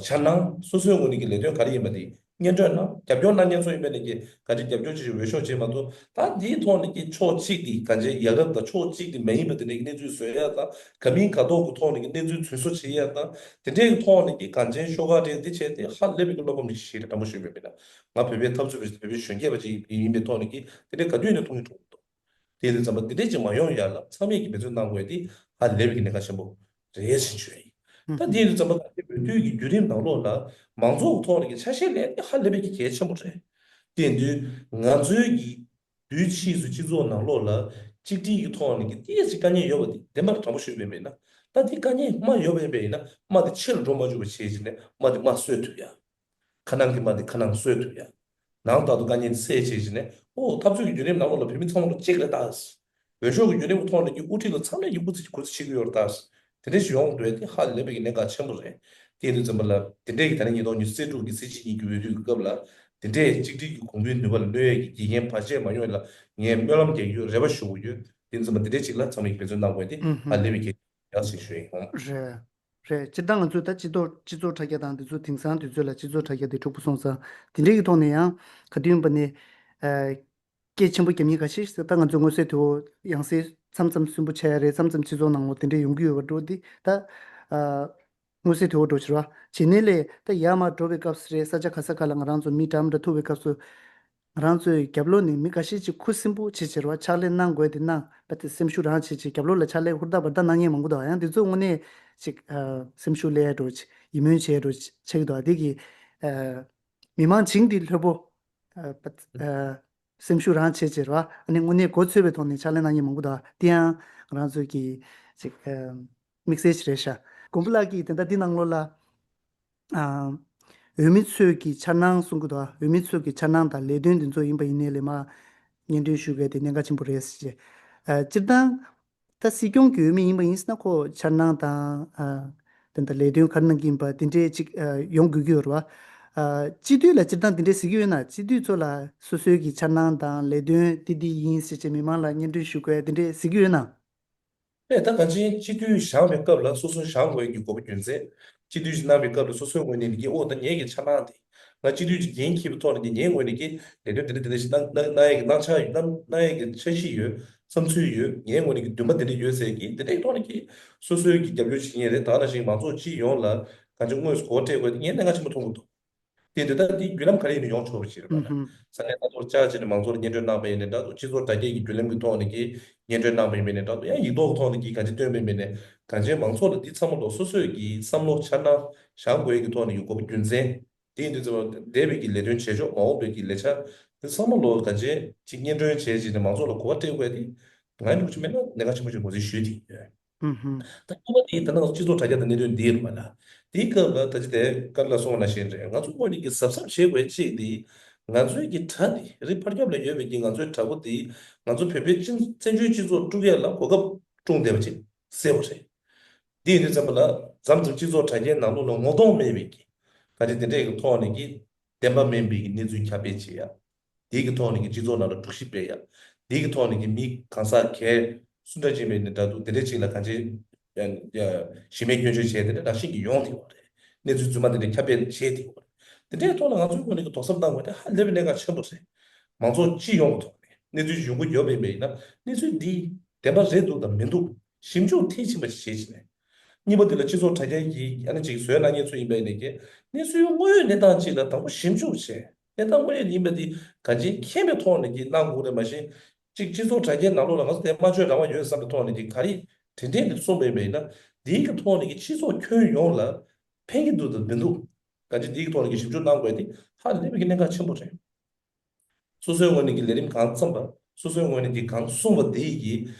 འཆར་སྣང་སོ་སོའི་ངོས་ནས་ཀྱི་ལས་དོན་ག་རེ་ཡིན་པ་དེ་སྙན་སྒྲོན་གནང་། རྒྱབ་སྐྱོར་གནང་མཁན་ཚོ་ཡིན་པ་ནས་ཀྱི་ག་ཅིག་རྒྱབ་སྐྱོར་བྱེད་ཆེད་འོས་ཤོག་བྱེད་མ་ཐུབ། ད་འདིའི་ཐོག་ནས་ཀྱི་ཕྱོགས་གཅིག་དེ་ག་ཅིག་ཡག་རབས་དང་ཕྱོགས་གཅིག་དེ་མ་ཡིན་པ་དེ་འདྲའི་གནས་ཚུལ་བཟོ་ཡ་དང་ག་མིན་ག་ཐོག་གི་ཐོག་ནས་ཀྱི་གནས་ཚུལ་རྫུན་བཟོ་བྱེད་ཡ་དང་དེ་འདྲའི་ཐོག་ནས་ཀྱི་གངས་ཅན་ཤོག་ཁག་རེད་འདི་བྱས་ཏེ་ཧ་ལས་པའི་ཀྱི་བློ་ཕམ་ཞིག་རེད། དྲང་པོ་ཞུས་པ་ཡིན་ན་ང་བོད་པའི་འཐབ་རྩོད་པ་ཞིག་བོད་པའི་གཞོན་སྐྱེས་པ་ཅིག་ཡིན་པའི་ཐོག་ནས་ཀྱི་དེ་འདྲའི་ག་དུས་ནས་མཐོང་གི་འགྲོ་གི་འདུག་དེ་ཡིན་དུས་ཙམ་པ་འདི་འདྲས་ཅིག་མ་ཡོང་ཡ་ལ་ཚང་མས་ཀྱི་འབད་བརྩོན་གནང་དགོས་ཏེ་ཧ་ལས་པའི་གི་གནད་འགག་ཆེན་པོ་རེད་ཟེར་ཞུ་ཡ་ཡིན། ད་འདི་ཡིན་དུས་ཙམ་པ་ད་འོས་བསྡུ་གི་བརྒྱུད་རིམ་ནང་ལོགས་ལ་མང་ཚོགས་ཀྱི་ཐོག་ནས་ཀྱི་ཆ་ཤས་ལེན་ཏེ་ཧ་ལས་པའི་གི་གལ་ཆེན་པོ་རེད། དེ་ཡིན་དུས་ང་ཚོའི་གི་དུས་ཕྱིས་སུ་སྤྱི་ཚོགས་ནང་ལོགས་ལ་གཅིག་སྒྲིལ་གྱི་ཐོག་ནས་ཀྱི་ཏོག་ཙམ་དཀའ་ངལ་ཡོད་པ་དེ་བདེན་པར་དྲང་པོ་ཞུས་པ་ཡིན་ན། ད་འདི་དཀའ་ངལ་མ་ཡོད་པ་ཡིན་ན་མ་དེ་ཆེ་རུ་འགྲོ་མ་བཅུག་པ་བྱས་ཕྱིན་ནས་མ་དེ་མ་གསོད་ཐུབ་ཡ། ཁ་ནང་གི་མ་དེ་ཁ་ནང་གསོད་ཐུབ་ཡ། ནང་ལྟར་དུ་དཀའ་ངལ་དེ་སེལ་བྱེད་ཀྱི་ནས་ཨོ་འཐབ་རྩོད་ཀྱི་བརྒྱུད་རིམ་ནང་ལོགས་ལ་བོད་མི་ཚང་མ་ལ་གཅིག་རེད་ད། འོས་ཤོག་གི་བརྒྱུད་རིམ་གྱི་ཐོག་ནས་ཀྱི་དབུ་ཁྲིད་ལ་ཚང་མས་ཀྱི་སྐུ་ཚེ་གུ་ཚེ་བྱེད་ཀྱི་ཡོད་རེད་ད། དེ་འདྲ་ཞིག་ཡོང་འདོད་དེ་ཧ་ལས་པའི་གི་གནད་འགག་ཆེན་པོ་རེད། དེ་ཡིན་དུས་ཙམ་པ་ལ་དེ་འདྲས་ཀྱི་ད་ནི་ཉིས་སྟོང་ཉི་ཤུ་རྩ་དྲུག་གི་སྲིད་སྤྱི་གཉིས་ཀྱི་འོས་བསྡུ་གི་སྐབས་ལ་དེ་འདྲས་གཅིག་སྒྲིལ་གྱི་གོང་བུའི་ནུས་པ་ལ་གནོད་ཡས་ཀྱི་དགེ་རྒན་བར་ཆད་མ་ཡོང་ཡ་ལ་ངས་སྨོན་ལམ་རྒྱག་གི་ཡོད། རེ་བ་ཞུ་གི་ཡོད། དེ་ཡིན་དུས་ཙམ་པ་དེ་འདྲས་ཅིག་ལ་ཚང་མས་ཀྱི་འབད་བརྩོན་གནང་དགོས་ཏེ་ཧ་ལས་པའི་གི་ཡག་ཞིག་ཞུ་ཡིན། རེད། རེད། སྤྱིར་བཏང་ང་ཚོས་ད་སྤྱི་ཚོགས་སྤྱི་ཚོགས་དྲ་རྒྱ་དང་འདི་ཚོ་དེང་སང་དུས་ཚོད་ལ་སྤྱི་ཚོགས་དྲ་རྒྱ་དེ་འཁྲུག་པོ་སོང་ཙང་དེ་འདྲའི་གི་ཐོག་ནས་ཡང་ག་དུས་ཡིན་པ་ནས་ཨ་སྐད་ཆེན་པོ་རྒྱབ་མཁན་ཁ་ཤས་ཤིག་ད་ང་ཚོས་མངོན་གསལ་དོད་པོ་ཡང་སེ་མཚམས་མཚམས་སུན་པོ་ཆགས་ཡ་རེད། མཚམས་མཚམས་སྤྱི་ཚོགས་ནང་ལོགས་དེ་འདྲ་ཡོང་གི་ཡོད་པ་འགྲོ་འདི་ད་ཨ་མངོན་གསལ་དོད་པོ་འགྲོ་ཕྱིར་བ་བྱེད་ནས་ལས་ད་ཡར་མར་འགྲོ་བའི་སྐབས་སུ་རེད། ས་ཆ་ག་ས་ག་ལ་ང་རང་ཚོ་མི་འདྲ་མི་འདྲ་ཐུག་པའི་སྐབས་སུ། ང་རང་ཚོའི་རྒྱབ་ལོགས་ནས་མི་འགའ་ཤས་ཅིག་ཁུ་སིམ་པོ་བྱེད་བྱེད་རོགས་ཕྱག་ལས་གནང་དགོས་དེ་གནང་བ་དེ་སེམས་ཤུགས་རང་བྱེད་ཅིག་རྒྱབ་ལོགས་ལ་ཕྱག་ལས་ཧུར་ཐག་འབར་ཐག་གནང་མཁན་མང་པོ་འདུག་ཡང་དེ་ཚོ་དངོས་གནས་ཅིག་ཨ་སེམས་ཤུགས་སླེབས་འགྲོ་ཅིག་ཡིད་སྨོན་བྱས་འགྲོ་ཅིག་ཆགས་ཀྱི་འདུག་དེ་གི་ཨ་མི་མང་བྱིངས་འདི་ལྷོད་པོ་ཨ་ཨ་སེམས་ཤུགས་རང་བྱེད་བྱེད་རོགས་ཨ་ནི་དངོས་གནས་གོ་ཚོད་པའི་ཐོག་ནས་ཕྱག་ལས་གནང་མཁན་མང་པོ་འདུག་དེ་ཡང་ང་རང་ཚོ་གི་ཅིག་ཨ་དམིགས་བསལ་ཞིག་རེད་ཤག་མགོན་པོ་ལགས་ཀྱིས་དེ་འདྲ་འདི་ནང་ལོགས་ལ། ཨ། འོས་མི་ཚོས་ཀྱི་འཆར་སྣང་གསུང་གི་འདུག་འོས་མི་ཚོས་ཀྱི་འཆར་སྣང་དང་ལས་དོན་འདི་ཚོ་ཡིན་པ་ཡིན་ནའི་ལས་མ་སྙན་སྒྲོན་ཞུ་དགོས་དེ་གནད་འགག་ཆེན་པོ་རེད་ཟེར་བྱས། ཨ། སྤྱིར་བཏང་ད་སྲིད་སྐྱོང་གི་འོས་མི་ཡིན་པ་ཡིན་ཟེར་ན་ཁོ་འཆར་སྣང་དང་། ཨ། དེ་འདྲ་ལས་དོན་ག་རེ་གནང་གི་ཡིན་པ་དེ་འདྲས་ཅིག་ཨ། ཡོང་དགོས་ཀྱི་ཡོད་རེད་བ། ཨ། སྤྱི་འཐུས་ལ་སྤྱིར་བཏང་དེ་འདྲས་ཟེར་གྱི་ཡོད་ན་སྤྱི་འཐུས་ཚོ་ལ་སོ་སོའི་གི་འཆར་སྣང་དང་ལས་དོན་དེ་འདི་ཡིན་ཟེར་བྱས་མི་མང་ལ་སྙན་སྒྲོན་ཞུ་དགོས་དེ་འདྲས་ཟེར་གྱི་ཡོད་ན། ཨེ་ད་གང་ཅི་སྤྱི་འཐུས་བཞེངས་པའི་སྐབས་ལ་སོ་སོ་བཞེངས་དགོས་ཀྱི་དགོས་པ་རྒྱུ་མཚན། སྤྱི་འཐུས་ཤིག་གནང་བའི་སྐབས་ལ་སོ་སོའི་ངོས་ནས་ནི་ཨོ་ད་ངེད་ཀྱི་འཆར་སྣང་དེ། ང་སྤྱི་འཐུས་ཀྱི་འགན་འཁྱེར་བའི་ཐོག་ནས་ནི་ངའི་ངོས་ནས་ཀྱི་ལས་དོན་དེ་འདྲ་དེ་འདྲ་ཞིག་གནང་གནང་གནང་ཡས་ཀྱི་གནང་འཆར་ཡོད། གནང་གནང་ཡས་ཀྱི་འཆར་གཞི་ཡོད། བསམ་ཚུལ་ཡོད། ངའི་ངོས་ནས་ཀྱི་འདུན་པ་དེ་འདྲ་ཡོད་ཟེར་གྱི་དེ་འདྲའི་ཐོག་ནས་ཀྱི་སོ་སོའི་ཀྱི་རྒྱབ་སྐྱོར་བྱེད་ཀྱི་ཡིན་རེད། ད་ནང་བཞིན་མང་ཚོགས་སྤྱི་ཡོངས་ལ་གང་ཅི་དངོས་སུ་གོ་བ་སྤྲད་དགོས་དེ་ངས་གནད་འགག་ཆེན་པོ་མཐོང་གི་འདུག་དེ་འདི་ལྟར་འདི་བརྒྱུད་ལམ་ག་རེ་ཡིན་ན་ཡོང་ཆོག་པ་ཞིག་རེད་པ་ལ། ཨུ་ཧུམ། ས་གནས་ས་ཐོག་བཅར་བྱས་ནས་མང་ཚོགས་ལ་སྙན་སྒྲོན་གནང་པ་ཡིན་ནའི་འདྲ་འདུག་སྤྱི་ཚོགས་དྲ་རྒྱའི་གི་བརྒྱུད་ལམ་གྱི་ཐོག་ནས་ཀྱི་སྙན་སྒྲོན་གནང་པ་ཡིན་པ་ཡིན་ནའི་འདྲ་འདུག་ཡང་ཡིག་ཐོག་གི་ཐོག་ནས་ཀྱི་གང་ཅི་བཏོན་པ་ཡིན་པ་ཡིན་ནའི་གང་ཅི་མང་ཚོགས་ལ་འདི་ཚང་མ་ལོ་སོ་སོས་ཀྱི་བསམ་བློ་འཆར་སྣང་བཞེངས་དགོས་ཀྱི་ཐོག་ནས་ཀྱི་དགོས་པ་རྒྱུ་མཚན། དེ་ཡིན་དུས་ཚང་མ་འདས་པའི་ཀྱི་ལས་དོན་བྱེད་ཕྱོགས་མ་འོངས་པའི་ཀྱི་ལས་འཆར་འདི་ཚང་མ་ལོ་གང་ཅི་ཅིག་སྙན་སྒྲོན་བྱས་བྱས་ནས་མང་ཚོགས་ལ་གོ་བ་སྤྲད་དགོས་ཏེ། ང་ནི་ཁུ་ཆུ་མེད་ན་གནད་འགག་ཆེན་པོ་ཞིག་ངོས་འཛིན་ཞུས་ཏེ་ཡོད། ཧུམ་ཧུམ། ད་ཁྱད་པར་དེ་ད་ནང་སྤྱི་ཚོགས་དྲ་རྒྱ་དང་གནད་དོན་འདི་ཡིན་པ་ལ། དེའི་སྐབས་ལ་ད་ཅི་དེ་ཀར་ལ་སོང་བ་ནང་བཞིན་རེད། ང་ཚོ་དངོས་གནས་ཀྱི་གཟབ་གཟབ་བྱེད་དགོས་གཅིག་དེ། ང་ཚོའི་གི་དྲ་དེ་རི་ཕར་རྒྱབ་ལ་ཡོད་པའི་གི་ང་ཚོའི་དྲ་འབུ་དེ་ང་ཚོ་བོད་པའི་སྤྱི་བཙན་བྱོལ་སྤྱི་ཚོགས་དཀྲུག་ཡ་ལ་གོ་སྐབས་བསྐྲུན་བསྡད་པ་ཅིག་གསལ་པོ་རེད། དེ་ཡིན་དུས་ཙམ་པ་ལ་ འཛམ་གླིང་སྤྱི་ཚོགས་དྲ་རྒྱའི་ནང་ལོགས་ལ་ངོ་གདོང་མེད་པའི་གི་ག་རེ་དེ་འདྲས་ཀྱི་ཐོག་ནས་ཀྱི་བདེན་པ་མིན་པའི་གི་གནས་ཚུལ་ཁྱབ་སྤེལ་བྱེད་ཡ། དེའི་གི་ཐོག་ནས་ཀྱི་སྤྱི་ཚོགས་ནང་ལ་དཀྲུག་ཤིང་སྤེལ་ཡ། དེའི་གི་ཐོག་ནས་ཀྱི་མི་གང་ཟག་གལ་སུ་འདྲ་ཅིག་མེད་ནས་འདྲ་འདུག་དེ་འདྲས་ཅིག་ལ་གང་ཅི་ཡ་ཡ་གཞི་མེད་སྐྱོན་བརྗོད་བྱས་དེ་འདྲ་ནང་བཞིན་གྱི་ཡོང་དེ་བ་རེད། གནས་ཚུལ་རྫུན་མ་དེ་འདྲས་ཁྱབ་སྤེལ་བྱས་དེ་བ་རེད། དེ་འདྲའི་ཐོག་ལ་ང་ཚོའི་ངོས་ནས་ཀྱི་དོགས་ཟབ་གནང་དགོས་དེ་ཧ་ལས་པའི་གནད་འགག་ཆེན་པོ་རེད། མང་ཚོགས་སྤྱི་ཡོངས་ཀྱི་ཐོག་ནས་གནས་ཚུལ་ཡོང་གི་ཡོད་པ་ཡིན་པ་ཡིན་ན་གནས་ཚུལ་འདི་བདེན་པ་རེད་འདུག་དང་མི་འདུག་ཞིབ་འཇུག་མཐིལ་ཕྱིན་པ་ཞིག་བྱེད་ཕྱིན་ནས། གཉིས་པ་འདི་ལ་སྤྱི་ཚོགས་དྲ་རྒྱ་གི་ཨ་ནི་ཅིག་བཟོས་གནང་མཁན་ཚོ་ཡིན་པ་ཡིན་ནས་ཀྱི་གནས་ཚུལ་དངོས་ཡོད་གནས་སྟངས་ཅིག་ལ་དང་པོ་ཞིབ་འཇུག་བྱས། གནས་སྟངས་དངོས་ཡོད་ཡིན་པ་འདི་གང་ཅིའི་མཁྱེན་པའི་ཐོག་ནས་ཀྱི་གནང་དགོས་རེད། མ་གཞི་གཅིག་སྤྱི་ཚོགས་དྲ་རྒྱའི་ནང་ལོགས་ལ་ང་ཚོ་དེ་སྨྲ་བརྗོད་རང་དབང་ཡོད་བསམ་པའི་ཐོག་ནས་ཀྱི་ག་རེ་དྲན་དྲན་དེ་གསུངས་པ་ཡིན་པ་ཡིན་ན་འདིའི་གི་ཐོག་ནས་ཀྱི་སྤྱི་ཚོགས་ཁྱོན་ཡོངས་ལ་ཕན་གྱི་འདུག་དང་མི་འདུག་གང་ཅི་འདིའི་གི་ཐོག་ནས་ཀྱི་ཞིབ་འཇུག་གནང་དགོས་དེ་ཧ་ལས་པའི་གི་གནད་འགག་ཆེན་པོ་རེད། སོ་སོའི་ངོས་ནས་ཀྱི་ལས་རིམ་གང་བརྩམས་པ། སོ་སོའི་ངོས་ནས་ཀྱི་གང་གསུངས་པ་དེ་ཡི་གི་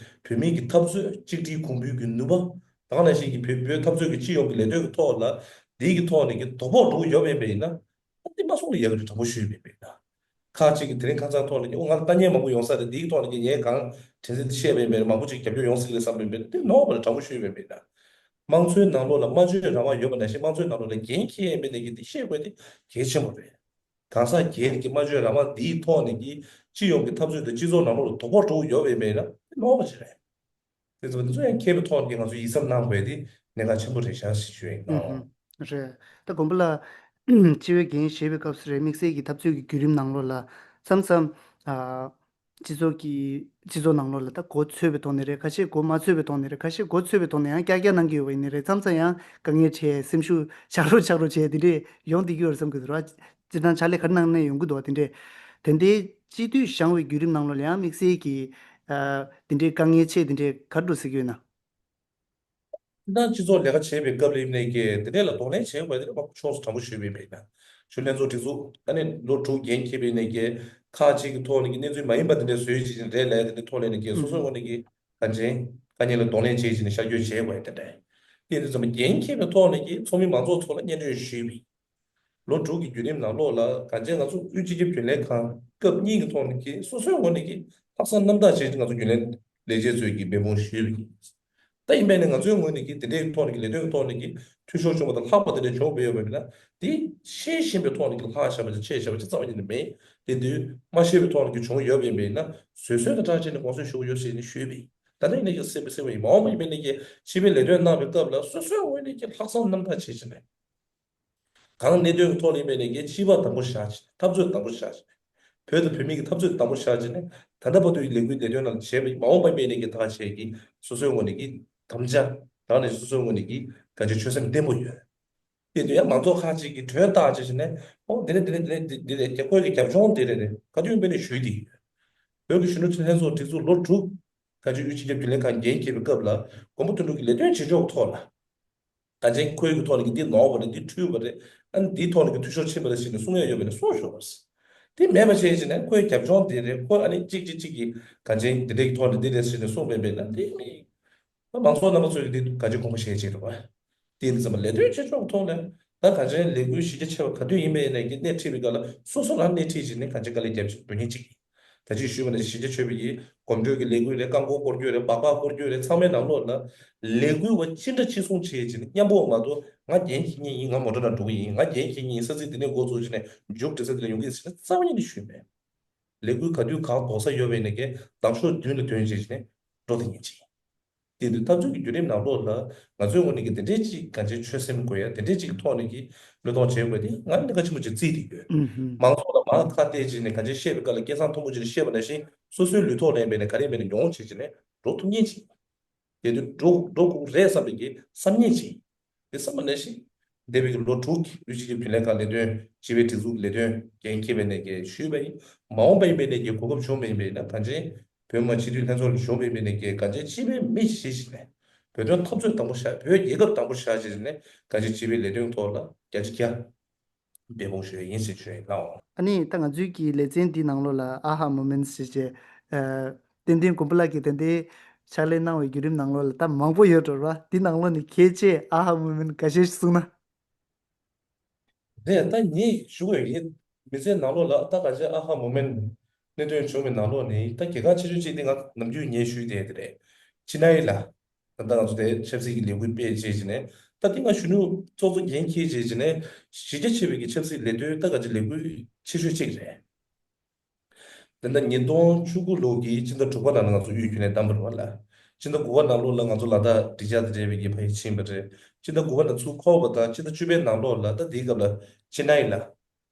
བོད་མིའི་གི་འཐབ་རྩོད་གཅིག་སྒྲིལ་གོང་འཕེལ་གྱི་ནུས་པ། ད་ག་ནང་བཞིན་གྱི་བོད་བོད་འཐབ་རྩོད་ཀྱི་སྤྱི་ཡོངས་ཀྱི་ལས་དོན་གྱི་ཐོག་ལ་དེའི་གི་ཐོག་ནས་ཀྱི་དོ་ཕོག་འགྲོ་གི་ཡོད་པ་ཡིན་པ་ཡིན་ན། ཨ་འདི་མ་སོང་ལ་ཡག་གི་དྲང་པོ་ཞུས་པ་ཡིན་པ་ཡིན་ན། ཁག་ཅིག་གི་དེ་རིང་ཁ་སང་ཐོག་ནས་ཀྱི་ཨོ་ང་ལ་ལྟ་ཉན་མང་པོ་ཡོང་ས་རེད། དེའི་ཐོག་ནས་ཀྱི་ངས་གང་དྲན་ཚིག་བཤད་པ་ཡིན་པ་ཡིན་ན་མང་པོ་ཅིག་རྒྱབ་སྐྱོར་ཡོང་སྲིད་ཀྱི་རེད་བསམ་པ་ཡིན་པ་ཡིན་ན་འདི་ནོར་བ་ལ་དྲང་པོ་ཞུས་པ་ཡིན་པ་ཡིན་ན། དམངས་གཙོའི་ནང་ལོགས་ལ་སྨྲ་བརྗོད་རང་དབང་ཡོད་པ་ནང་བཞིན་དམངས་གཙོའི་ནང་ལོགས་ལ་འགན་འཁྱེར་ཡིན་པ་ནས་ཀྱི་འདི་ཤེས་དགོས་དེ་གལ་ཆེན་པོ་རེད། གང་ཟག་སྒེར་གྱི་སྨྲ་བརྗོད་རང་དབང་འདིའི་ཐོག་ནས་ཀྱི་སྤྱི་ཡོངས་ཀྱི་འཐབ་རྩོད་དང་སྤྱི་ཚོགས་ནང་ལོགས་ལ་དོ་ཕོག་འགྲོ་གི་ཡོད་པ་ཡིན་པ་ཡིན་ན་དེ་ནོར་བ་ཞིག་རེད། དེ་ཚོ་དེ་ཚོ་ཡང་མཁས་པའི་ཐོག་ནས་ང་ཚོས་ཡིད་གཟབ་གནང་དགོས་དེ་གནད་འགག་ཆེན་པོ་རེད་ཤག་ཞེས་ཞུ་ཡིན། ཨོ། ཨུ་ཧུམ། རེད། ད་དགོན་པ་ལ་སྤྱི་བའི་འགན་བཞེས་པའི་སྐབས་སུ་རེད། དམིགས་བསལ་གྱི་འཐབ་རྩོད་ཀྱི་བརྒྱུད་རིམ་ནང་ལོགས་ལ་མཚམས་མཚམས་ཨ། སྤྱི་ཚོགས་ཀྱི་སྤྱི་ཚོགས་ནང་ལོགས་ལ་ད་གོ་ཚོད་པའི་ཐོག་ནས་རེད། ཁ་ཤས་གོ་མ་ཚོད་པའི་ཐོག་ནས་རེད། ཁ་ཤས་གོ་ཚོད་པའི་ཐོག་ནས་ཡང་ཀྱག་ཀྱག་གནང་གི་ཡོད་པ་ཡིན་ནའི་རེད། མཚམས་མཚམས་ཡང་དཀའ་ངལ་འཕྲད། སེམས་ཤུགས་ཆག་རོ་ཆག་རོ་བྱས་དེ་འདྲས་ཡོང་བསྡད་ཀྱི་ཡོད་རེད་བསམ་གྱི་འདུག་ར། སྤྱིར་བཏང་ཕྱག་ལས་ག་རེ་གནང་ནས་ཡོང་གི་འདུག་བ། དེ་འདྲས་དེ་འདྲའི་སྤྱི་འཐུས་བཞེངས་པའི་བརྒྱུད་རིམ་ནང་ལོགས་ལ་ཡང་དམིགས་བསལ་གྱི་ཨ། དེ་འདྲའི་དཀའ་ངལ་འཕྲད་དེ་འདྲས་ག་རེ་འདྲ་ཟེར་གྱི་ཡོད་ན། ད་སྤྱི་ཚོགས་ལས་ཀ་བྱེད་པའི་སྐབས་ལ་ཡིན་ནའི་ཀྱི་དེ་འདྲས་ལ་གདོང་ལེན་བྱེད་དགོས་དེ་འདྲ་མང་པོ་ཕྱོགས་སུ་དྲང་པོ་ཞུས་པ་ཡིན་པས་ན། ཆུ་ལྷན་ཚོགས་སྒྲིག་འཛུགས་ཨ་ནི་ལོ་དྲུག་འགན་འཁྱེར་བའི་ནས་ཀྱི་ཁག་ཅིག་གི་ཐོག་ནས་ཀྱི་གནས་ཚུལ་མ་ཡིན་པ་དེ་འདྲས་བཟོས་བྱས་ཀྱི་རེད་ལབ་དེ་འདྲའི་ཐོག་ནས་ནས་ཀྱི་སོ་སོའི་ངོས་ནས་ཀྱི་ག་ཅན་དཀའ་ངལ་ལ་གདོང་ལེན་བྱེད་བྱས་ནས་ཤར་བསྐྱོད་བྱེད་དགོས་དེ་འདྲས། དེ་འདི་ཚོ་མ་འགན་འཁྱེར་བའི་ཐོག་ནས་ཀྱི་ཚོགས་མི་མང་ཚོགས་ཚོ་ལ་སྙན་སྒྲོན་ཞུས་པ་ཡིན། ལོ་དྲུག་གི་བརྒྱུད་རིམ་ནང་ལོགས་ལ་གང་ཅི་ང་ཚོ་དབུས་སྤྱི་ཁྱབ་རྒྱུན་ལས་ཁང་སྐབས་གཉིས་ཀྱི་ཐོག་ནས་ཀྱི་སོ་སོའི་ངོས་ནས་ཀྱི་ལྷག་བསམ་རྣམ་དག་བྱས་ཏེ་ང་ཚོ་རྒྱུན་ལས་ལས་བྱེད་ཚོས་ཀྱི་འབད་འབུངས་ཞུས་པ་ཡིན། ད་ཡིན་པས་ནས་ང་ཚོའི་ངོས་ནས་ཀྱི་དེ་འདྲའི་ཐོག་ནས་ཀྱི་ལས་དོན་གྱི་ཐོག་ནས་ཀྱི་འཐུས་ཤོར་བྱུང་བ་དང་ལྷག་པ་དེ་འདྲ་བྱུང་བ་ཡོད་པ་ཡིན་ན་དེ་ཤེས་བཞིན་པའི་ཐོག་ནས་ཀྱི་ལྷག་བཞག་པ་ཅིག་ཆད་བཞག་པ་ཅིག་རྩ་བ་ཉིད་ནས་མེད། དེ་དུས་མ་ཤེས་པའི་ཐོག་ནས་ཀྱི་བྱུང་ཡོད་པ་ཡིན་པས་ན་བཟོད་གསོལ་དང་སྦྲགས་བྱས་ནས་དགོངས་སེལ་ཞུ་གི་ཡོད་ཟེར་ནས་ཞུས་པ་ཡིན། ད་ལྟ་ཡིན་ནས་ཀྱི་སེམས་པ་སེམས་པ་ཡིན་མ་འོངས་པ་ཡིན་པས་ནས་ཀྱི་སྤྱི་པའི་ལས་དོན་གནང་བའི་སྐབས་ལ་སོ་སོའི་ངོས་ནས་ཀྱི་ལྷག་བསམ་རྣམ་དག་བྱེད་བཞིན་པས། གང་གནད་དོན་གྱི་ཐོག་ལ་ཡིན་པའི་ནས་ཀྱི་སྤྱི་པ་དང་པོ་བཞག་ཅིག་འཐབ་རྩོད་དང་པོ་བཞག་ཅིག་བོད་དང་བོད་མི་གི་འཐབ་རྩོད་དང་པོ་བཞག་ཅིག་ནས་ད་ལྟ་བར་དུ་ཡི་ལས་འགུལ་ལས་དོན་ནང་བྱས་པའི་མ་འོངས་པ་ཡིན་པའི་ནས་ཀྱི་ད་བྱས་ཀྱི་སོ་སོའི་ངོས་ནས་ཀྱི་དམ་བཅའ་ད་ནས་སོ་སོའི་ངོས་ནས་ཀྱི་ག་ཅི་ཆོད་སེམས་བརྟན་པོ་ཡོད། དེ་དུས་ཡང་མང་ཚོགས་ཁག་ཅིག་གིས་དྲོད་བཏགས་བྱས་ནས་ཨོ་འདི་རེད་འདི་རེད་འདི་རེད་འདི་རེད་ཀྱི་ཁོའི་གི་རྒྱབ་ལྗོངས་འདི་རེད་རེད་ག་དུས་ཡིན་པའི་ནས་ཞུས་ཏེ་ཡོད། བོད་ཀྱི་གཞོན་ནུ་ཚོའི་ལྷན་ཚོགས་སྒྲིག་འཛུགས་ལོ་དྲུག་ག་ཅི་དབུས་སྤྱི་ཁྱབ་རྒྱུན་ལས་ཁང་འགན་འཁྱེར་བའི་སྐབས་ལ་མགོན་པོ་དོན་གྲུབ་ཀྱི་ལས་དོན་བྱེད་ཕྱོགས་ཐོག་ལ། ག་ཅན་ཁོའི་གི་ཐོག་ནས་ཀྱི་འདི་ནོར་བ་རེད། འདི་འཁྲུལ་བ་རེད། ཨ་ནི་འདིའི་ཐོག་ནས་ཀྱི་འཐུས་ཤོར་ཕྱིན་པ་རེད་ཟེར་ནས་གསུང་ཡ་ཡོད་པ་ནས་གསུང་ཤོག་ཟེར། དེ་མེད་པ་བྱས་ཕྱིན་ནས་ཁོའི་རྒྱབ་ལྗོངས་འདི་རེད། ཁོ་ཨ་ནི་གཅིག་གཅིག་གཅིག་གིས་ག་ཅན་འདི་འདྲའི་གི་ཐོག་ནས་འདི་རེད་ཟེར་ནས་གསུངས་པ་ཡིན་པས་ན་འདི་མི་ད་མང་ཚོགས་རྣམ་པ་ཚོས་འདི་ག་ཅི་དགོངས་པ་བཞེས་བྱས་འདུག་བ། དེ་ཡིན་ཙམ་པ་ལས་དོན་བྱེད་ཕྱོགས་ཐོག་ནས་ད་ག་ཅན་ལས་འགུལ་གཞི་རྒྱ་ཆེ་བ་ག་དུས་ཡིན་པའི་ནས་ཀྱི་སྣེ་ཁྲིད་པའི་སྐབས་ལ་སོ་སོ་རང་སྣེ་ཁྲིད་བྱས་ནས་ག་ཅན་དཀའ་ལས་རྒྱབ་བྱེད་དགོས་ངེས་གཅིག་ཡིན། ད་ཅི་ཞུས་པ་ནས་གཞི་རྒྱ་ཆེ་བའི་གི་གོམ་བགྲོད་ཀྱི་ལས་འགུལ་རེད། རྐང་འཁོར་སྐོར་སྐྱོད་རེད། སྦག་སྦག་སྐོར་སྐྱོད་རེད། ཚང་མའི་ནང་ལོགས་ལ་ལས་འགུལ་བ་ཅི་འདྲ་ཅི་གསུང་བྱེད་ཅེས་ནས་མཉམ་པོ་མ་གཏོགས་ང་འགན་འཁྱེར་མཁན་ཡིན། ང་མོ་ཊ་ནང་འགྲོ་གི་ཡིན། ང་འགན་འཁྱེར་མཁན་ཡིན། ས་ཚིགས་འདི་ནས་འགོ་བཙུགས་བྱས་ནས་མཇུག་འབྲས་ས་འདི་ལ་ཡོང་གི་ཡིན་ཟེར་ནས་རྩ་བ་ཉིད་ནས་ཞུས་མེད། ལས་འགུལ་ག་དུས་གང་འགོག་ས་ཡོད་པའི་ནས་ཀྱི་མདང་ཕྱོགས་མདུན་ལ་ཐོན་བྱས་ནས་འགྲོ་དེ་ཉིན་གཅིག་དེ་དུས་འཐབ་རྩོད་ཀྱི་བརྒྱུད་རིམ་ནང་ལོགས་ལ་ང་ཚོའི་ངོས་ནས་ཀྱི་དེ་འདྲའི་ཅིག་གང་ཅིའི་ཆོད་སེམས་དགོས་ཡ་དེ་འདྲའི་ཅིག་ཐོག་ནས་ཀྱི་བློས་གཏོང་བྱེད་དགོས་དེ་ང་གནད་འགག་ཆེན་པོ་ཅིག་བརྩིས་ཏེ་ཡོད། ཨུ་ཧུམ། མང་ཚོགས་ལ་མར་ཁ་གཏད་བྱས་ནས་གང་ཅི་བཤད་པའི་སྐབས་ལ་སྐད་གསང་མཐོན་པོ་ཅིག་བཤད་པ་ནང་བཞིན་སོ་སོའི་ལུས་ཐོག་ལ་ཡིན་པའི་ནས་ག་རེ་ཡིན་པའི་ནས་མྱོང་བྱེད་ཀྱི་ནས་འགྲོ་ཐུབ་མཁན་ཅིག་དེ་དུས་འགྲོ་འགྲོ་དགོས་རེད་བསམ་པའི་གི་བསམ་ཉིན་གཅིག་དེ་བསམ་པ་ནང་བཞིན། འདས་པའི་གི་ལོ་དྲུག་གི་དབུས་སྤྱི་ཁྱབ་རྒྱུན་ལས་ཁང་ལས་དོན་སྤྱི་པའི་སྒྲིག་འཛུགས་ཀྱི་ལས་དོན་འགན་འཁྱེར་བའི་ནས་ཀྱི་ཞུས་པ་ཡིན། མ་འོངས་པ་ཡིན་པའི་ནས་ཀྱི་གོ་སྐབས་བྱུང་བ་ཡིན་པས་ན་གང་ཅི། བོད་མི་སྤྱི་འཐུས་ལྷན་ཚོགས་ལ་བྱུང་བ་ཡིན་པའི་ནས་ཀྱི་གང་ཅི་སྤྱི་པའི་མི་ཞིག་བྱས་ནས། བོད་དོན་འཐབ་རྩོད་དང་པོ་བཞག་བོད་རྒྱལ་ཁབ་དང་པོ་བཞག་བྱས་ནས་གང་ཅི་སྤྱི་པའི་ལས་དོན་ཐོག་ལ་རྒྱ་ཆེ་རྒྱ། འབད་འབུངས་ཞུ་ཡ་ཡིན་ཟེར་ཞུ་ཡ་ཡིན་ལགས། ཨ་ནི་ད་ང་ཚོའི་གི་ལེ་ཚན་འདི་ནང་ལོགས་ལ་ཨ་ཧ་མོ་མེན་ཊི་ཟེར་བྱས། ཨ། ཏན་ཏན་དགོན་པ་ལགས་ཀྱིས་ཏན་ཏན་ཕྱག་ལས་གནང་བའི་བརྒྱུད་རིམ་ནང་ལོགས་ལ་ད་མང་པོ་ཡོད་འགྲོ་ར། འདི་ནང་ལོགས་ནས་གལ་ཆེ་ཨ་ཧ་མོ་མེན་ཊི་འགའ་ཤས་ཤིག་གསུངས་ན། རེད། ད་ངས་ཞུ་དགོས་ཡིན། མི་ཚེ་ནང་ལོགས་ལ་ད་ག་ཚོད་ཨ་ཧ་མོ་མེན་ཊི་གནད་དོན་བྱུང་བའི་ནང་ལོགས་ནས་ད་གལ་འགངས་ཆེ་ཤོས་གཅིག་དེ་ང་ནམ་རྒྱུན་ངས་ཞུས་བསྡད་དེ་རེད། ཕྱི་ནང་ལ། ད་ལྟ་ང་ཚོ་དེ་ཆབ་སྲིད་ཀྱི་ལས་འགུལ་སྤེལ་བྱས་བྱས་ནས་ ད་དེ་སྔ་གཞོན་ནུ་ཚོགས་གཙོ་འགན་འཁྱེར་བྱས་བྱས་ནས་གཞི་རྒྱ་ཆེ་བའི་གི་ཆབ་སྲིད་ལས་དོན་ད་ག་ཅིག་ལས་འགུལ་ཆེ་ཤོས་གཅིག་རེད། དེ་འདྲ་ཉིས་སྟོང་བཅུ་དགུ་ལོ་གི་སྤྱི་ཟླ་དྲུག་པ་ནང་ང་ཚོ་དབུས་རྒྱུན་ལས་བདམས་པ་རེད་བ་ལ། སྤྱི་ཟླ་དགུ་པ་ནང་ལོགས་ལ་ང་ཚོ་ལ་དྭགས་སྒྲིག་འཇགས་དང་འབྲེལ་བའི་གི་ཕ་ཡུལ་ཕྱིན་པ་རེད། སྤྱི་ཟླ་དགུ་པ་ནས་ཚུར་འཁོར་བ་དང་སྤྱི་ཟླ་བཅུ་པའི་ནང་ལོགས་ལ་ད་དེའི་སྐབས་ལ་ཅི་ནའི་ལ།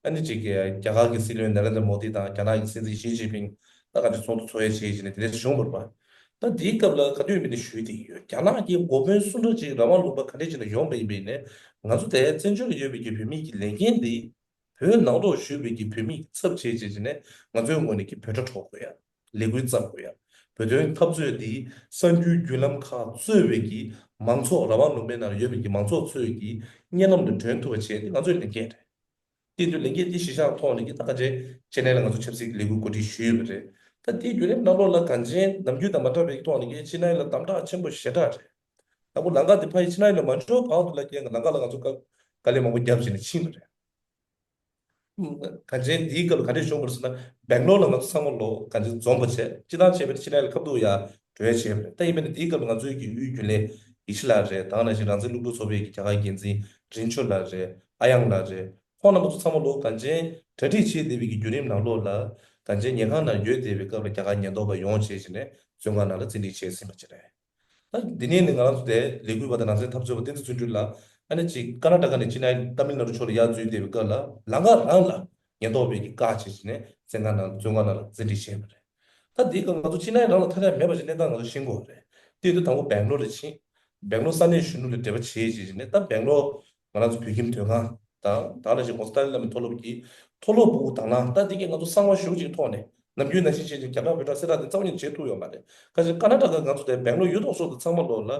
ཨ་ནི་ཅིག་གི་རྒྱ་གར་གྱི་སྲིད་བློན་ནེ་རེན་དྲ་མོ་དི་དང་རྒྱ་ནག་གི་སྲིད་འཛིན་ཞི་ཅིན་ཕིང་ད་ག་ཚོད་ཚོགས་འདུ་ཚོགས་ཡ་བྱེད་བྱས་ནས་དེ་འདྲ་བྱུང་བ་རེད་པ། ད་དེའི་སྐབས་ལ་ག་དུས་མིན་ནས་ཞུས་དེ་ཡོད། རྒྱ་ནག་གི་འགོ་དཔོན་སུ་འདྲ་ཅིག་རང་དབང་ལུང་པ་ག་འདྲ་ཅིག་ནས་ཡོང་པ་ཡིན་པ་ཡིན་ནས་ང་ཚོ་དེ་བཙན་བྱོལ་ལ་ཡོད་པའི་གི་བོད་མི་གི་ལས་འགན་འདི་བོད་ནང་ལོགས་བཞུགས་པའི་གི་བོད་མི་གི་ཚབ་བྱས་བྱས་བྱས་ནས་ང་ཚོའི་ངོས་ནས་གི་འབོད་སྒྲ་སྒྲོག་དགོས་ཡ། ལས་འགུལ་བརྩམ་དགོས་ཡ། བོད་དོན་འཐབ་རྩོད་འདི་གསར་འགྱུར་བརྒྱུད་ལམ་ཁག་གཙོས་པའི་གི་མང་ཚོགས་རང་དབང་ལུང་པའི་ནང་ཡོད་པའི་གི་མང་ཚོགས་ཚོས་གི་སྙན་ལམ་དུ་སྒྲོན་ཐུབ་པ་བྱས་ཏེ་ང་ཚོའི་ལས་འགན་རེད། དེ་དུས་ལས་འགན་འདི་གཞི་བཞག་ཐོག་ནས་ཀྱི་ད་ག་ཅེ་ཅེ་ནའི་ལ་ང་ཚོ་ཆབ་སྲིད་ཀྱི་ལས་འགུལ་གོ་སྒྲིག་ཞུས་ཡོད་པ་རེད། ད་དེའི་བརྒྱུད་རིམ་ནང་ལོགས་ལ་གང་ཅན་ནམ་རྒྱུན་དང་མ་འདྲ་བའི་ཐོག་ནས་ཀྱི་ཅེ་ནའི་ལ་དམ་དྲག་ཆེན་པོ་ཞེ་དྲག་རེད། ད་ཁོ་ལམ་ཁ་དེ་ཕ་ཡི་ཅེ་ནའི་ལ་མ་འགྲོ་བར་དུ་ལ་ཀྱི་ལམ་ཁ་ལ་ང་ཚོ་དཀའ་དཀའ་ལས་མང་པོ་བརྒྱབ་བྱས་ནས་ཕྱིན་པ་རེད། གང་ཅན་དེའི་སྐབས་ལ་ག་འདྲས་བྱུང་བ་རེད་ཟེར་ན་སྦེང་ལོར་ལ་ང་ཚོ་ཚང་མ་ལོ་གང་ཅན་འཛོམས་པ་བྱས་ཅི་ཐང་བྱས་པ་ཅེ་ནའི་ལ་ཁ་ཐུག་ཡ་གྲོས་བྱས་པ་རེད། ད་ཡིན་པ་ནི་དེའི་སྐབས་ལ་ང་ཚོའི་གི་དབུས་རྒྱུན་ལས་ཡེ་ཤེས་ལགས་རེད། ད་ནང་བཞིན་རང་བཙན་སློབ་ཕྲུག་ཚོགས་པའི་གི་རྒྱ་གར་འགན་འཛིན་རིན་ཆོས་ལགས་རེད། ཨ་ཡང་ལགས་རེད། ཁོང་རྣམ་པ་ཚོ་ཚང་མ་ལོ་གང་ཅན་གྲ་སྒྲིག་བྱས་བསྡད་པའི་གི་བརྒྱུད་རིམ་ནང་ལོགས་ལ་གང་ཅན་ཉེན་ཁང་ནང་ཡོད་བསྡད་པའི་སྐབས་ལ་རྒྱ་གར་ཉེན་རྟོག་པ་ཡོང་བྱས་བྱས་ནས་བཙོན་ཁང་ནང་ལ་བཙན་ཁྲིད་བྱས་ཟིན་པ་ཅིག་རེད། ད་འདི་ནས་ནི་ང་རང་ཚོ་དེ་ལས་འགུལ་བ་དང་ནང་སྲིད་འཐབ་རྩོད་པ་བསྟན་འཛིན་བརྩོན་འགྲུས་ལགས་ཨ་ནི་ཅིག་ཀར་ནཱ་ཊ་ཀ་ནས་ཅི་ནའི་ཏཱ་མིལ་ནཱ་ཌུ་ཕྱོགས་ལ་ཡར་འཛུལ་བསྡད་པའི་སྐབས་ལ་ལམ་ཁ་རང་ལ་ཉེན་རྟོག་པས་ཀྱི་བཀག་བྱས་བྱས་ནས་བཙོན་ཁང་ནང་བཙོན་ཁང་ནང་ལ་བཙན་ཁྲིད་བྱས་པ་རེད། ད་འདིའི་སྐབས་ང་ཚོ་ཅི་ནའི་རང་ལ་ཐ་སྙད་མེད་པ་ཞིག་གནས་སྟངས་ང་ཚོ་ཤེས་དགོས་པ་རེད། དེ་དུས་དང་པོ་སྦེང་ལོར་ལ་ཕྱིན། སྦེང་ལོར་ས་གནས་གཞོན་ནུ་ལ་འབྲེལ་བ་བྱས་བྱས་བྱས་ནས་ད་སྦེང་ལོར་ང་རང་ཚོ་བོད་ཁྱིམ་དོན་ཁང་དང་ད་ནང་བཞིན་ྋགོང་ས་ཏཱ་ལའི་བླ་མའི་མཐོ་སློབ་ཀྱི་མཐོ་སློབ་ཕྲུ་གུ་དང་བླངས་ད་འདི་གས་ང་ཚོ་གསང་བ་ཞུ་ཅིག་ཐོག་ནས་ནམ་རྒྱུན་ནང་བཞིན་བྱས་ཅིག་རྒྱ་གར་བོད་ཕྲུག་གསལ་བསྒྲགས་དེ་རྩ་བ་ཉིད་བྱེད་ཐུབ་ཡོད་མ་རེད། ཁ་ཅིག་ཀར་ནཱ་ཊ་ཀ་ང་ཚོ་དེ་སྦེང་ལོར་ཡུལ་ཐོག་སོགས་དང་ཚང་མ་ལོག་ལ་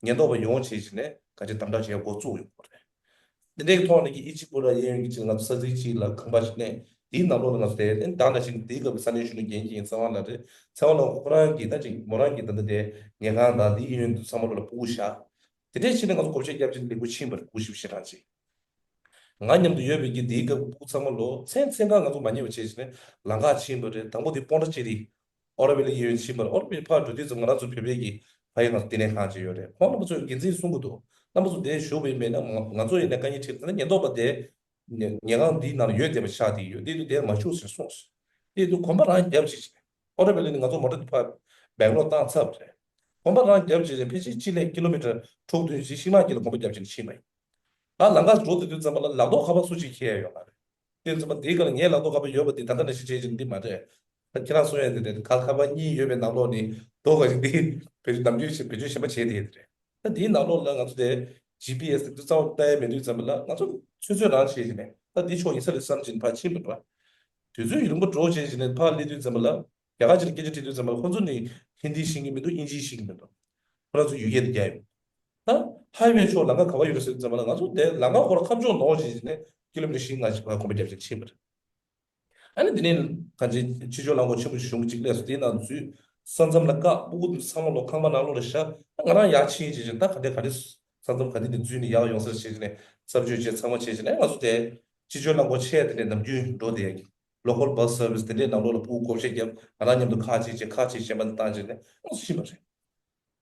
ཉེན་རྟོག་པ་ཡོང་བྱས་བྱས་ནས་ཁ་ཅིག་དམ་དྲག་བྱེད་ཡ་འགོ་བཙུགས་ཡོད་པ་རེད། དེ་འདྲའི་ཐོག་ནས་ཀྱི་ཨི་ཇིབ་པུ་ར་གཡས་གཡོན་གྱི་ཅིག་ང་ཚོ་ས་ཚིགས་གཅིག་ལ་ཁང་པ་ཞིག་གནས། དེའི་ནང་ལོགས་ལ་ང་ཚོ་དེ་ཨེ་ད་ནང་བཞིན་དེའི་སྐབས་ཀྱི་ས་གནས་གཞོན་ནུ་འགན་འཁྱེར་ཚེ་དབང་ལགས་རེད། ཚེ་དབང་ལགས་ཁོ་རང་གིས་ད་ཅིག་མོ་རང་གིས་ད་ལྟ་དེ་ཉལ་ཁང་དང་དེའི་གཡས་གཡོན་དུ་ཚང་མ་ལོགས་ལ་སྤུ་གུ་བཞག་དེ་འདྲའི་ཕྱིན་ནས་ང་ཚོ་སྒོ་ཕྱེ་རྒྱབ་ཅིག་ལས་འགུལ་ཕྱིན་པ་རེད། སྤུ་གུ་བཞི་བཅུ་ཞེ་གྲངས་ཅིག་ང་མཉམ་དུ་ཡོད་པའི་གི་དེའི་སྐབས་སྤུ་གུ་ཚང་མ་ལོ་མཚན་མཚན་གང་ང་ཚོ་མ་ཉེས་པ་བྱས་བྱས་ནས་ལམ་ཁ་ཕྱིན་པ་རེད། དང་པོ་དེ་སྤོན་ཊ་ཅེ་རི་ཨོ་རོ་བྷེ་ལི་གཡས་གཡོན་ཕྱིན་པ་རེད། ཨོ་རོ་བྷེ་ལི་ཕར་འགྲོ་དུས་ཙམ་ང་རང་ཚོ་བོད་པའི་གི་ཕ་ཡུལ་ང་ཚོ་བསྟི་གནས་ཁང་ཅིག་ཡོད་རེད། ཁོང་རྣམ་པ་ཚོས་འགན་འཛིན་གསུང་གི་འདུག་རྣམ་པ་ཚོ་དེར་བཞུགས་པ་ཡིན་པས་ན་ང་ང་ཚོ་ཡིན་ན་དཀའ་ངལ་འཕྲད་ཙང་ཉེན་རྟོག་པ་དེ་ཉེན་ཉེན་ཁང་འདིའི་ནང་ཡོད་བསྡད་པ་ཆགས་བསྡད་ཡོད། དེ་དུས་དེར་མ་བཞུགས་ཟེར་གསུངས་སོང་། དེ་དུས་གོམ་པ་རང་རྒྱབ་བྱས་བྱས་ཨོ་རོ་བྷེ་ལི་ནས་ང་ཚོ་མོ་ཊ་དེ་ཕར་སྦེང་ལོར་བཏང་ཚར་བ་རེད། གོམ་པ་རང་རྒྱབ་བྱས་བྱས་ཕལ་ཆེར་སྤྱི་ལེ་ཀི་ལོ་མི་ཊར་དྲུག་བདུན་ཞིག་ཤིང་ནགས་དཀྱིལ་ལ་གོམ་པ་རྒྱབ་བྱས་ནས་ཕྱིན་པ་ཡིན། ང་ལམ་ཁ་འགྲོ་བསྡད་དུས་ཙམ་པ་ལ་ལག་ཐོག་ཁ་པར་སུ་གཅིག་འཁྱེར་ཡ་ཡོད་མ་རེད། དེ་ཙམ་པ་དེའི་སྐབས་ལ་ངའི་ལག་ཐོག་ཁ་པར་ཡོད་པ་དེ་ད་ལྟ་ནང་བཞིན་བྱེད་ཀྱི་འདི་མ་རེད། ད་ཁྱེད་རང་གསུང་ཡ་དེ་རེད། ཁ་ཁ་པར་གཉིས་ཡོད་པའི་ནང་ལོགས་ནས་རྡོ་ག་ཞིག་འདི་བེད་སྤྱོད་ནམ་རྒྱུན་བྱེད་བེད་སྤྱོད་གཞན་པ་བྱས་དེ་རེད། ད་དེའི་ནང་ལོགས་ལ་ང་ཚོ་དེ་ཇི་པི་ཨེ་སི་དེ་ཚོ་རྩ་བ་བལྟ་ཡ་མེད་དུས་ཙམ་པ་ལ་ང་ཚོ་ཚོད་ཚོད་རང་བྱས་ཀྱི་ནས་ད་འདི་ཕྱོགས་ཡིན་ས་རེད་བསམ་བྱས་ནས་ཕར་ཕྱིན་པ་འགྲོ། དུས་ཚོད་རིང་པོ་འགྲོ་བྱས་ཀྱི་ནས་ཕར་སླེབས་དུས་ཙམ་པ་ལ་རྒྱ་གར་ཅིག་ལ་སྐད་ཆ་དྲིས་དུས་ཙམ་པ་ལ་ཁོ་ཚོ་ནི་ཧིན་དི་ཤེས་ཀྱི་མི་འདུག་དབྱིན་ཇི་ཤེས་ཀྱི་མི་འདུག་ཁོ་རང་ཚོ་ཡུལ་སྐད་དེ་རྒྱག་ཡོད། ད་ཧའི་ཝེ་ཕྱོགས་ལམ་ཁ་ག་པར་ཡོད་རེད་ཟེར་དུས་ཙམ་པ་ལ་ང་ཚོ་དེ་ལམ་ཁ་ཁོ་རང་ཁ་ཕྱོགས་ནོར་བྱས་ཀྱི་ནས་ཀི་ལོ་མི་ཊར་བཞི་ལྔ་ཞིག་ཕར་གོམ་པ་རྒྱབ་བྱས་ཕྱིན་པ་རེད། ཨ་ནི་དེ་ནས་གང་ཅི་ཕྱི་ཕྱོགས་ལམ་ཁོག་ཆེན་པོ་ཞིག་གཞུང་གི་གཅིག་སླེབས་སོང་། དེའི་ནང་འཛུལ། ས་མཚམས་ལ་བཀག་སྤུ་གུ་ཚང་མ་ལོག་ཁང་པ་ནང་ལོགས་ལ་བཞག་ང་རང་ཡར་ཕྱིན་བྱས་བྱས་ད་ག་འདྲས་ག་འདྲས་ས་མཚམས་ག་འདྲས་ནས་འཛུལ་ནས་ཡར་ཡོང་ས་བྱས་བྱས་ནས་གསབ་བཅོས་བྱས་ཚང་མ་བྱས་བྱས་ནས་ང་ཚོ་དེ་ཕྱི་ཕྱོགས་ལམ་ཁོག་ཆེ་དེ་ནས་ནམ་རྒྱུན་འགྲོ་བསྡད་ཡ་གི་ལོ་ཀལ་བྷ་སི་སར་བིས་དེ་འདྲས་ནང་ལོགས་ལ་སྤུ་གུ་བགོ་བཤའ་བརྒྱབ་ང་རང་མཉམ་དུ་ཁག་ཅིག་བྱས་ཁག་ཅིག་གཞན་པ་ནས་བཏང་བྱས་ནས་ང་ཚོ་ཕྱིན་པ་རེད།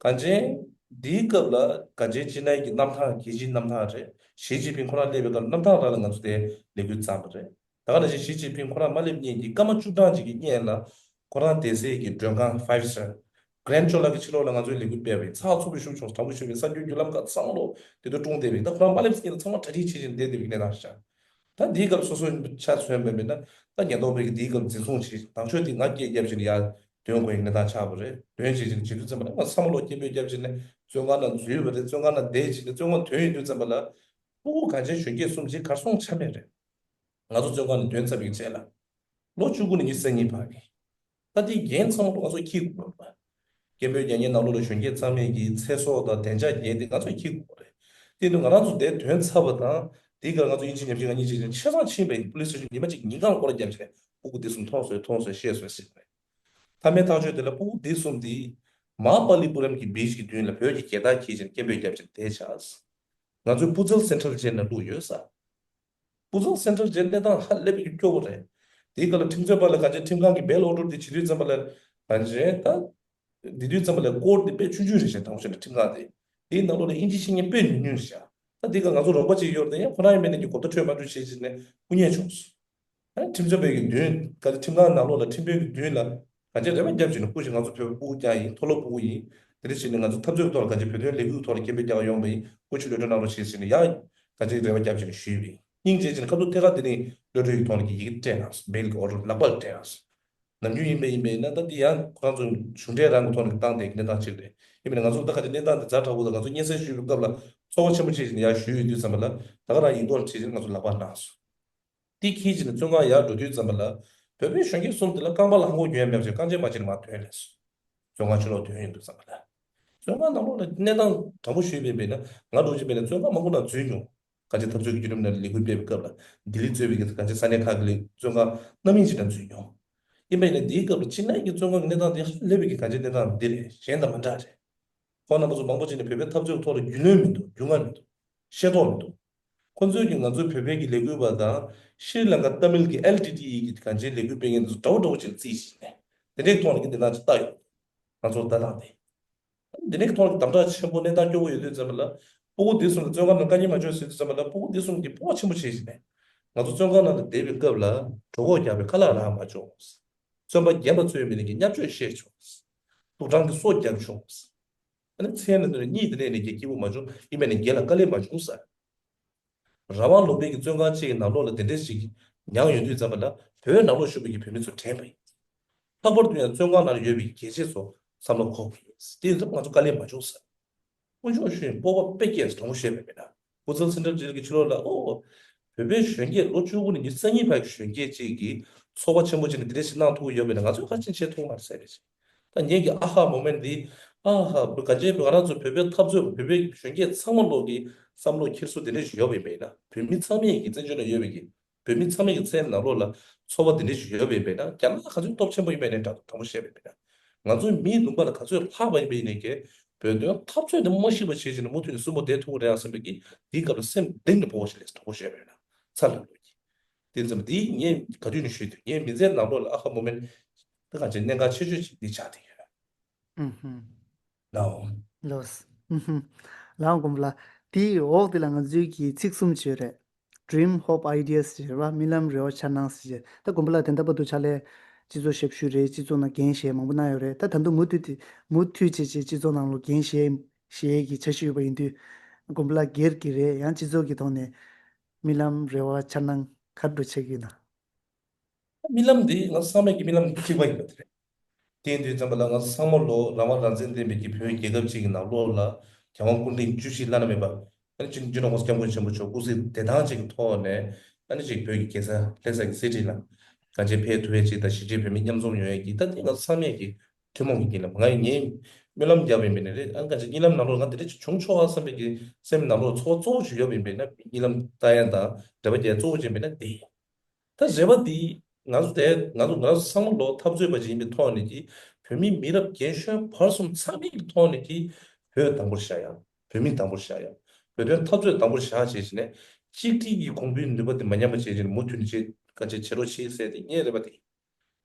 གངས་ཅན། འདིའི་སྐབས་ལ་གངས་ཅན་ཅི་ནའི་གི་གནམ་ཐང་རྒྱལ་སྤྱིའི་གནམ་ཐང་རེད། ཞི་ཅིན་ཕིང་ཁོ་རང་སླེབས་པའི་སྐབས་གནམ་ཐང་རང་ལ་ང་ཚོ་དེ་ལས་འགུལ་བརྩམས་པ་རེད། ད་ག་ནང་བཞིན་ཞི་ཅིན་ཕིང་ཁོ་རང་མ་སླེབས་སྔོན་གྱི་སྐར་མ་བཅུ་གྲངས་ཅིག་གི་སྔོན་ལ་ཁོ་རང་བསྡད་སའི་གི་མགྲོན་ཁང་Five Star Grand Chola གི་ཕྱི་ལོགས་ལ་ང་ཚོའི་ལས་འགུལ་སྤེལ་བ་ཡིན། ཚགས་ཚུད་པོ་ཞིག་བྱུང་སོང་། དྲང་པོ་ཞུ་བ་ཡིན། གསར་འགྱུར་བརྒྱུད་ལམ་ཁག་ཚང་མ་ལོག་དེ་དུས་སྒྲུང་བསྡད་པ་ཡིན། ད་ཁོ་རང་མ་སླེབས་སྔོན་ལ་ཚང་མ་གྲ་སྒྲིག་བྱེད་བཞིན་བསྡད་བསྡད་པའི་གནས་སྟངས་ཤིག་ད་འདིའི་སྐབས་སོ་སོ་ཆ་མཚོན་པ་མིན་ན་ད་ཉེན་རྟོག་པའི་གི་འདིའི་སྐབས་འཛིན་བཟུང་བྱས་ནང་ཆོས་དེ་ང་སྐད་བརྒྱབ་བྱས་ནས་ཡར་འདོན་དགོས་ཡིན་གནས་སྟངས་ཆགས་པ་རེད། འདོན་བྱས་བྱས་ནས་བྱེད་དུས་ཙམ་པ་ལ་ང་ཚང་མ་ལོག་སྐད་འབོད་བརྒྱབ་བྱས་ནས་བཙོན་ཁང་ནང་འཛུལ་བ་རེད། བཙོན་ཁང་ནང་བསྡད་བྱས་ནས་བཙོན་ཁང་ཐོན་ཡོང་དུས་ཙམ་པ་ལ་སྤུ་གུ་གངས་ཅན་གཞོན་སྐྱེས་གསུམ་ཅིག་གར་སོང་ཆ་མེད་རེད། ང་ཚོ་བཙོན་ཁང་ནང་འདོན་ཚར་བའི་རྗེས་ལ་ལོ་བཅུ་དགུ་ནས་ཉི་ཤུ་རྩ་གཉིས་བར་གྱི་ད་དེའི་འགན་ཚང་མ་ང་ཚོ་འཁྱེར་དགོས་པ་རེད། སྐད་འབོད་རྒྱག་མཁན་ནང་ལོགས་ལ་གཞོན་སྐྱེས་ཚང་མས་ཀྱི་ཚེ་སྲོག་དང་བདེ་འཇགས་འགན་དེ་ང་ཚོས་འཁྱེར་དགོས་པ་རེད། དེ་ནི་ང་རང་ཚོ་དེ་ཐོན་ཚར་བ་དང་དེའི་སྐབས་ང་ཚོ་དབྱིན་ཇི་ཉམས་ཞིབ་ཁང་གཉིས་ཀྱིས་ཆ་ཚང་ཕྱིན་པའི་པུ་ལིས་སི་ཊེ་ཤན་ཉི་མ་གཅིག་ཉིན་གང་སྐོར་ར་བརྒྱབ་བྱས་ནས་སྤུ་གུ་དེ་གསུམ་མཐོང་སོང་། མཐོང་སོང་། ཤེས་སོང་ཟེར་བ་རེད། མཐའ་མའི་ཐག་གཅོད་དེ་ལ་སྤུ་གུ་དེ་གསུམ་དེ་མ་པ་ལི་པུ་རམ་གྱི་བིཆ་གི་མདུན་ལ་བོད་ཀྱི་རྒྱལ་དར་འཁྱེར་བྱས་ནས་སྐད་འབོད་བརྒྱབ་བྱས་ནས་བསྡད་ཆགས། ང་ཚོའི་པུ་ཛལ་སེན་ཊྲལ་ཇེལ་ནང་བླུགས་ཡོད་ས། པུ་ཛལ་སེན་ཊྲལ་ཇེལ་གནས་སྟངས་ཧ་ལས་པའི་སྐྱོ་བོ་རེད། དེའི་སྐབས་ལ་ཁྲིམས་རྩོད་པ་ལ་གང་ཅི་ཁྲིམས་ཁང་གི་བེལ་ཨོར་ཌར་དེ་བྱེད་དུས་ཙམ་པ་ལ་གང་ཅི་ད། དེ་དུས་ཙམ་པ་ལ་ཀོར་ཊི་དེ་དཔེ་ཆུང་ཆུང་རེད་ཤག་དང་པོ་བྱས་ན་ཁྲིམས་ཁང་དེ། དེའི་ནང་ལོགས་ལ་དབྱིན་ཇི་ཤེས་མཁན་དཔེ་ཉུང་ཉུང་རེད་ཤག་ད་འདི་ག་ང་ཚོ་རོགས་པ་ཅིག་ཡོད་རེད། ཡང་ཁོ་རང་ཡིན་མིན་ནས་ཀྱི་གོ་བརྡ་འཕྲོད་མ་འཕྲོད་བྱེད་ཅིག་ནས་སྐུ་ཉེས་བྱུང་སོང་། ཨ་ཁྲིམས་རྩོད་པའི་གི་མདུན་ག་ཁྲིམས་ཁང་ནང་ལོགས་ལ་ཁྲིམས་དཔོན་གྱི་མདུན་ལ་གང་ཅི་རེ་བ་བརྒྱབ་བྱས་ནས་སྐུ་ཞིག་ང་ཚོ་བོད་པའི་སྤུ་གུ་རྐྱང་ཡིན། མཐོ་སློབ་སྤུ་གུ་ཡིན། དེ་འདྲ་བྱས་ནས་ང་ཚོ་འཐབ་རྩོད་ཀྱི་ཐོག་ལ་གང་ཅི་བོད་དོན་ལས་འགུལ་གྱི་ཐོག་ལ་སྐད་འབོད་རྒྱག་ཡོང་བ་ཡིན། སྐུ་མཁྱེན་གློད་གྲོལ་གནང་རོགས་ཞེས་ཟེར་ནས་ཡང་གང་ཅི་རེ་བ་བརྒྱབ་བྱས་ནས་ཞུས་པ་ཡིན། སྙིང་རྗེ་བྱས་ནས་ཁ་ཐུག་ཐད་ཀར་དེ་ནས་གློད་གྲོལ་གྱི་ཐོག་ལ་གི་ཡི་གེ་སྤྲད་གནང་སོང་། མེལ་གྱི་འོ་རོ་ལག་པར་སྤྲད་གནང་སོང་། ནམ་རྒྱུན་ཡིན་པ་ཡིན་པས་ན་ད་འདི་ཡང་ཁོ་རང་ཚོ་གཞུང་འབྲེལ་རང་གི་ཐོག་ནས་བཏང་སྟེ་གནས་སྟངས་ཅིག་རེད། ཡིན་པས་ན་ང་ཚོ་ད་ག་ཅི་གནས་སྟངས་འདི་ཛ་དྲག་པོ་དང་ང་ཚོ་སྙན་སེང་ཞུས་པའི་སྐབས་ལ་ཚོར་བ་ཆེན་པོ་ཅིག་ཡང་ཞུས་ཡོད་དུས་ཙམ་པ་ལ་ད་ག་རང་ཡིག་ཐོག་ལ་བྲིས་ཏེ་ང་ཚོ་ལག་པར་གནང་སོང་། འདི་འཁྱེར་བྱས་ནས་བཙོན་ཁང་ཡར་འགྲོ་དུས་ཙམ་པ་ལ་བོད་པའི་གཞོན་སྐྱེས་གསུམ་དེ་ལ་རྐང་པ་ལ་ལྷམ་གོག་གྱོན་ཡ་མེད་པ་བྱས་རྐང་རྗེན་མ་བྱས་ནས་མར་ཐོན་སླེབས་སོང་། བཙོན་ཁང་ཕྱི་ལོགས་ཐོན་ཡོང་དུས་ཙམ་པ་ལ། བཙོན་ཁང་ནང་ལོགས་ལ་གནས་སྟངས་དྲང་པོ་ཞུས་པ་ཡིན་པས་ན་ང་འདྲ་བོ་ཅིག་ཡིན་པས་ན་བཙོན་ཁང་མང་པོ་ནང་འཛུལ་མྱོང་། གང་ཅི་འཐབ་རྩོད་ཀྱི་བརྒྱུད་རིམ་ནང་ལ་ལས་འགུལ་སྤེལ་བའི་སྐབས་ལ་ལྡི་ལི་གཙོས་པའི་གི་གང་ཅི་ས་གནས་ཁག་གི་བཙོན་ཁང་རྣམ་གཡེང་ཅིག་ནང་འཛུལ་མྱོང་། ཡིན་པས་ན་འདིའི་སྐབས་ལ་སྤྱིར་ན་ཡིན་གྱི་བཙོན་ཁང་གི་གནས་སྟངས་འདི་ཧ་ལས་པའི་གི་གང་ཅི་གནས་སྟངས་འདི་རེད། གཞན་དང་མ་འདྲ་རེད། ཁོང་རྣམ་པ་ཚོ་མང་པོ་ཅིག་ནི་བོད་པའི་འཐབ་རྩོད་ཐོག་ལ་རྒྱུས་ལོན་མི་འདུག་རྒྱུས་མངའ་མི་འདུག་ཤེས་རྟོགས་མི་འདུག་ཁོང་ཚོས་ཀྱི་ང་ཚོའི་བོད་པའི་གི་ལས་འགུལ་བ་དང་ཤྲི་ལང་ཀ་ཏ་མིལ་གི་ཨེལ་ཊི་ཊི་ཨི་གི་གང་ཅིའི་ལས་འགུལ་སྤེལ་མཁན་དེ་ཚོ་འདྲ་བོ་འདྲ་བོ་ཅིག་རྩིས་བྱས་ནས་དེ་འདྲའི་ཐོག་ནས་ཀྱི་འདི་ནང་ཅིག་ལྟ་ཡོང་། ང་ཚོར་ལྟ་སྟངས་དེ། འདི་ནས་ཐོག་དམ་དྲག་ཆེན་པོ་གནས་སྟངས་སྐྱོ་བོ་ཡོད་དུས་ཙམ་པ་ལ་སྤུ་གུ་འདི་གསུམ་གྱི་བཙོན་ཁང་ནང་དཀའ་ངལ་མ་བྱུང་ཟེར་དུས་ཙམ་པ་ལ་སྤུ་གུ་འདི་གསུམ་གྱིས་སྤོབས་པ་ཆེན་པོ་བྱས་བྱས་ནས་ང་ཚོ་བཙོན་ཁང་ནང་ལ་བསྡད་པའི་སྐབས་ལ་གྲོད་ཁོག་རྒྱགས་པའི་ཁ་ལག་རག་མ་བྱུང་། བཙོན་པ་རྒན་པ་ཚོའི་མི་ནས་ཀྱི་བརྙས་བཅོས་བཤད་བྱུང་། དུག་སྦྲང་གི་སོ་བརྒྱབ་བྱུང་། ཨ་ནི་མཚན་ལ་ནི་གཉིད་དེ་ནས་ནས་ཀྱི་སྐྱིད་པོ་མ་བྱུང་། ཡིན་པས་ནས་རྒན་ལ་དཀའ་ལས་མ་བྱུང་ཟེར། རང་དབང་ལུང་པའི་གི་བཙོན་ཁང་གཅིག་གི་ནང་ལོགས་ལ་དེ་འདྲས་ཞིག་མྱངས་ཡོང་དུས་ཙམ་པ་ལ་བོད་ནང་ལོགས་བཞུགས་པའི་གི་བོད་མི་ཚོ་དྲན་པ་ཡིན། ལྷག་པར་དུ་ཡང་བཙོན་ཁང་ནང་ཡོད་པའི་གི་རྒྱལ་གཅེས་ཚོ་བསམ་བློ་འཁོར་དགོས་ཡིན། དེ་ཡིན་ཙང་ང་ཚོ་དཀའ་ལས་མ་བྱུང་ཟེར། དཀོན་མཆོག་ཤུལ་སྤོབས་པ་དཔེ་སྐྱེས་དྲང་པོ་བཤད་པ་མིན་ན། སྐུ་ཚབ་སེན་ཊར་ཇེལ་གྱི་ཕྱི་ལོགས་ལ་ཨོ། བོད་པའི་གཞོན་སྐྱེས་ལོ་བཅུ་དགུ་ནས་ཉི་ཤུ་རྩ་གཉིས་བར་གྱི་གཞོན་སྐྱེས་གཅིག་གིས་ཚོར་བ་ཆེན་པོ་བྱས་ནས་དེ་འདྲ་ཞིག་གནང་ཐུབ་ཀྱི་ཡོད་པས་ན་ང་ཚོས་ག་ཅིན་བྱེད་ཐུབ་མ་རེད་ཟེར་བས། ད་ངེད་ཀྱི་ཨ་ཧ་མོ་མེན་ཊི་འདི། ཨ་ཧ་བོད་ག་ཅན་བོད་ང་རང་ཚོ་བོད་པའི་འཐབ་རྩོད་བོད་པའི་གཞོན་སྐྱེས་ཚང་མ་ལོག་གི་བསམ་བློ་འཁྱེར་སོ་དེ་འདྲ་ཞིག་ཡོད་པ་ཡིན་པས་ན་བོད་མི་ཚང་མས་ཀྱི་བཙན་བྱོལ་ནང་ཡོད་པའི་གི་བོད་མི་ཚང་མའི་གི་སེམས་ནང་ལོགས་ལ་ཚོར་བ་དེ་འདྲ་ཞིག་ཡོད་པ་ཡིན་པས་ན་རྒྱ་ནག་ག་ཚོད་སྟོབས་ཆེན་པོ་ཡིན་པས་ནས་དྲང་དྲང་པོ་བཤད་པ་ཡིན་པས་ན་ང་ཚོའི་མིའི་ལུང་པ་ལ་ག་ཚོད་ལྷག་པ་ཡིན་པ་ཡིན་ནས་ཀྱི་བོད་དོན་འཐབ་རྩོད་དེ་མ་ཤི་བ་བྱེད་ཅིག་ནས་མུ་མཐུད་ནས་སྲུང་པོ་བསྡད་ཐུབ་ཀྱི་རེད་ཨ་བསམ་པའི་གི་དེའི་སྐབས་ལ་སེམས་གཏིང་ནས་སྤོབས་པ་ཞིག་སླེབས་དྲང་པོ་བཤད་པ་ཡིན་ན་ཚ་ལ་ལོས་ཀྱི། དེ་ཙམ་དེ་ངས་ག་དུས་ནས་ཞུས་དུས་ངའི་མི་ཚེའི་ནང་ལོགས་ལ་ཨ་ཧ་མོ་མེན་ད་གང་ཅི་གནད་འགག་ཆེ་ཤོས་ཅིག་འདི་ཆགས་བསྡད་ཡོད། ཨུ་ཧུམ། ལའོ། ལོས། ཨུ་ཧུམ། ལའོ་དགོན་པ་ལགས། དེའི་འོག་དེ་ལ་ང་ཚོའི་གི་ཚིག་གསུམ་ཅིག་ཡོད་རེད། Dream, Hope, Ideas ཟེར་བ་རྨི་ལམ་རེ་བ་འཆར་སྣང་ཟེར་བྱས། ད་དགོན་པ་ལགས་དེ་འདྲ་བར་དུ་ཕྱག་ལས་སྤྱི་ཚོགས་ཞབས་ཞུ་རེད། སྤྱི་ཚོགས་ནང་འགན་བཞེས་མང་པོ་གནང་ཡོད་རེད། ད་ད་དུང་མུ་མཐུད་དེ་མུ་མཐུད་བྱས་བྱས་སྤྱི་ཚོགས་ནང་ལོགས་འགན་བཞེས་བཞེས་ཀྱི་འཆར་གཞི་ཡོད་པ་ཡིན་དུས་དགོན་པ་ལགས་སྒེར་གྱི་རེད་ཡང་སྤྱི་ཚོགས་ཀྱི་ཐོག་ནས་རྨི་ལམ་རེ་བ་འཆར་སྣང་ག་རེ་འདྲ་བྱེད་ཀྱི་ཡོད་ན། རྨི་ལམ་འདི་ང་ཚོ་ཚང་མས་ཀྱི་རྨི་ལམ་གཅིག་པ་ཡིན་པ་དེ་རེད། དེ་ཡིན་དུས་ཙམ་པ་ལ་ང་ཚོ་ཚང་མ་ལོ་རང་དབང་རང་བཙན་ལྡན་པའི་ཀྱི་བོད་རྒྱལ་ཁབ་ཅིག་གི་ནང་ལོགས་ལ་རྒྱལ་དབང་སྐུ་ཕྲེང་བཅུ་བཞི་བླ་ན་མེད་པ་ཨ་ནི་སྤྱི་ནོར་༸གོང་ས་༸སྐྱབས་མགོན་ཆེན་པོ་མཆོག་སྐུ་ཚེ་བདེ་ཐང་ཅིག་གི་ཐོག་ནས་ཨ་ནི་ཅིག་བོད་ཀྱི་རྒྱལ་ས་ལྷ་ས་གི་གསེར་ཁྲི་ལ་གང་ཅི་ཕེབས་ཐུབ་ཡས་ཅིག་དང་གཞིས་བྱེས་བོད་མི་མཉམ་འཛོམས་ཡོང་ཡས་ཀྱི་ད་དེ་ང་ཚོ་ཚང་མས་ཀྱི་ཐུན་མོང་གི་ཡིན་ལ་ང་ཡི་ངའི་སྨོན་ལམ་རྒྱབ་ཡིན་པས་ན་རེད། ཨ་ནི་གང་ཅི་རྨི་ལམ་ནང་ལོགས་ང་དེ་འདྲ་ཅིག་བྱུང་ཆོག་ཨ་བསམ་པའི་ཀྱི་སེམས་ནང་ལོགས་ཚོར་བ་གཙོ་བོ་ཞིག་ཡོད་པ་ཡིན་པས་ན་རྨི་ལམ་ལྟ་ཡས་དང་འགྲེལ་པ་རྒྱག་ཡས་གཙོ་བོ་ཅིག་ཡིན་པས་ན་དེ་ཡིན། ད་རེ་བ་འདི་ང་ཚོ་དེ་ང་ཚོ་ང་ཚོ་ཚང་མ་ལོ་འཐབ་རྩོད་པ་ཅིག་ཡིན་པའི་ཐོག་ནས་ཀྱི་བོད་མི་མི་རབས་རྒན་གཞོན་བར་གསུམ་ཚང་མའི་ཐོག་ནས་ཀྱི་བོད་དང་པོར་བཞག་ཡ། བོད་མི་དང་པོར་བཞག་ཡ། བོད་དོན་འཐབ་རྩོད་དང་པོར་བཞག་བྱས་ནས་གཅིག་སྒྲིལ་གྱི་གོང་བུའི་ནུས་པ་དེ་མ་ཉམས་པ་བྱས་ནས་མུ་མཐུད་ནས་བྱེད་ག་བྱེད་བྱེད་རོགས་བྱེད་ཟེར་ཏེ་ངའི་རེ་བ་དེ་ཡིན།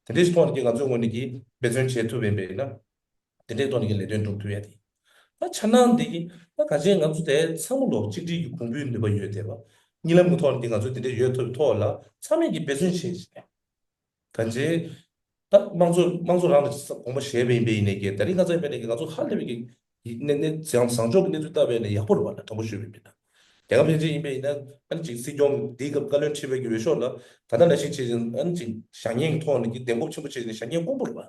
དེ་འདྲའི་ཐོག་ནས་ཀྱི་ང་ཚོའི་ངོས་ནས་ཀྱི་འབད་བརྩོན་བྱེད་ཐུབ་པ་ཡིན་པས་ན། དེ་འདྲའི་ཐོག་ནས་ཀྱི་ལས་དོན་སྒྲུབ་ཐུབ་ཡ་དེ། ད་འཆར་སྣང་འདི་གི་ད་ག་ཅན་ང་ཚོ་དེ་ཚང་མ་ལོ་གཅིག་སྒྲིལ་གྱི་གོང་བུའི་ནུས་པ་ཡོད་དེ་བ། གཉིད་ལམ་གྱི་ཐོག་ནས་ཀྱི་ང་ཚོ་དེ་འདྲའི་ཡོད་ཐུབ་ཐོག་ལ་ཚང་མས་ཀྱི་འབད་བརྩོན་བྱེད་ཅིག་ནས། ག་ཅན། ད་དམངས་གཙོ་དམངས་གཙོ་རང་ལ་དགོངས་པ་བཞེས་པ་ཡིན་པས་ཡིན་ནས་ཀྱི་ད་རིང་ཁ་སང་ཡིན་པས་ནས་ཀྱི་ང་ཚོ་ཧ་ལས་པའི་ཀྱི་གནས་གནས་བཟང་བཟང་ཕྱོགས་ཀྱི་གནས་ཚུལ་ལྟ་བས་ནས་ཡག་པོ་རེད་བ་ལ་དྲང་པོ་ཞུས་པ་ཡིན་པས་ན། རྒྱལ་ཁབ་ལྷན་ཅིག་ཡིན་པས་ཡིན་ན་ཨ་ནི་ཅིག་སྲིད་སྐྱོང་འདིའི་སྐབས་བཀའ་བློན་ཁྲི་པའི་གི་འོས་ཤོག་ལ་ད་ལྟ་ནང་བཞིན་བྱས་ཅིང་ཨ་ནི་ཅིག་བཞག་ཉེས་ཀྱི་ཐོག་ནས་ཀྱི་གདེང་སྤོབས་ཆེན་པོ་བྱས་ནས་བཞག་ཉེས་དཀོན་པོ་རེད་བ།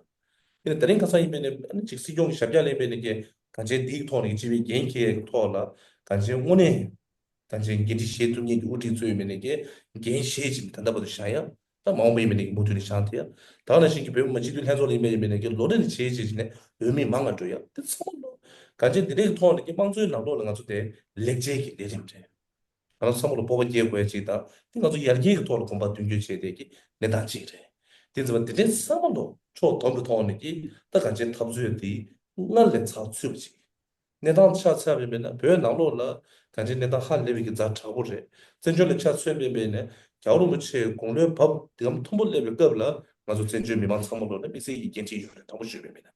ཡིན་ན་ད་རིང་ཁ་སང་ཡིན་པས་ནས་ཨ་ནི་ཅིག་སྲིད་སྐྱོང་གི་ཞབས་བཀྱག་ལེན་པས་ནས་ཀྱི་གང་ཅན་འདིའི་ཐོག་ནས་ཀྱི་སྤྱི་པའི་འགན་འཁྱེར་ཡས་ཀྱི་ཐོག་ལ་གང་ཅན་དངོས་གནས་གང་ཅན་འགན་འཁྲི་བཞེས་ཐུབ་མཁན་གྱི་དབུ་ཁྲིད་ཚོ་ཡིན་པས་ནས་ཀྱི་འགན་བཞེས་ཅིང་ད་ལྟ་བར་དུ་བཞག་ཡ། ད་མ་འོངས་པ་ཡིན་པས་ནས་ཀྱི་མུ་མཐུད་ནས་བཞག་ཐུབ་ཡ། ད་ག་ནང་བཞིན་གྱི་བོད་མི་མང་སྤྱི་འཐུས་ལྷན་ཚོགས་ལ་ཡིན་པས་ཡིན་པས་ནས་ཀྱི་ལོ་རེ་ནས་བྱེད་བྱེད་ཅིག་ནས་འོས་མི་མང་ང་འགྲོ་ཡ་དེ་ཚང་མ་ལོ། གང་ཅན་འདི་འདྲའི་ཐོག་ནས་ཀྱི་དམངས་གཙོའི་ནང་ལོགས་ལ་ང་ཚོ་དེ་ལེགས་ཆའི་གི་ལས་རིམ་རེད། ང་རང་ཚང་མ་ལ་སྤོབས་པ་སྐྱེ་དགོས་ཡ་ཅིག་དང་དེ་ང་ཚོ་ཡར་རྒྱས་ཀྱི་ཐོག་ལ་གོམ་པ་མདུན་སྐྱོད་བྱེད་བསྡད་ཀྱི་གནས་སྟངས་ཅིག་རེད། དེ་ཚོ་དེ་འདྲའི་ཚང་མ་ལོ་ཕྱོགས་བསྡོམས་པའི་ཐོག་ནས་ཀྱི་ད་གང་ཅན་འཐབ་རྩོད་དེ་སྔར་ལས་ཚགས་ཚུད་པ་ཅིག་གནས་སྟངས་ཆ་ཚང་བ་ཡིན་པས་ན་བོད་ནང་ལོགས་ལ་གང་ཅི་གནས་སྟངས་ཧ་ལས་པའི་གི་ཛ་དྲག་པོ་རེད། བཙན་བྱོལ་ལ་ཆ་མཚོན་པ་ཡིན་པས་ན་རྒྱལ་བ་རིན་པོ་ཆེའི་དགུང་ལོའི་བབས་དེ་གམ་མཐོན་པོ་སླེབས་པའི་སྐབས་ལ་ང་ཚོ་བཙན་བྱོལ་མི་མང་ཚང་མ་ལོགས་ལ་དམིགས་བསལ་གྱི་འགན་འཁྲི་ཡོད་རེད་དྲང་པོ་ཞུས་པ་ཡིན་པས་ན།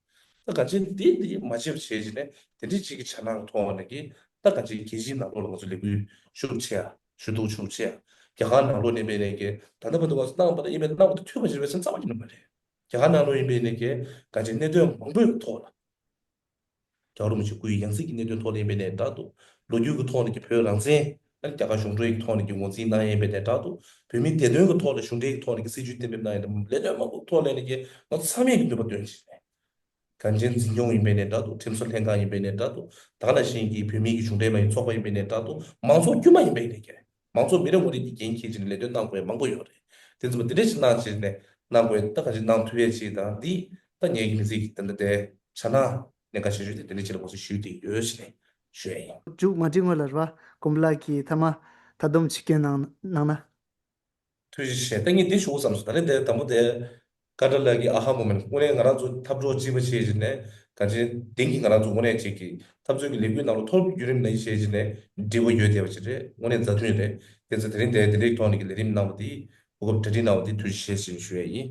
ད་གང་ཅི་འདི་འདི་མ་བྱེད་པ་བྱས་ཀྱི་ནས་དེ་འདྲའི་གཅིག་གི་བྱ་ནང་མཐོང་བ་ནས་ཀྱི་ ད་ག་ཅིག་རྒྱལ་སྤྱིའི་ནང་ལོགས་ལ་ང་ཚོ་ལས་འགུལ་ཤུགས་ཆེ་ཡ། ཞུ་གཏུག་ཤུགས་ཆེ་ཡ། རྒྱ་གར་ནང་ལོགས་ནས་འབད་ནས་ཀྱི་ད་ལྟ་བར་དུ་ང་ཚོ་གནང་བ་ལ་ཡིན་པའི་གནང་བ་དེ་འཐུས་པ་ཞིག་རེད་པས་ཟེར་རྩ་བ་ཉིད་ནས་མ་རེད། རྒྱ་གར་ནང་ལོགས་ཡིན་པའི་ནས་ཀྱི་ག་ཅིག་གནད་དོན་མང་པོའི་ཐོག་ལ། རྒྱལ་བ་རིན་པོ་ཆེ་སྐུའི་ཡང་སྲིད་ཀྱི་གནད་དོན་ཐོག་ལ་ཡིན་པའི་ནས་འདྲ་འདུག་ལོ་རྒྱུས་ཀྱི་ཐོག་ནས་ཀྱི་བོད་རང་བཙན་ཨ་ནི་རྒྱ་གར་གཞུང་འབྲེལ་གྱི་ཐོག་ནས་ཀྱི་ངོས་འཛིན་གནང་ཡིན་པའི་ནས་འདྲ་འདུག་བོད་མིའི་བདེ་དོན་གྱི་ཐོག་ལ་གཞུང་འབྲེལ་གྱི་ཐོག་ནས་ཀྱི་སྲིད་བྱུས་གཏན་འབེབས་གནང་ཡིན་ནམ་ལས་དོན་མང་པོའི་ཐོག་ལ་ནས་ཀྱི་ང་ཚང་མས་ཀྱི་འདུན་པ་འདོན་བྱས་ནས། གངས་ཅན་འཛིན་སྐྱོང་ཡིན་པའི་ནས་འདྲ་འདུག་ཁྲིམས་བཟོ་ལྷན་ཁང་ཡིན་པའི་ནས་འདྲ་འདུག་ད་ག་ནང་བཞིན་གྱི་བོད་མིའི་གི་གཞུང་འབྲེལ་མ་ཡིན་ཚོགས་པ་ཡིན་པའི་ནས་འདྲ་འདུག་མང་ཚོགས་དཀྱུས་མ་ཡིན་པའི་ནས་ཀྱི་མང་ཚོགས་མི་རེ་ངོ་རེ་གྱི་འགན་འཁྱེར་བྱས་ནས་ལས་དོན་གནང་དགོས་མང་པོ་ཡོད་རེད། དེ་ཚོ་དེ་འདྲས་ཞིག་གནང་བྱས་ནས་གནང་དགོས་ད་ག་ཅིག་གནང་ཐུབ་ཡས་ཅིག་དང་འདི་ད་ངའི་གི་མི་ཚེ་གི་ད་ལྟ་དེ་ཆ་ནང་གནད་འགག་ཆེ་ཤོས་དེ་དེ་འདྲས་ཅིག་ལ་ང་ཚོ་ཞུས་ཏེ་ཡོད་ཟེར་ནས་ཞུ་ཡ་ཡིན། མཇུག་མ་སྒྲིལ་སྔོན་ལ་རེད་བ། དགོན་པ་ལགས་ཀྱིས་མཐའ་མ་མཐའ་སྡོམ་ཅིག་སྐྱོན་གནང་གནང་ན། ཐུགས་རྗེ་ཆེ། ད་ངས་འདི་ཞུ་དགོས་བསམ་སོང་། ད་རེས་འདི་དང་པོ་དེ་ཀ་ཏྲ་ལགས་ཀྱི་ཨ་ཧ་མོ་མེན་དངོས་གནས་ང་རང་ཚོ་འཐབ་གྲོགས་གཅིག་པ་བྱས་ཀྱི་ནས་ག་ཅིག་དེང་གི་ང་རང་ཚོ་དངོས་གནས་གཅིག་གི་འཐབ་རྩོད་ཀྱི་ལས་འགུལ་ནང་ལ་ཐོར་བུ་བརྒྱུད་རིམ་ནང་བྱས་ཀྱི་ནས་འབྲས་བུ་ཡོད་བསྡད་པ་ཅིག་རེད། དངོས་གནས་མཛའ་མཐུན་རེད། དེ་ཚོ་དེ་རིང་འདི་དེ་འདྲའི་ཐོག་ནས་ཀྱི་ལས་རིམ་གནང་བ་དེ་གོ་སྐབས་གྲ་སྒྲིག་གནང་བ་དེ་ཐུགས་རྗེ་ཆེ་ཞེས་ཞུ་ཡ་ཡིན།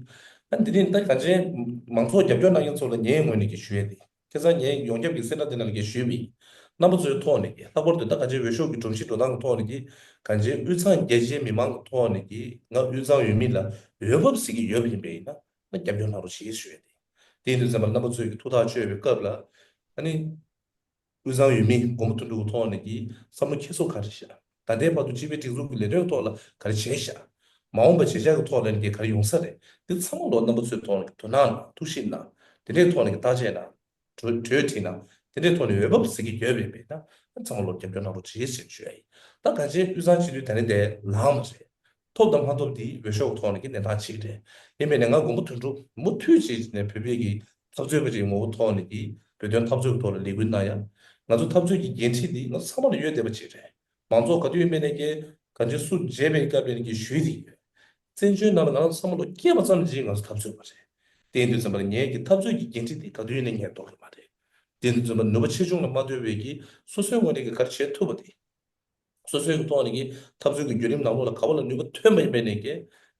ཨ་འདི་རིང་ད་ག་ཅིག་མང་ཚོགས་རྒྱབ་སྐྱོར་གནང་མཁན་ཚོ་ལ་ངའི་ངོས་ནས་ཀྱི་ཞུ་ཡ་དེ། ཁ་སང་ངས་ཡོངས་ཁྱབ་ཀྱི་གསལ་བསྒྲགས་དེ་ནང་ལ་ཞུས་པ་ཡིན། རྣམ་པ་ཚོའི་ཐོག་ནས་ཀྱི་ལྷག་པར་དུ་ད་ག་ཅིག་འོས་ཤོག་གི་སྒྲོམ་གཞི་འགྲོ་སྟངས་ཀྱི་ཐོག་ནས་ཀྱི་ག་ཅིག་དབུས་གཙང་རྒྱ་ཆེའི་མི་མང་གི་ཐོག་ནས་ཀྱི་ང་དབུས་གཙང་འོས་མི་ལ་འོས་བབ་ཟེར་གྱི་ཡོད་པ་ཡིན་པ་ཡིན་ན་ང་རྒྱབ་སྐྱོར་གནང་རོགས་བྱེད་ཞུ་ཡ་དེ། དེ་ཡིན་དུས་ཙམ་པ་ལ་རྣམ་པ་ཚོས་ཀྱི་ཐུགས་ཐག་གཅོད་པའི་སྐབས་ལ་ཨ་ནི་དབུས་གཙང་འོས་མི་མགོན་པོ་དོན་གྲུབ་ཀྱི་ཐོག་ནས་ཀྱི་བསམ་བློ་འཁྱེར་སོ་ག་རེ་བཞག་ད་ལྟའི་བར་དུ་སྤྱི་པའི་སྒྲིག་འཛུགས་ཀྱི་ལས་དོན་ཐོག་ལ་ག་རེ་བྱས་བཞག་མ་འོངས་པ་བྱེད་བཞག་གི་ཐོག་ལ་ནས་ཀྱི་ག་རེ་ཡོང་ས་རེད། འདི་ཚང་མ་ལོ་རྣམ་པ་ཚོའི་ཐོག་ནས་དོ་སྣང་གནང་ཐུགས་ཞིབ་གནང་། དེ་འདྲའི་ཐོག་ནས་ཀྱི་བརྟག་དཔྱད་གནང་། གྲོས་གྲོས་བྲིས་གནང་། དེ་འདྲའི་ཐོག་ནས་འོས་བབ་ཟེར་གྱི་ཡོད་པ་ཡིན་པས་ན་ཚང་མ་ལོ་རྒྱབ་སྐྱོར་གནང་རོགས་བྱེད་ཞེས་ཞུ་ཡ་ཡིན། ད་གང་ཅི་དབུས་གཙང་སྤྱི་འཐུས་ད་ནི་དེ་ལངས་པ་རེད། ཐོབ་དང་མ་ཐོབ་དེ་འོས་ཤོག་ཐོག་ནས་ཀྱི་གནས་སྟངས་གཅིག་རེད། ཡིན་པས་ན་ང་མགོན་པོ་དོན་གྲུབ་མུ་མཐུད་བྱས་ནས་བོད་པའི་གི་འཐབ་རྩོད་པ་ཅིག་ངོ་བོ་ཐོག་ནས་ཀྱི་བོད་དོན་འཐབ་རྩོད་ཀྱི་ཐོག་ལ་ལས་འགུལ་གནང་ཡ། ང་ཚོ་འཐབ་རྩོད་ཀྱི་འགན་འཁྲི་དེ་ང་ཚོ་ཚང་མ་ལ་ཡོད་བསྡད་པ་ཅིག་རེད། མང་ཚོགས་ག་དུས་ཡིན་པའི་ནས་ཀྱི་གང་ཅི་སུ་བརྗེད་པའི་སྐབས་ལ་ནས་ཀྱི་ཞུས་ཏེ་ཡོད། བཙན་བྱོལ་ནང་ལ་ང་རང་ཚང་མ་ལོ་སྐྱེས་པ་ཙམ་གྱིས་ང་ཚོ་འཐབ་རྩོད་པ་རེད། དེ་ཡིན་དུས་ཙམ་པ་ལ་ངས་ཀྱི་འཐབ་རྩོད་ཀྱི་འགན་འཁྲི་དེ་ག་དུས་ཡིན་ནས་ངས་ལྡོག་གི་མ་རེད། དེ་ཡིན་དུས་ཙམ་པ་ནུས་པ་ཆེ་ཆུང་ལ་མ་ལྟོས་པའི་ཀྱི་སོ་སོའི་ངོས་ནས་ཀྱི་ག་རེ་བྱེད་ཐུབ་པ་དེ། སོ་སོའི་ཀྱི་ཐོག་ནས་ཀྱི་འཐབ་རྩོད་ཀྱི་བརྒྱུད་རིམ་ནང་ལོགས་ལ་ག་བ་ལ་ནུས་པ་ཐོན་པ་ཡིན་པའི་ནས་ཀྱི་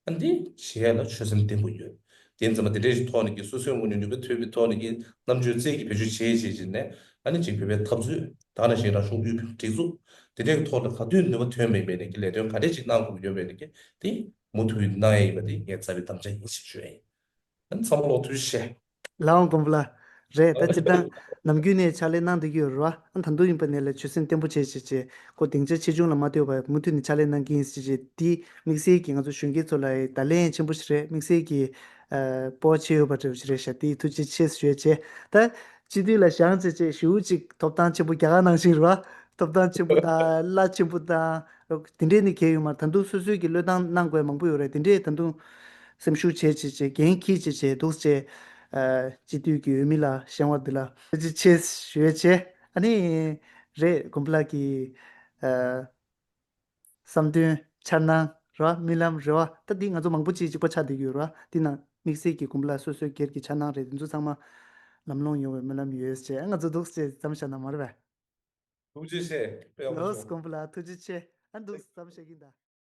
ཨ་འདི་བྱེད་ཡ་ལ་ཆོད་སེམས་བརྟན་པོ་ཡོད། དེ་ཡིན་ཙམ་པ་དེ་འདྲའི་ཐོག་ནས་ཀྱི་སོ་སོའི་ངོས་ནས་ནུས་པ་ཐོན་པའི་ཐོག་ནས་ཀྱི་རྣམ་དཔྱོད་རྩལ་གྱི་བེད་སྤྱོད་བྱེད་བྱེད་བྱེད་ནས་ཨ་ནི་ཅིག་བོད་པའི་འཐབ་རྩོད་ད་ནང་བཞིན་རང་གཞུང་དབུས་བོད་མིའི་སྒྲིག་འཛུགས་དེ་འདྲའི་ཐོག་ལ་ག་དུས་ནུས་པ་ཐོན་པ་ཡིན་པའི་ནས་ཀྱི་ལས་དོན་ག་འདྲས་ཅིག་གནང་དགོས་ཀྱི་ཡོད་པའི་ནས་ཀྱི་དེ་མུ་མཐུད་གནང་ཡ་ཡིན་པ་དེ་ངས་རྩ་བའི་དམ་བཅའ་ཡིན་ཞེས་ཞུ་ཡ་ཡིན། ཨ་ནི་ཚང་མ་ལོ་ཐུགས་རྗེ་ཆེ། ལའང་དགོན་པ་ལ། རེད་ད་སྤྱིར་བཏང་ནམ་རྒྱུན་ནས་ཕྱག་ལས་གནང་བསྡད་ཀྱི་ཡོད་རེད་བ། ཨ་ད་དུང་ཡིན་པ་ནས་ལ་ཆོད་སེམས་བརྟན་པོ་བྱས་བྱས་བྱས་ཁོ་སྡིངས་ཆ་ཆེ་ཆུང་ལ་མ་ལྟོས་པར་མུ་མཐུད་ནས་ཕྱག་ལས་གནང་གི་ཡིན་ཟེར་བྱས་དེ་དམིགས་བསལ་གྱིས་ང་ཚོ་གཞོན་སྐྱེས་ཚོ་ལ་བརྡ་ལན་ཆེན་པོ་ཞིག་རེད། དམིགས་བསལ་གྱིས་ཨ་སྤོབས་པ་ཆེ་ཡོད་པ་འདྲ་བོ་ཞིག་རེད་ཤག་དེ་ཐུགས་རྗེ་ཆེ་ཞུ་ཡས་བྱས་ད་སྤྱི་འཐུས་ལ་བཞེངས་བྱས་བྱས་ཞེ་པོ་ཅིག་ཐོབ་ཐང་ཆེན་པོ་རྒྱ་གར་ནང་བཞིན་རེད་བ། ཐོབ་ཐང་ཆེན་པོ་དང་གླ་ཆེན་པོ་དང་། དེ་འདྲས་ནི་གལ་ཡོད་མ་རེད། ད་དུང་སོ་སོས་ཀྱི་བློས་བཏང་གནང་དགོས་མང་པོ་ཡོད་རེད། དེ་འདྲས་ད་དུང་སེམས་ཤུགས་བྱས་བྱས་བྱས་འགན་འཁྱེར་བྱས་བྱས་འདུག་བྱས། སྤྱི་འཐུས་ཀྱི་འོས་མི་ལ་བཞེངས་བ་འདི་ལ་ཐུགས་རྗེ་ཆེ་ཞུ་ཡས་བྱས། ཨ་ནི་རེད་དགོན་པ་ལགས་ཀྱི་བསམ་དོན་འཆར་སྣང་རེད་བ། རྨི་ལམ་རེད་བ། ད་འདི་ང་ཚོ་མང་པོ་ཅིག་གཅིག་པ་ཆགས་བསྡད་ཀྱི་ཡོད་རེད་བ། འདི་ནང་དམིགས་བསལ་གྱི་དགོན་པ་ལགས་སོ་སོའི་སྒེར་གྱི་འཆར་སྣང་རེད། འདི་ཚོ་ཚང་མ་ལམ་ལྷོང་ཡོང་བའི་སྨོན་ལམ་ཡོད་ཅེས་ང་ཚོ་འདུག་ཅེས་མཚམས་བཞག་ན་མ་རེད་པས། ཐུགས་རྗེ་ཆེ། དཔེ་ཡག་པོ་ལོས་བྱུང་། དགོན་པ་ལགས་ཐུགས་རྗེ་ཆེ། ཨ་འདུག་མཚམས་བཞག་གིན་ད།